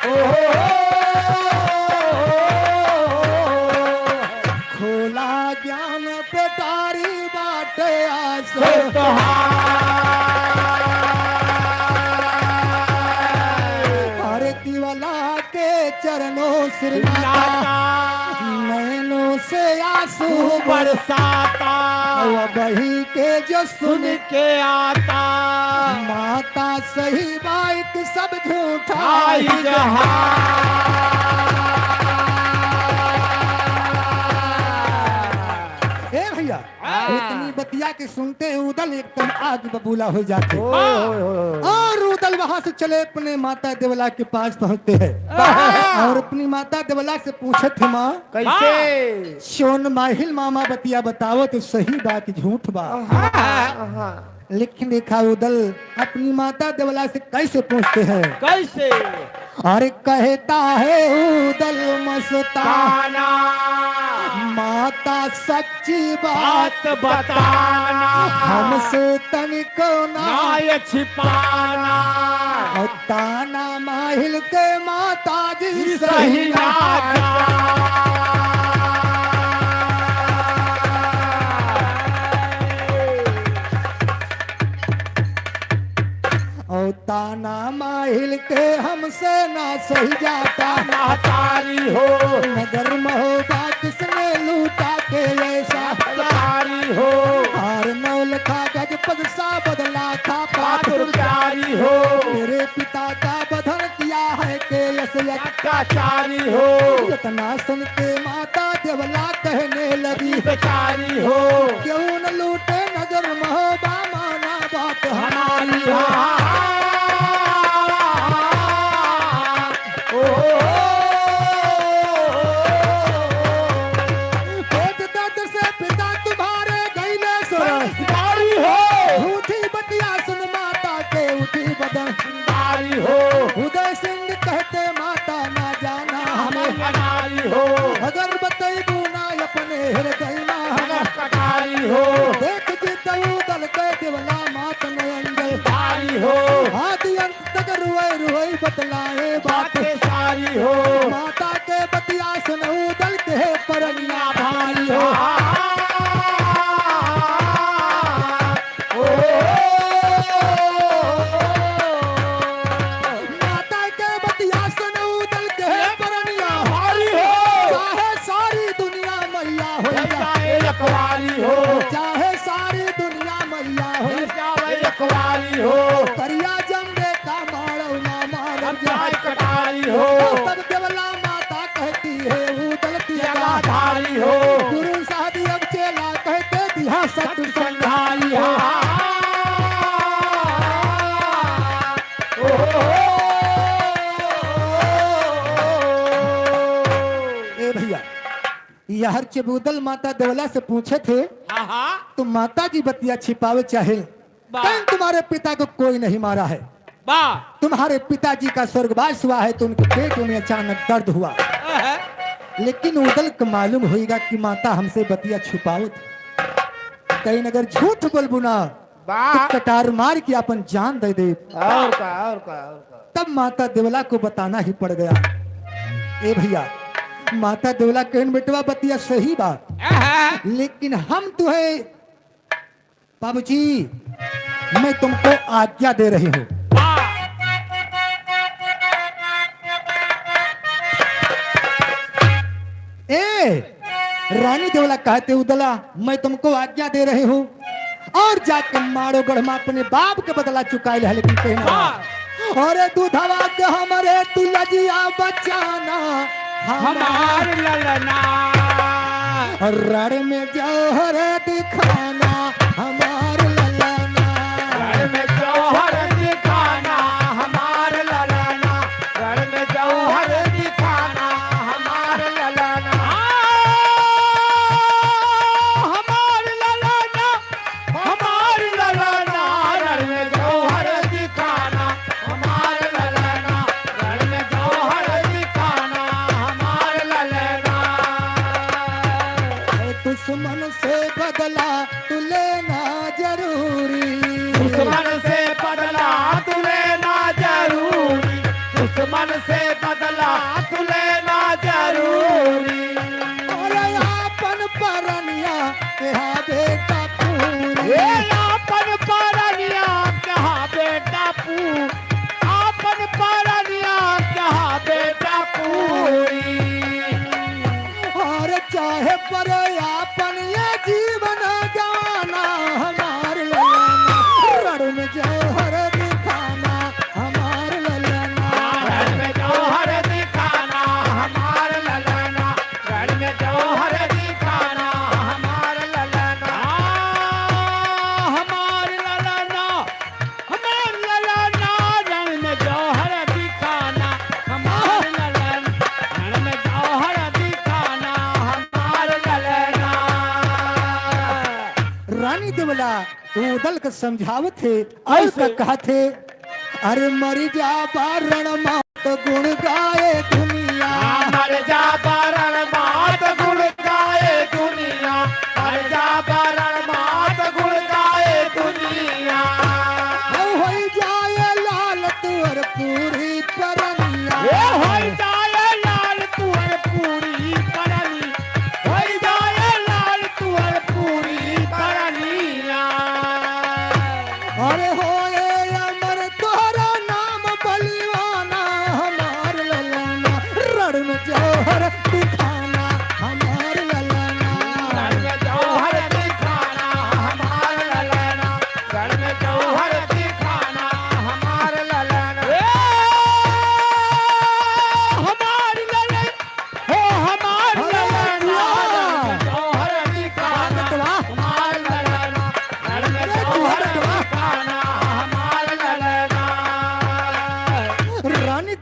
ओहो। खोला ज्ञान पेटारी बाटे आस। सो तोहार। आरती वाला के चरणों सिरनाता। सिरनाता। नैनों से आंसू बरसाता। बही के जो सुन के आता। माता सही बाइक सब झूठा आई जहां। ए भैया, हाँ। इतनी बतिया के सुनते ही उदल एकदम आग बबूला हो जाते। ओए, ओए, ओए, ओए। और उदल वहां से चले अपने माता देवला के पास पहुंचते हैं। हाँ। और अपनी माता देवला से पूछत है, माँ, कैसे? हाँ। सोन माहिल मामा बतिया बताओ तो सही बा कि झूठ बा? हाँ, हाँ। लेकिन देखा उदल अपनी माता देवला से कैसे पूछते हैं? कैसे? अरे कहता है उदल मस्ताना, ताना। माता सच्ची बात बात बताना। हमसे तनिको ना ना ये छिपाना। और ताना माहिल के माता जी जी सही सही ना ना। और ताना माहिल के हमसे ना सही जाता। महतारी हो। नगर महोबा किसने लूटा के ऐसा। महतारी हो। हार नौलखा गजपत सा बदला था पातुर। पातुर प्यारी हो। मेरे पिता का बधन किया है के यस यक। अत्याचारी हो। इतना सुन के माता देवला कहने लगी। बेचारी हो। क्यों न लूटे नगर महोबा माना बात हमारी। हमारी। हाँ। ओ। पेट दर्द से पिता तुम्हारे गईले सर। संस्कारी हो। झूठी बतिया सुन माता के उठी बदन। संस्कारी हो। उदय सिंह कहते माता ना जाना हमें। अनारी हो। अगर बतैबू ना अपने हृदय मा हम। अगर कटारी हो। देख जितऊ दल के देवला मात में अंजल। तारी हो। आदि अंत तक रुए रुए बतलाए बात। बातें सारी हो। माता के बतिया सुनऊ दल के परनिया भारी हो। ओ। माता के बतिया सुनऊ दल के परनिया भारी हो। चाहे सारी दुनिया मैया हो जाए। चाहे अकवारी हो। चाहे सारी दुनिया मैया हो। चाहे अकवारी हो। करिया जंगे का मारौ ना मारौ हम जाए। चाहे कटारी हो। तब देवला माता कहती है, "ऊ दल की जगाधारी हो।" गुरु साहब अब चेला कहते दिया सत संघारी हो। ओ हो हो। ए भैया, यहर चबूदल माता देवला से पूछे थे, हाँ, हाँ। तो माता जी बतिया छिपावे चाहे। वाह। कहीं तुम्हारे पिता को कोई नहीं मारा है। वाह। तुम्हारे पिताजी का स्वर्गवास हुआ है तो उनके पेट में अचानक दर्द हुआ। अहं। लेकिन उदल को मालूम होइगा कि माता हमसे बतिया छुपावत। कहीं अगर झूठ बोलबू ना, वाह। तो कटार मार के अपन जान दे दे। और का, और का, और का। तब माता देवला को बताना ही पड़ गया। ए भैया, माता देवला कहन, "बेटवा, बतिया सही बा, अहं। लेकिन हम तुहे बाबूजी, मैं तुमको आज्ञा दे रही हूँ।" ए, रानी देवला कहते उदला, "मैं तुमको आज्ञा दे रही हूँ।" और जाके माड़ो गढ़ में अपने बाप के बदला चुकाए ले, लेकिन कहना, हाँ। अरे दूधवा के हमरे तू लजिया बचाना, हमार हमार ललना। रण में जौहर दिखाना, हमार ललना। रण में जौहर दिखाना, हमार ललना। रण में जौहर दिखाना, हमार ललना। हमार ललना। हमार ललना, रण में जौहर दिखाना, हमार ललना, रण में जौहर दिखाना, हमार ललना। दुश्मन से बदला तू लेना जरूरी। दुश्मन से बदला तू लेना जरूरी। दुश्मन से बदला तू लेना जरूरी। अरे आपन परनिया कहा बेटा पूरी। ए आपन परनिया कहा बेटा पू-, आपन परनिया कहा बेटा पूरी। और चाहे परे आपन ये जीवन गवाना, हमार ललना रण में जौहर दिखाना, हमार ललना। रण में जौहर दिखाना, हमार ललना। रण में जौहर दिखाना, हमार ललना। हमार ललना, हमार ललना। रण में जौहर दिखाना, हमार ललना। रण में जौहर दिखाना, हमार ललना। रानी देवला उदल के समझावत थे और कैसे? का कहत थे, अरे मर जा बारण मात गुण गाए दुनिया। हाँ, मर जा बारण मात गुण गाए दुनिया। मर जा बारण मात गुण गाए दुनिया। हो होई जाए लाल तुअर पूरी परनिया। ए होई जाए लाल तुअर पूरी परनी। होई जाए लाल तुअर पूरी परनिया। अरे होए अमर तोहरा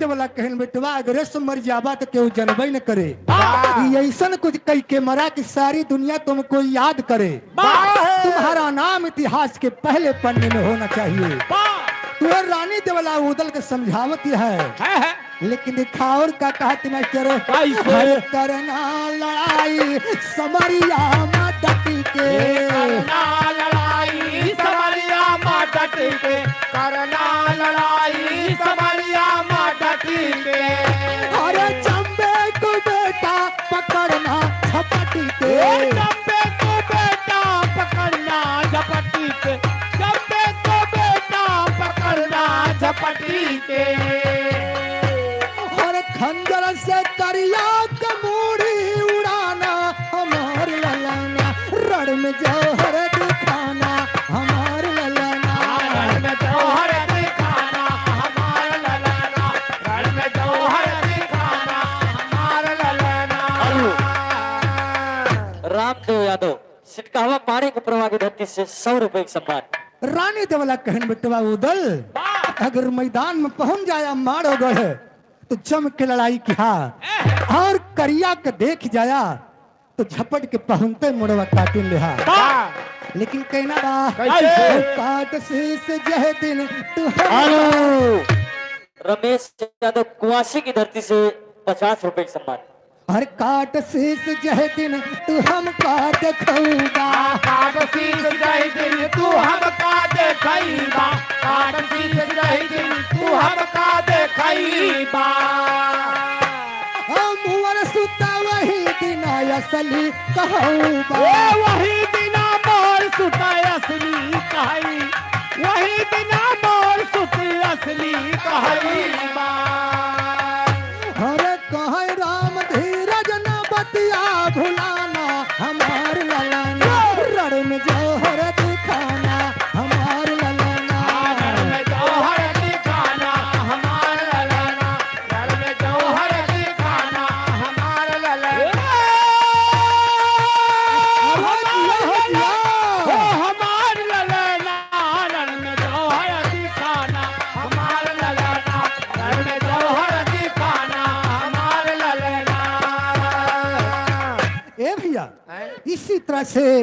वाला कहन, "बेटवा, अगर से मर जाबा तो केहू जनबे न करे।" वाह। ये ऐसन कुछ कई के मरा कि सारी दुनिया तुमको याद करे। वाह। तुम्हारा नाम इतिहास के पहले पन्ने में होना चाहिए। वाह। तो रानी देवला उदल के समझावत है। है, है। लेकिन देखा और का कहत मास्टर, कैसे? हर करना लड़ाई समरिया मा डटी के। करना लड़ाई समरिया मा डटी के, करना लड़ाई समरिया मा डटी के। अरे चंबे को बेटा पकड़ना झपटी के। ए चंबे को बेटा पकड़ना झपटी के, चंबे को बेटा पकड़ना झपटी के। और खंजर से करिया के मूड़ी उड़ाना हमार ललना, रण में जौहर दिखाना हमार ललना। रण में जौहर दिखाना हमार ललना, रण में जौहर दिखाना हमार ललना। रामदेव यादव, सिटकावा पाड़े के प्रवाह की धरती से सौ रुपए के सम्मान। रानी देवला कहन, "बेटवा उदल, वाह। अगर मैदान में पहुंच जाया माड़ोगढ़, तो जम के लड़ाई किहा, और करिया के देख जाया, तो झपट के पहुंचते मुड़वा काटिन लेहा।" वाह। लेकिन कहना बा, कैसे? "काट शीश जह दिन तू हम" हेलो, रमेश यादव कुआसी की धरती से पचास रुपए का सम्मान। हर काट शीश जह दिन तू हमका देखौबा। काट शीश जह दिन तू हमका देखैबा। काट शीश जह दिन तू हमका देखैबा। हम मोर सुता वही दिन असली कहौबा। ए, वही दिन मोर सुता असली कहई। वही दिन मोर सुता असली कहैबा। हर कहे राम धीरज न बतिया भुलाना, हमार ललना, रण में जौहर दिखाना, हमार ललना। रण में जौहर दिखाना, हमार ललना, रण में जौहर दिखाना, हमार ललना। अरे जिया, जिया। ओ हमार ललना, रण में जौहर दिखाना, हमार ललना, रण में जौहर दिखाना, हमार ललना। ए भैया, हैं? इसी तरह से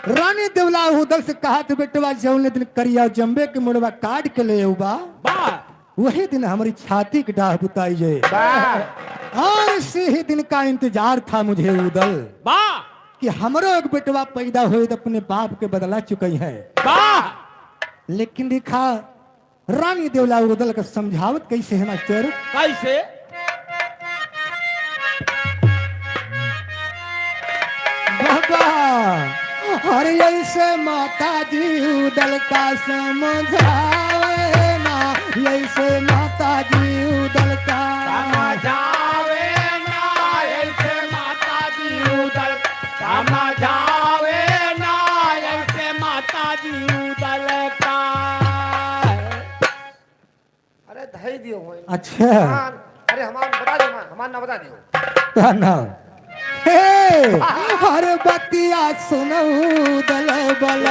रानी देवला उदल से कहा था, "बेटवा, जौने दिन करिया जम्बे के मुड़वा काट के ले अउबा, वाह। वही दिन हमारी छाती की डाह बुताई जाए।" वाह। और इसी ही दिन का इंतजार था मुझे उदल, वाह। कि हमरो एक बेटवा पैदा होए तो अपने बाप के बदला चुकई है। वाह। लेकिन देखा, रानी देवला उदल के समझावत कैसे है मास्टर? कैसे? बाबा, अरे ऐसे माता जी उदल का समझावे ना, ऐसे माता जी उदल का समझावे ना, ऐसे माता जी उदल समझावे ना, ऐसे माता जी उदल का। अरे धई दियो होई। अच्छा। हमार, अरे हमार बता दे, हमार, हमार ना बता दियो। का ना? हे, हर बतिया सुनऊ दल बल।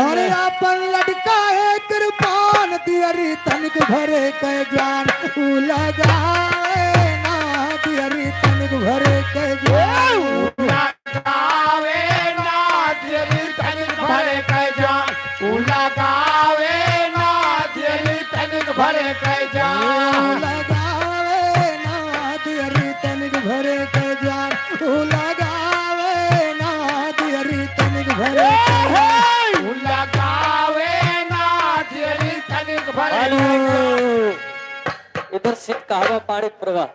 अरे अपन लड़का है कृपान दियरी तनिक भरे के जान। उ लगावे ना दियरी तनिक भरे के जान। लगावे ना दियरी तनिक भरे के जान। उ लगावे ना दियरी तनिक भरे के जान। उ लगावे ना दियरी तनिक भरे के जान। उ लगावे ना दियरी तनिक भरे के जान। उ लगावे ना दियरी तनिक भरे के जान। हेलो। इधर से कहवा पाड़े प्रवाह।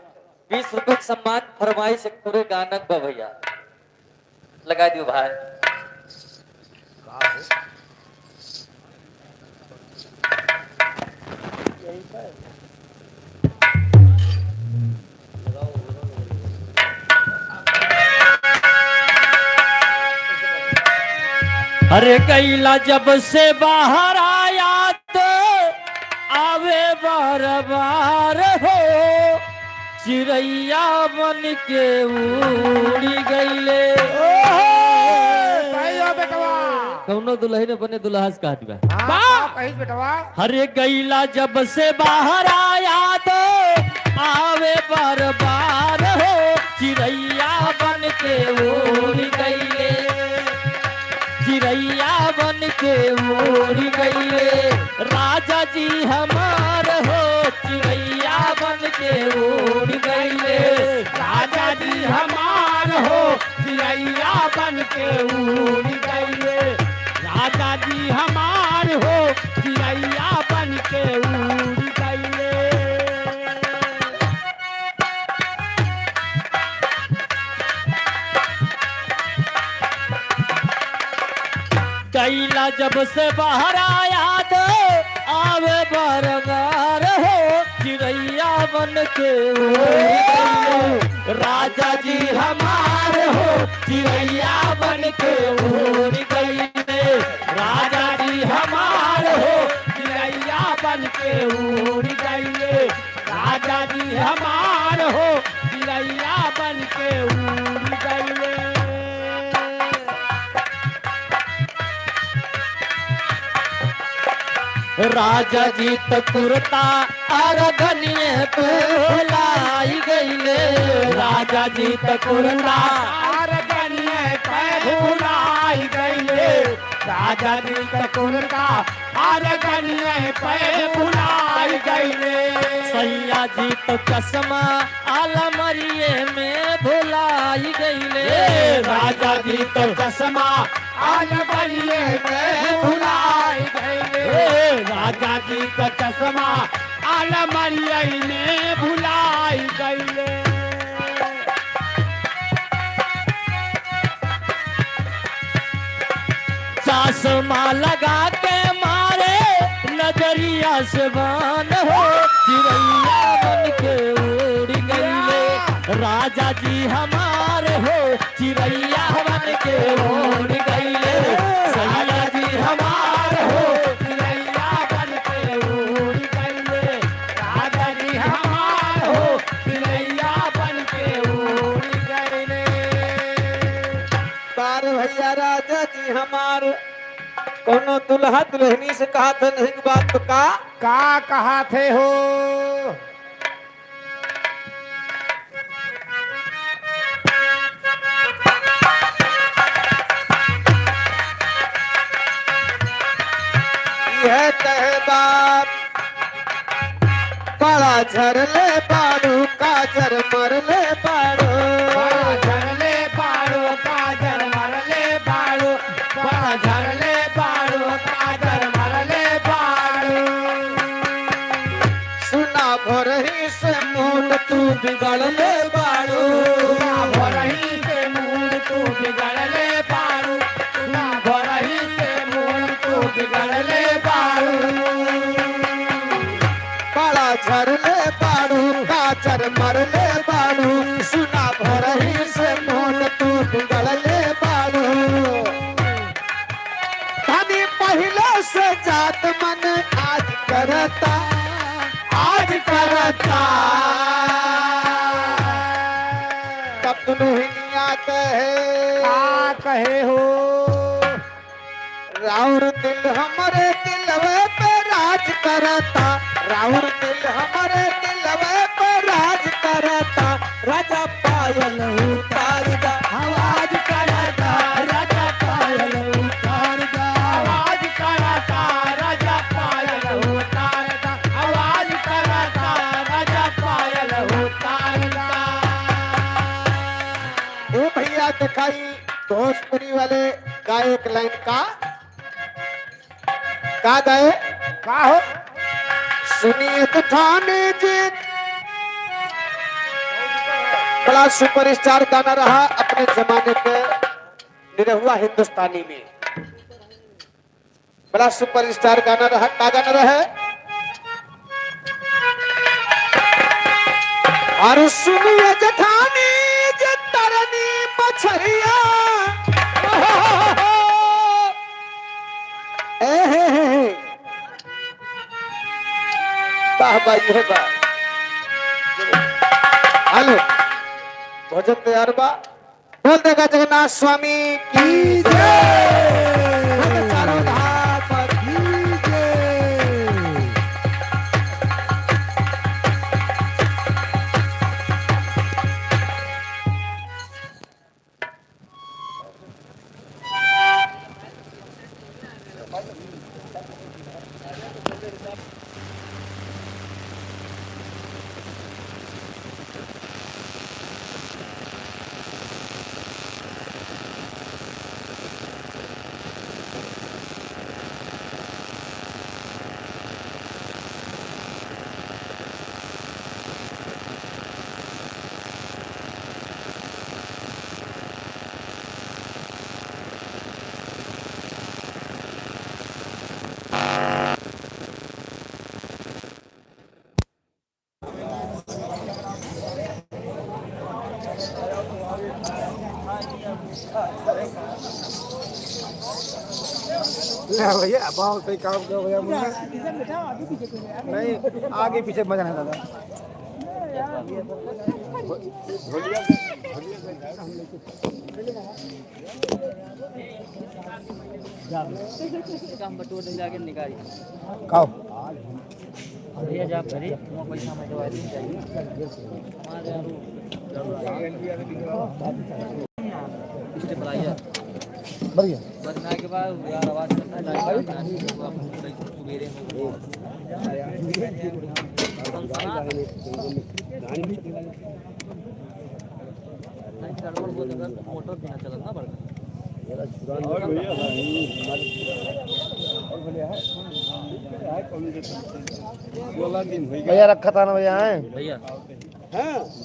बीस रुपए का सम्मान, फरमाइश एक पूरे गानक बा भैया। लगा दियो भाई। अरे गैला जब से बाहर आया तो आवे बार बार हो, चिड़ैया बन के उड़ी गईले। ओहो, सही हो बेटवा। कौनो दुलहिन अपने दुलहा से कहत बा। हाँ, बा। का कहिस बेटवा? हरे गईला जब से बहरा याद आवे बार बार हो, चिरैया बन के उड़ गईले, चिरैया बन के उड़ गईले, राजा जी हमार हो, चिरैया बन के उड़ गईले, राजा जी हमार हो, चिरैया बन के उड़ गईले, राजा जी हमार हो, चिरैया बन के उड़ गईले। गईला जब से बहरा याद आवे बरंगार हो, चिरैया बन के उड़ गईले। राजा जी हमार हो, चिरैया बन के उड़ गईले। राजा जी हमार हो, चिरैया बन के उड़ गईले। राजा जी हमार हो, चिरैया बन के उड़ गईले। राजा जी त कुर्ता अरगनिए पे भुलाई गईले। राजा जी त कुर्ता अरगनिए पे भुलाई गईले। राजा जी त कुर्ता अरगनिए पे भुलाई गईले। सैया जी त चश्मा अलमरिये में भुलाई गईले। ए, राजा जी त चश्मा अलमरिये में भुलाई गईले। ए, राजा जी त चश्मा अलमरिये में भुलाई गईले। चश्मा लगा के मारे नजरिया से बान हो, चिरैया बन के उड़ गईले। राजा जी हमार हो, चिरैया बन के उड़ गईले। सैया जी हमार हो, चिरैया बन के उड़ गईले। राजा जी हमार हो, चिरैया बन के उड़ गईले। बार भैया राजा जी हमार कौनो दुल्हा दुल्हनी से कहा थे नहीं के बात तो का? का कहा थे हो? यह तहे बाप बड़ा झरले बाड़ू, काजर मरले बाड़ू। बड़ा झरले बाड़ू, काजर मरले बाड़ू। बड़ा झरले बाड़ू, काजर मरले बाड़ू। सुना भोरही से मूड तू बिगड़ले बाड़ू। सुना भोरही से मूड तू बिगड़ले बाड़ू। सुना भोरही से मूड तू बिगड़ले बाड़ू। बड़ा झरले बाड़ू, काजर मरले बाड़ू, सुना भोरही से मूड तू बिगड़ले बाड़ू। धनी पहिले से जात मन आज करता, आज करता। तब दुल्हनिया कहे, का कहे हो? राउर दिल हमरे दिलवे पे राज करता, राउर दिल हमरे दिलवे पे राज करता। राजा पायल उतार दा, आवाज करता, राजा पायल उतार दा। आवाज करता, राजा पायल उतार दा। आवाज करता, राजा पायल उतार दा। ए भैया, दिखाई भोजपुरी वाले गायक लाइन का, का गाए? का हो? सुनिए जेठानी जी, बड़ा सुपरस्टार गाना रहा अपने जमाने पे, निरहुआ हिंदुस्तानी में। बड़ा सुपरस्टार गाना रहा, का गाना रहा? अरे सुनिए जेठानी जे तरनी मछरिया। ए हे हे हे। वाह, वाह, ये वाह। हेलो, भोजन तैयार बा? बोल देगा जगन्नाथ स्वामी की जय। ले भैया, बहुत सही काम किया भैया, मुन्ना। नहीं, आगे पीछे मजा नहीं दादा। खाओ। भैया जा भरी, वहाँ पैसा में दवा दी चाहिए। हमारे यहाँ stabilizer। बढ़िया। बनने के बाद यार आवाज करता है, लाइट आता है, सुबेरे में। नहीं, गड़बड़ हो जाएगा, तो मोटर भी ना चलत ना बड़का। भैया रखा था ना भैया, हैं? भैया।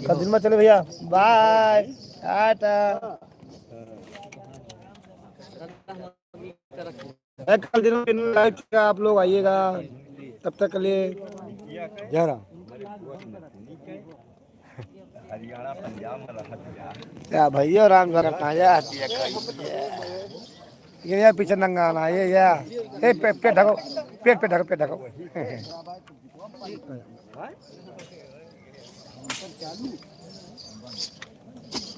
कल दिन में चले भैया, बाय, टाटा। ए, कल दिन में लाइव चलेगा, आप लोग आइएगा। तब तक के लिए जय राम। हरियाणा, पंजाब में रहत या। या भैया राम घर अपना या। ये, ये पीछे नंगा आना, ये, या। ए, पे-, पेट ढको, पेट पे ढको, पेट ढको।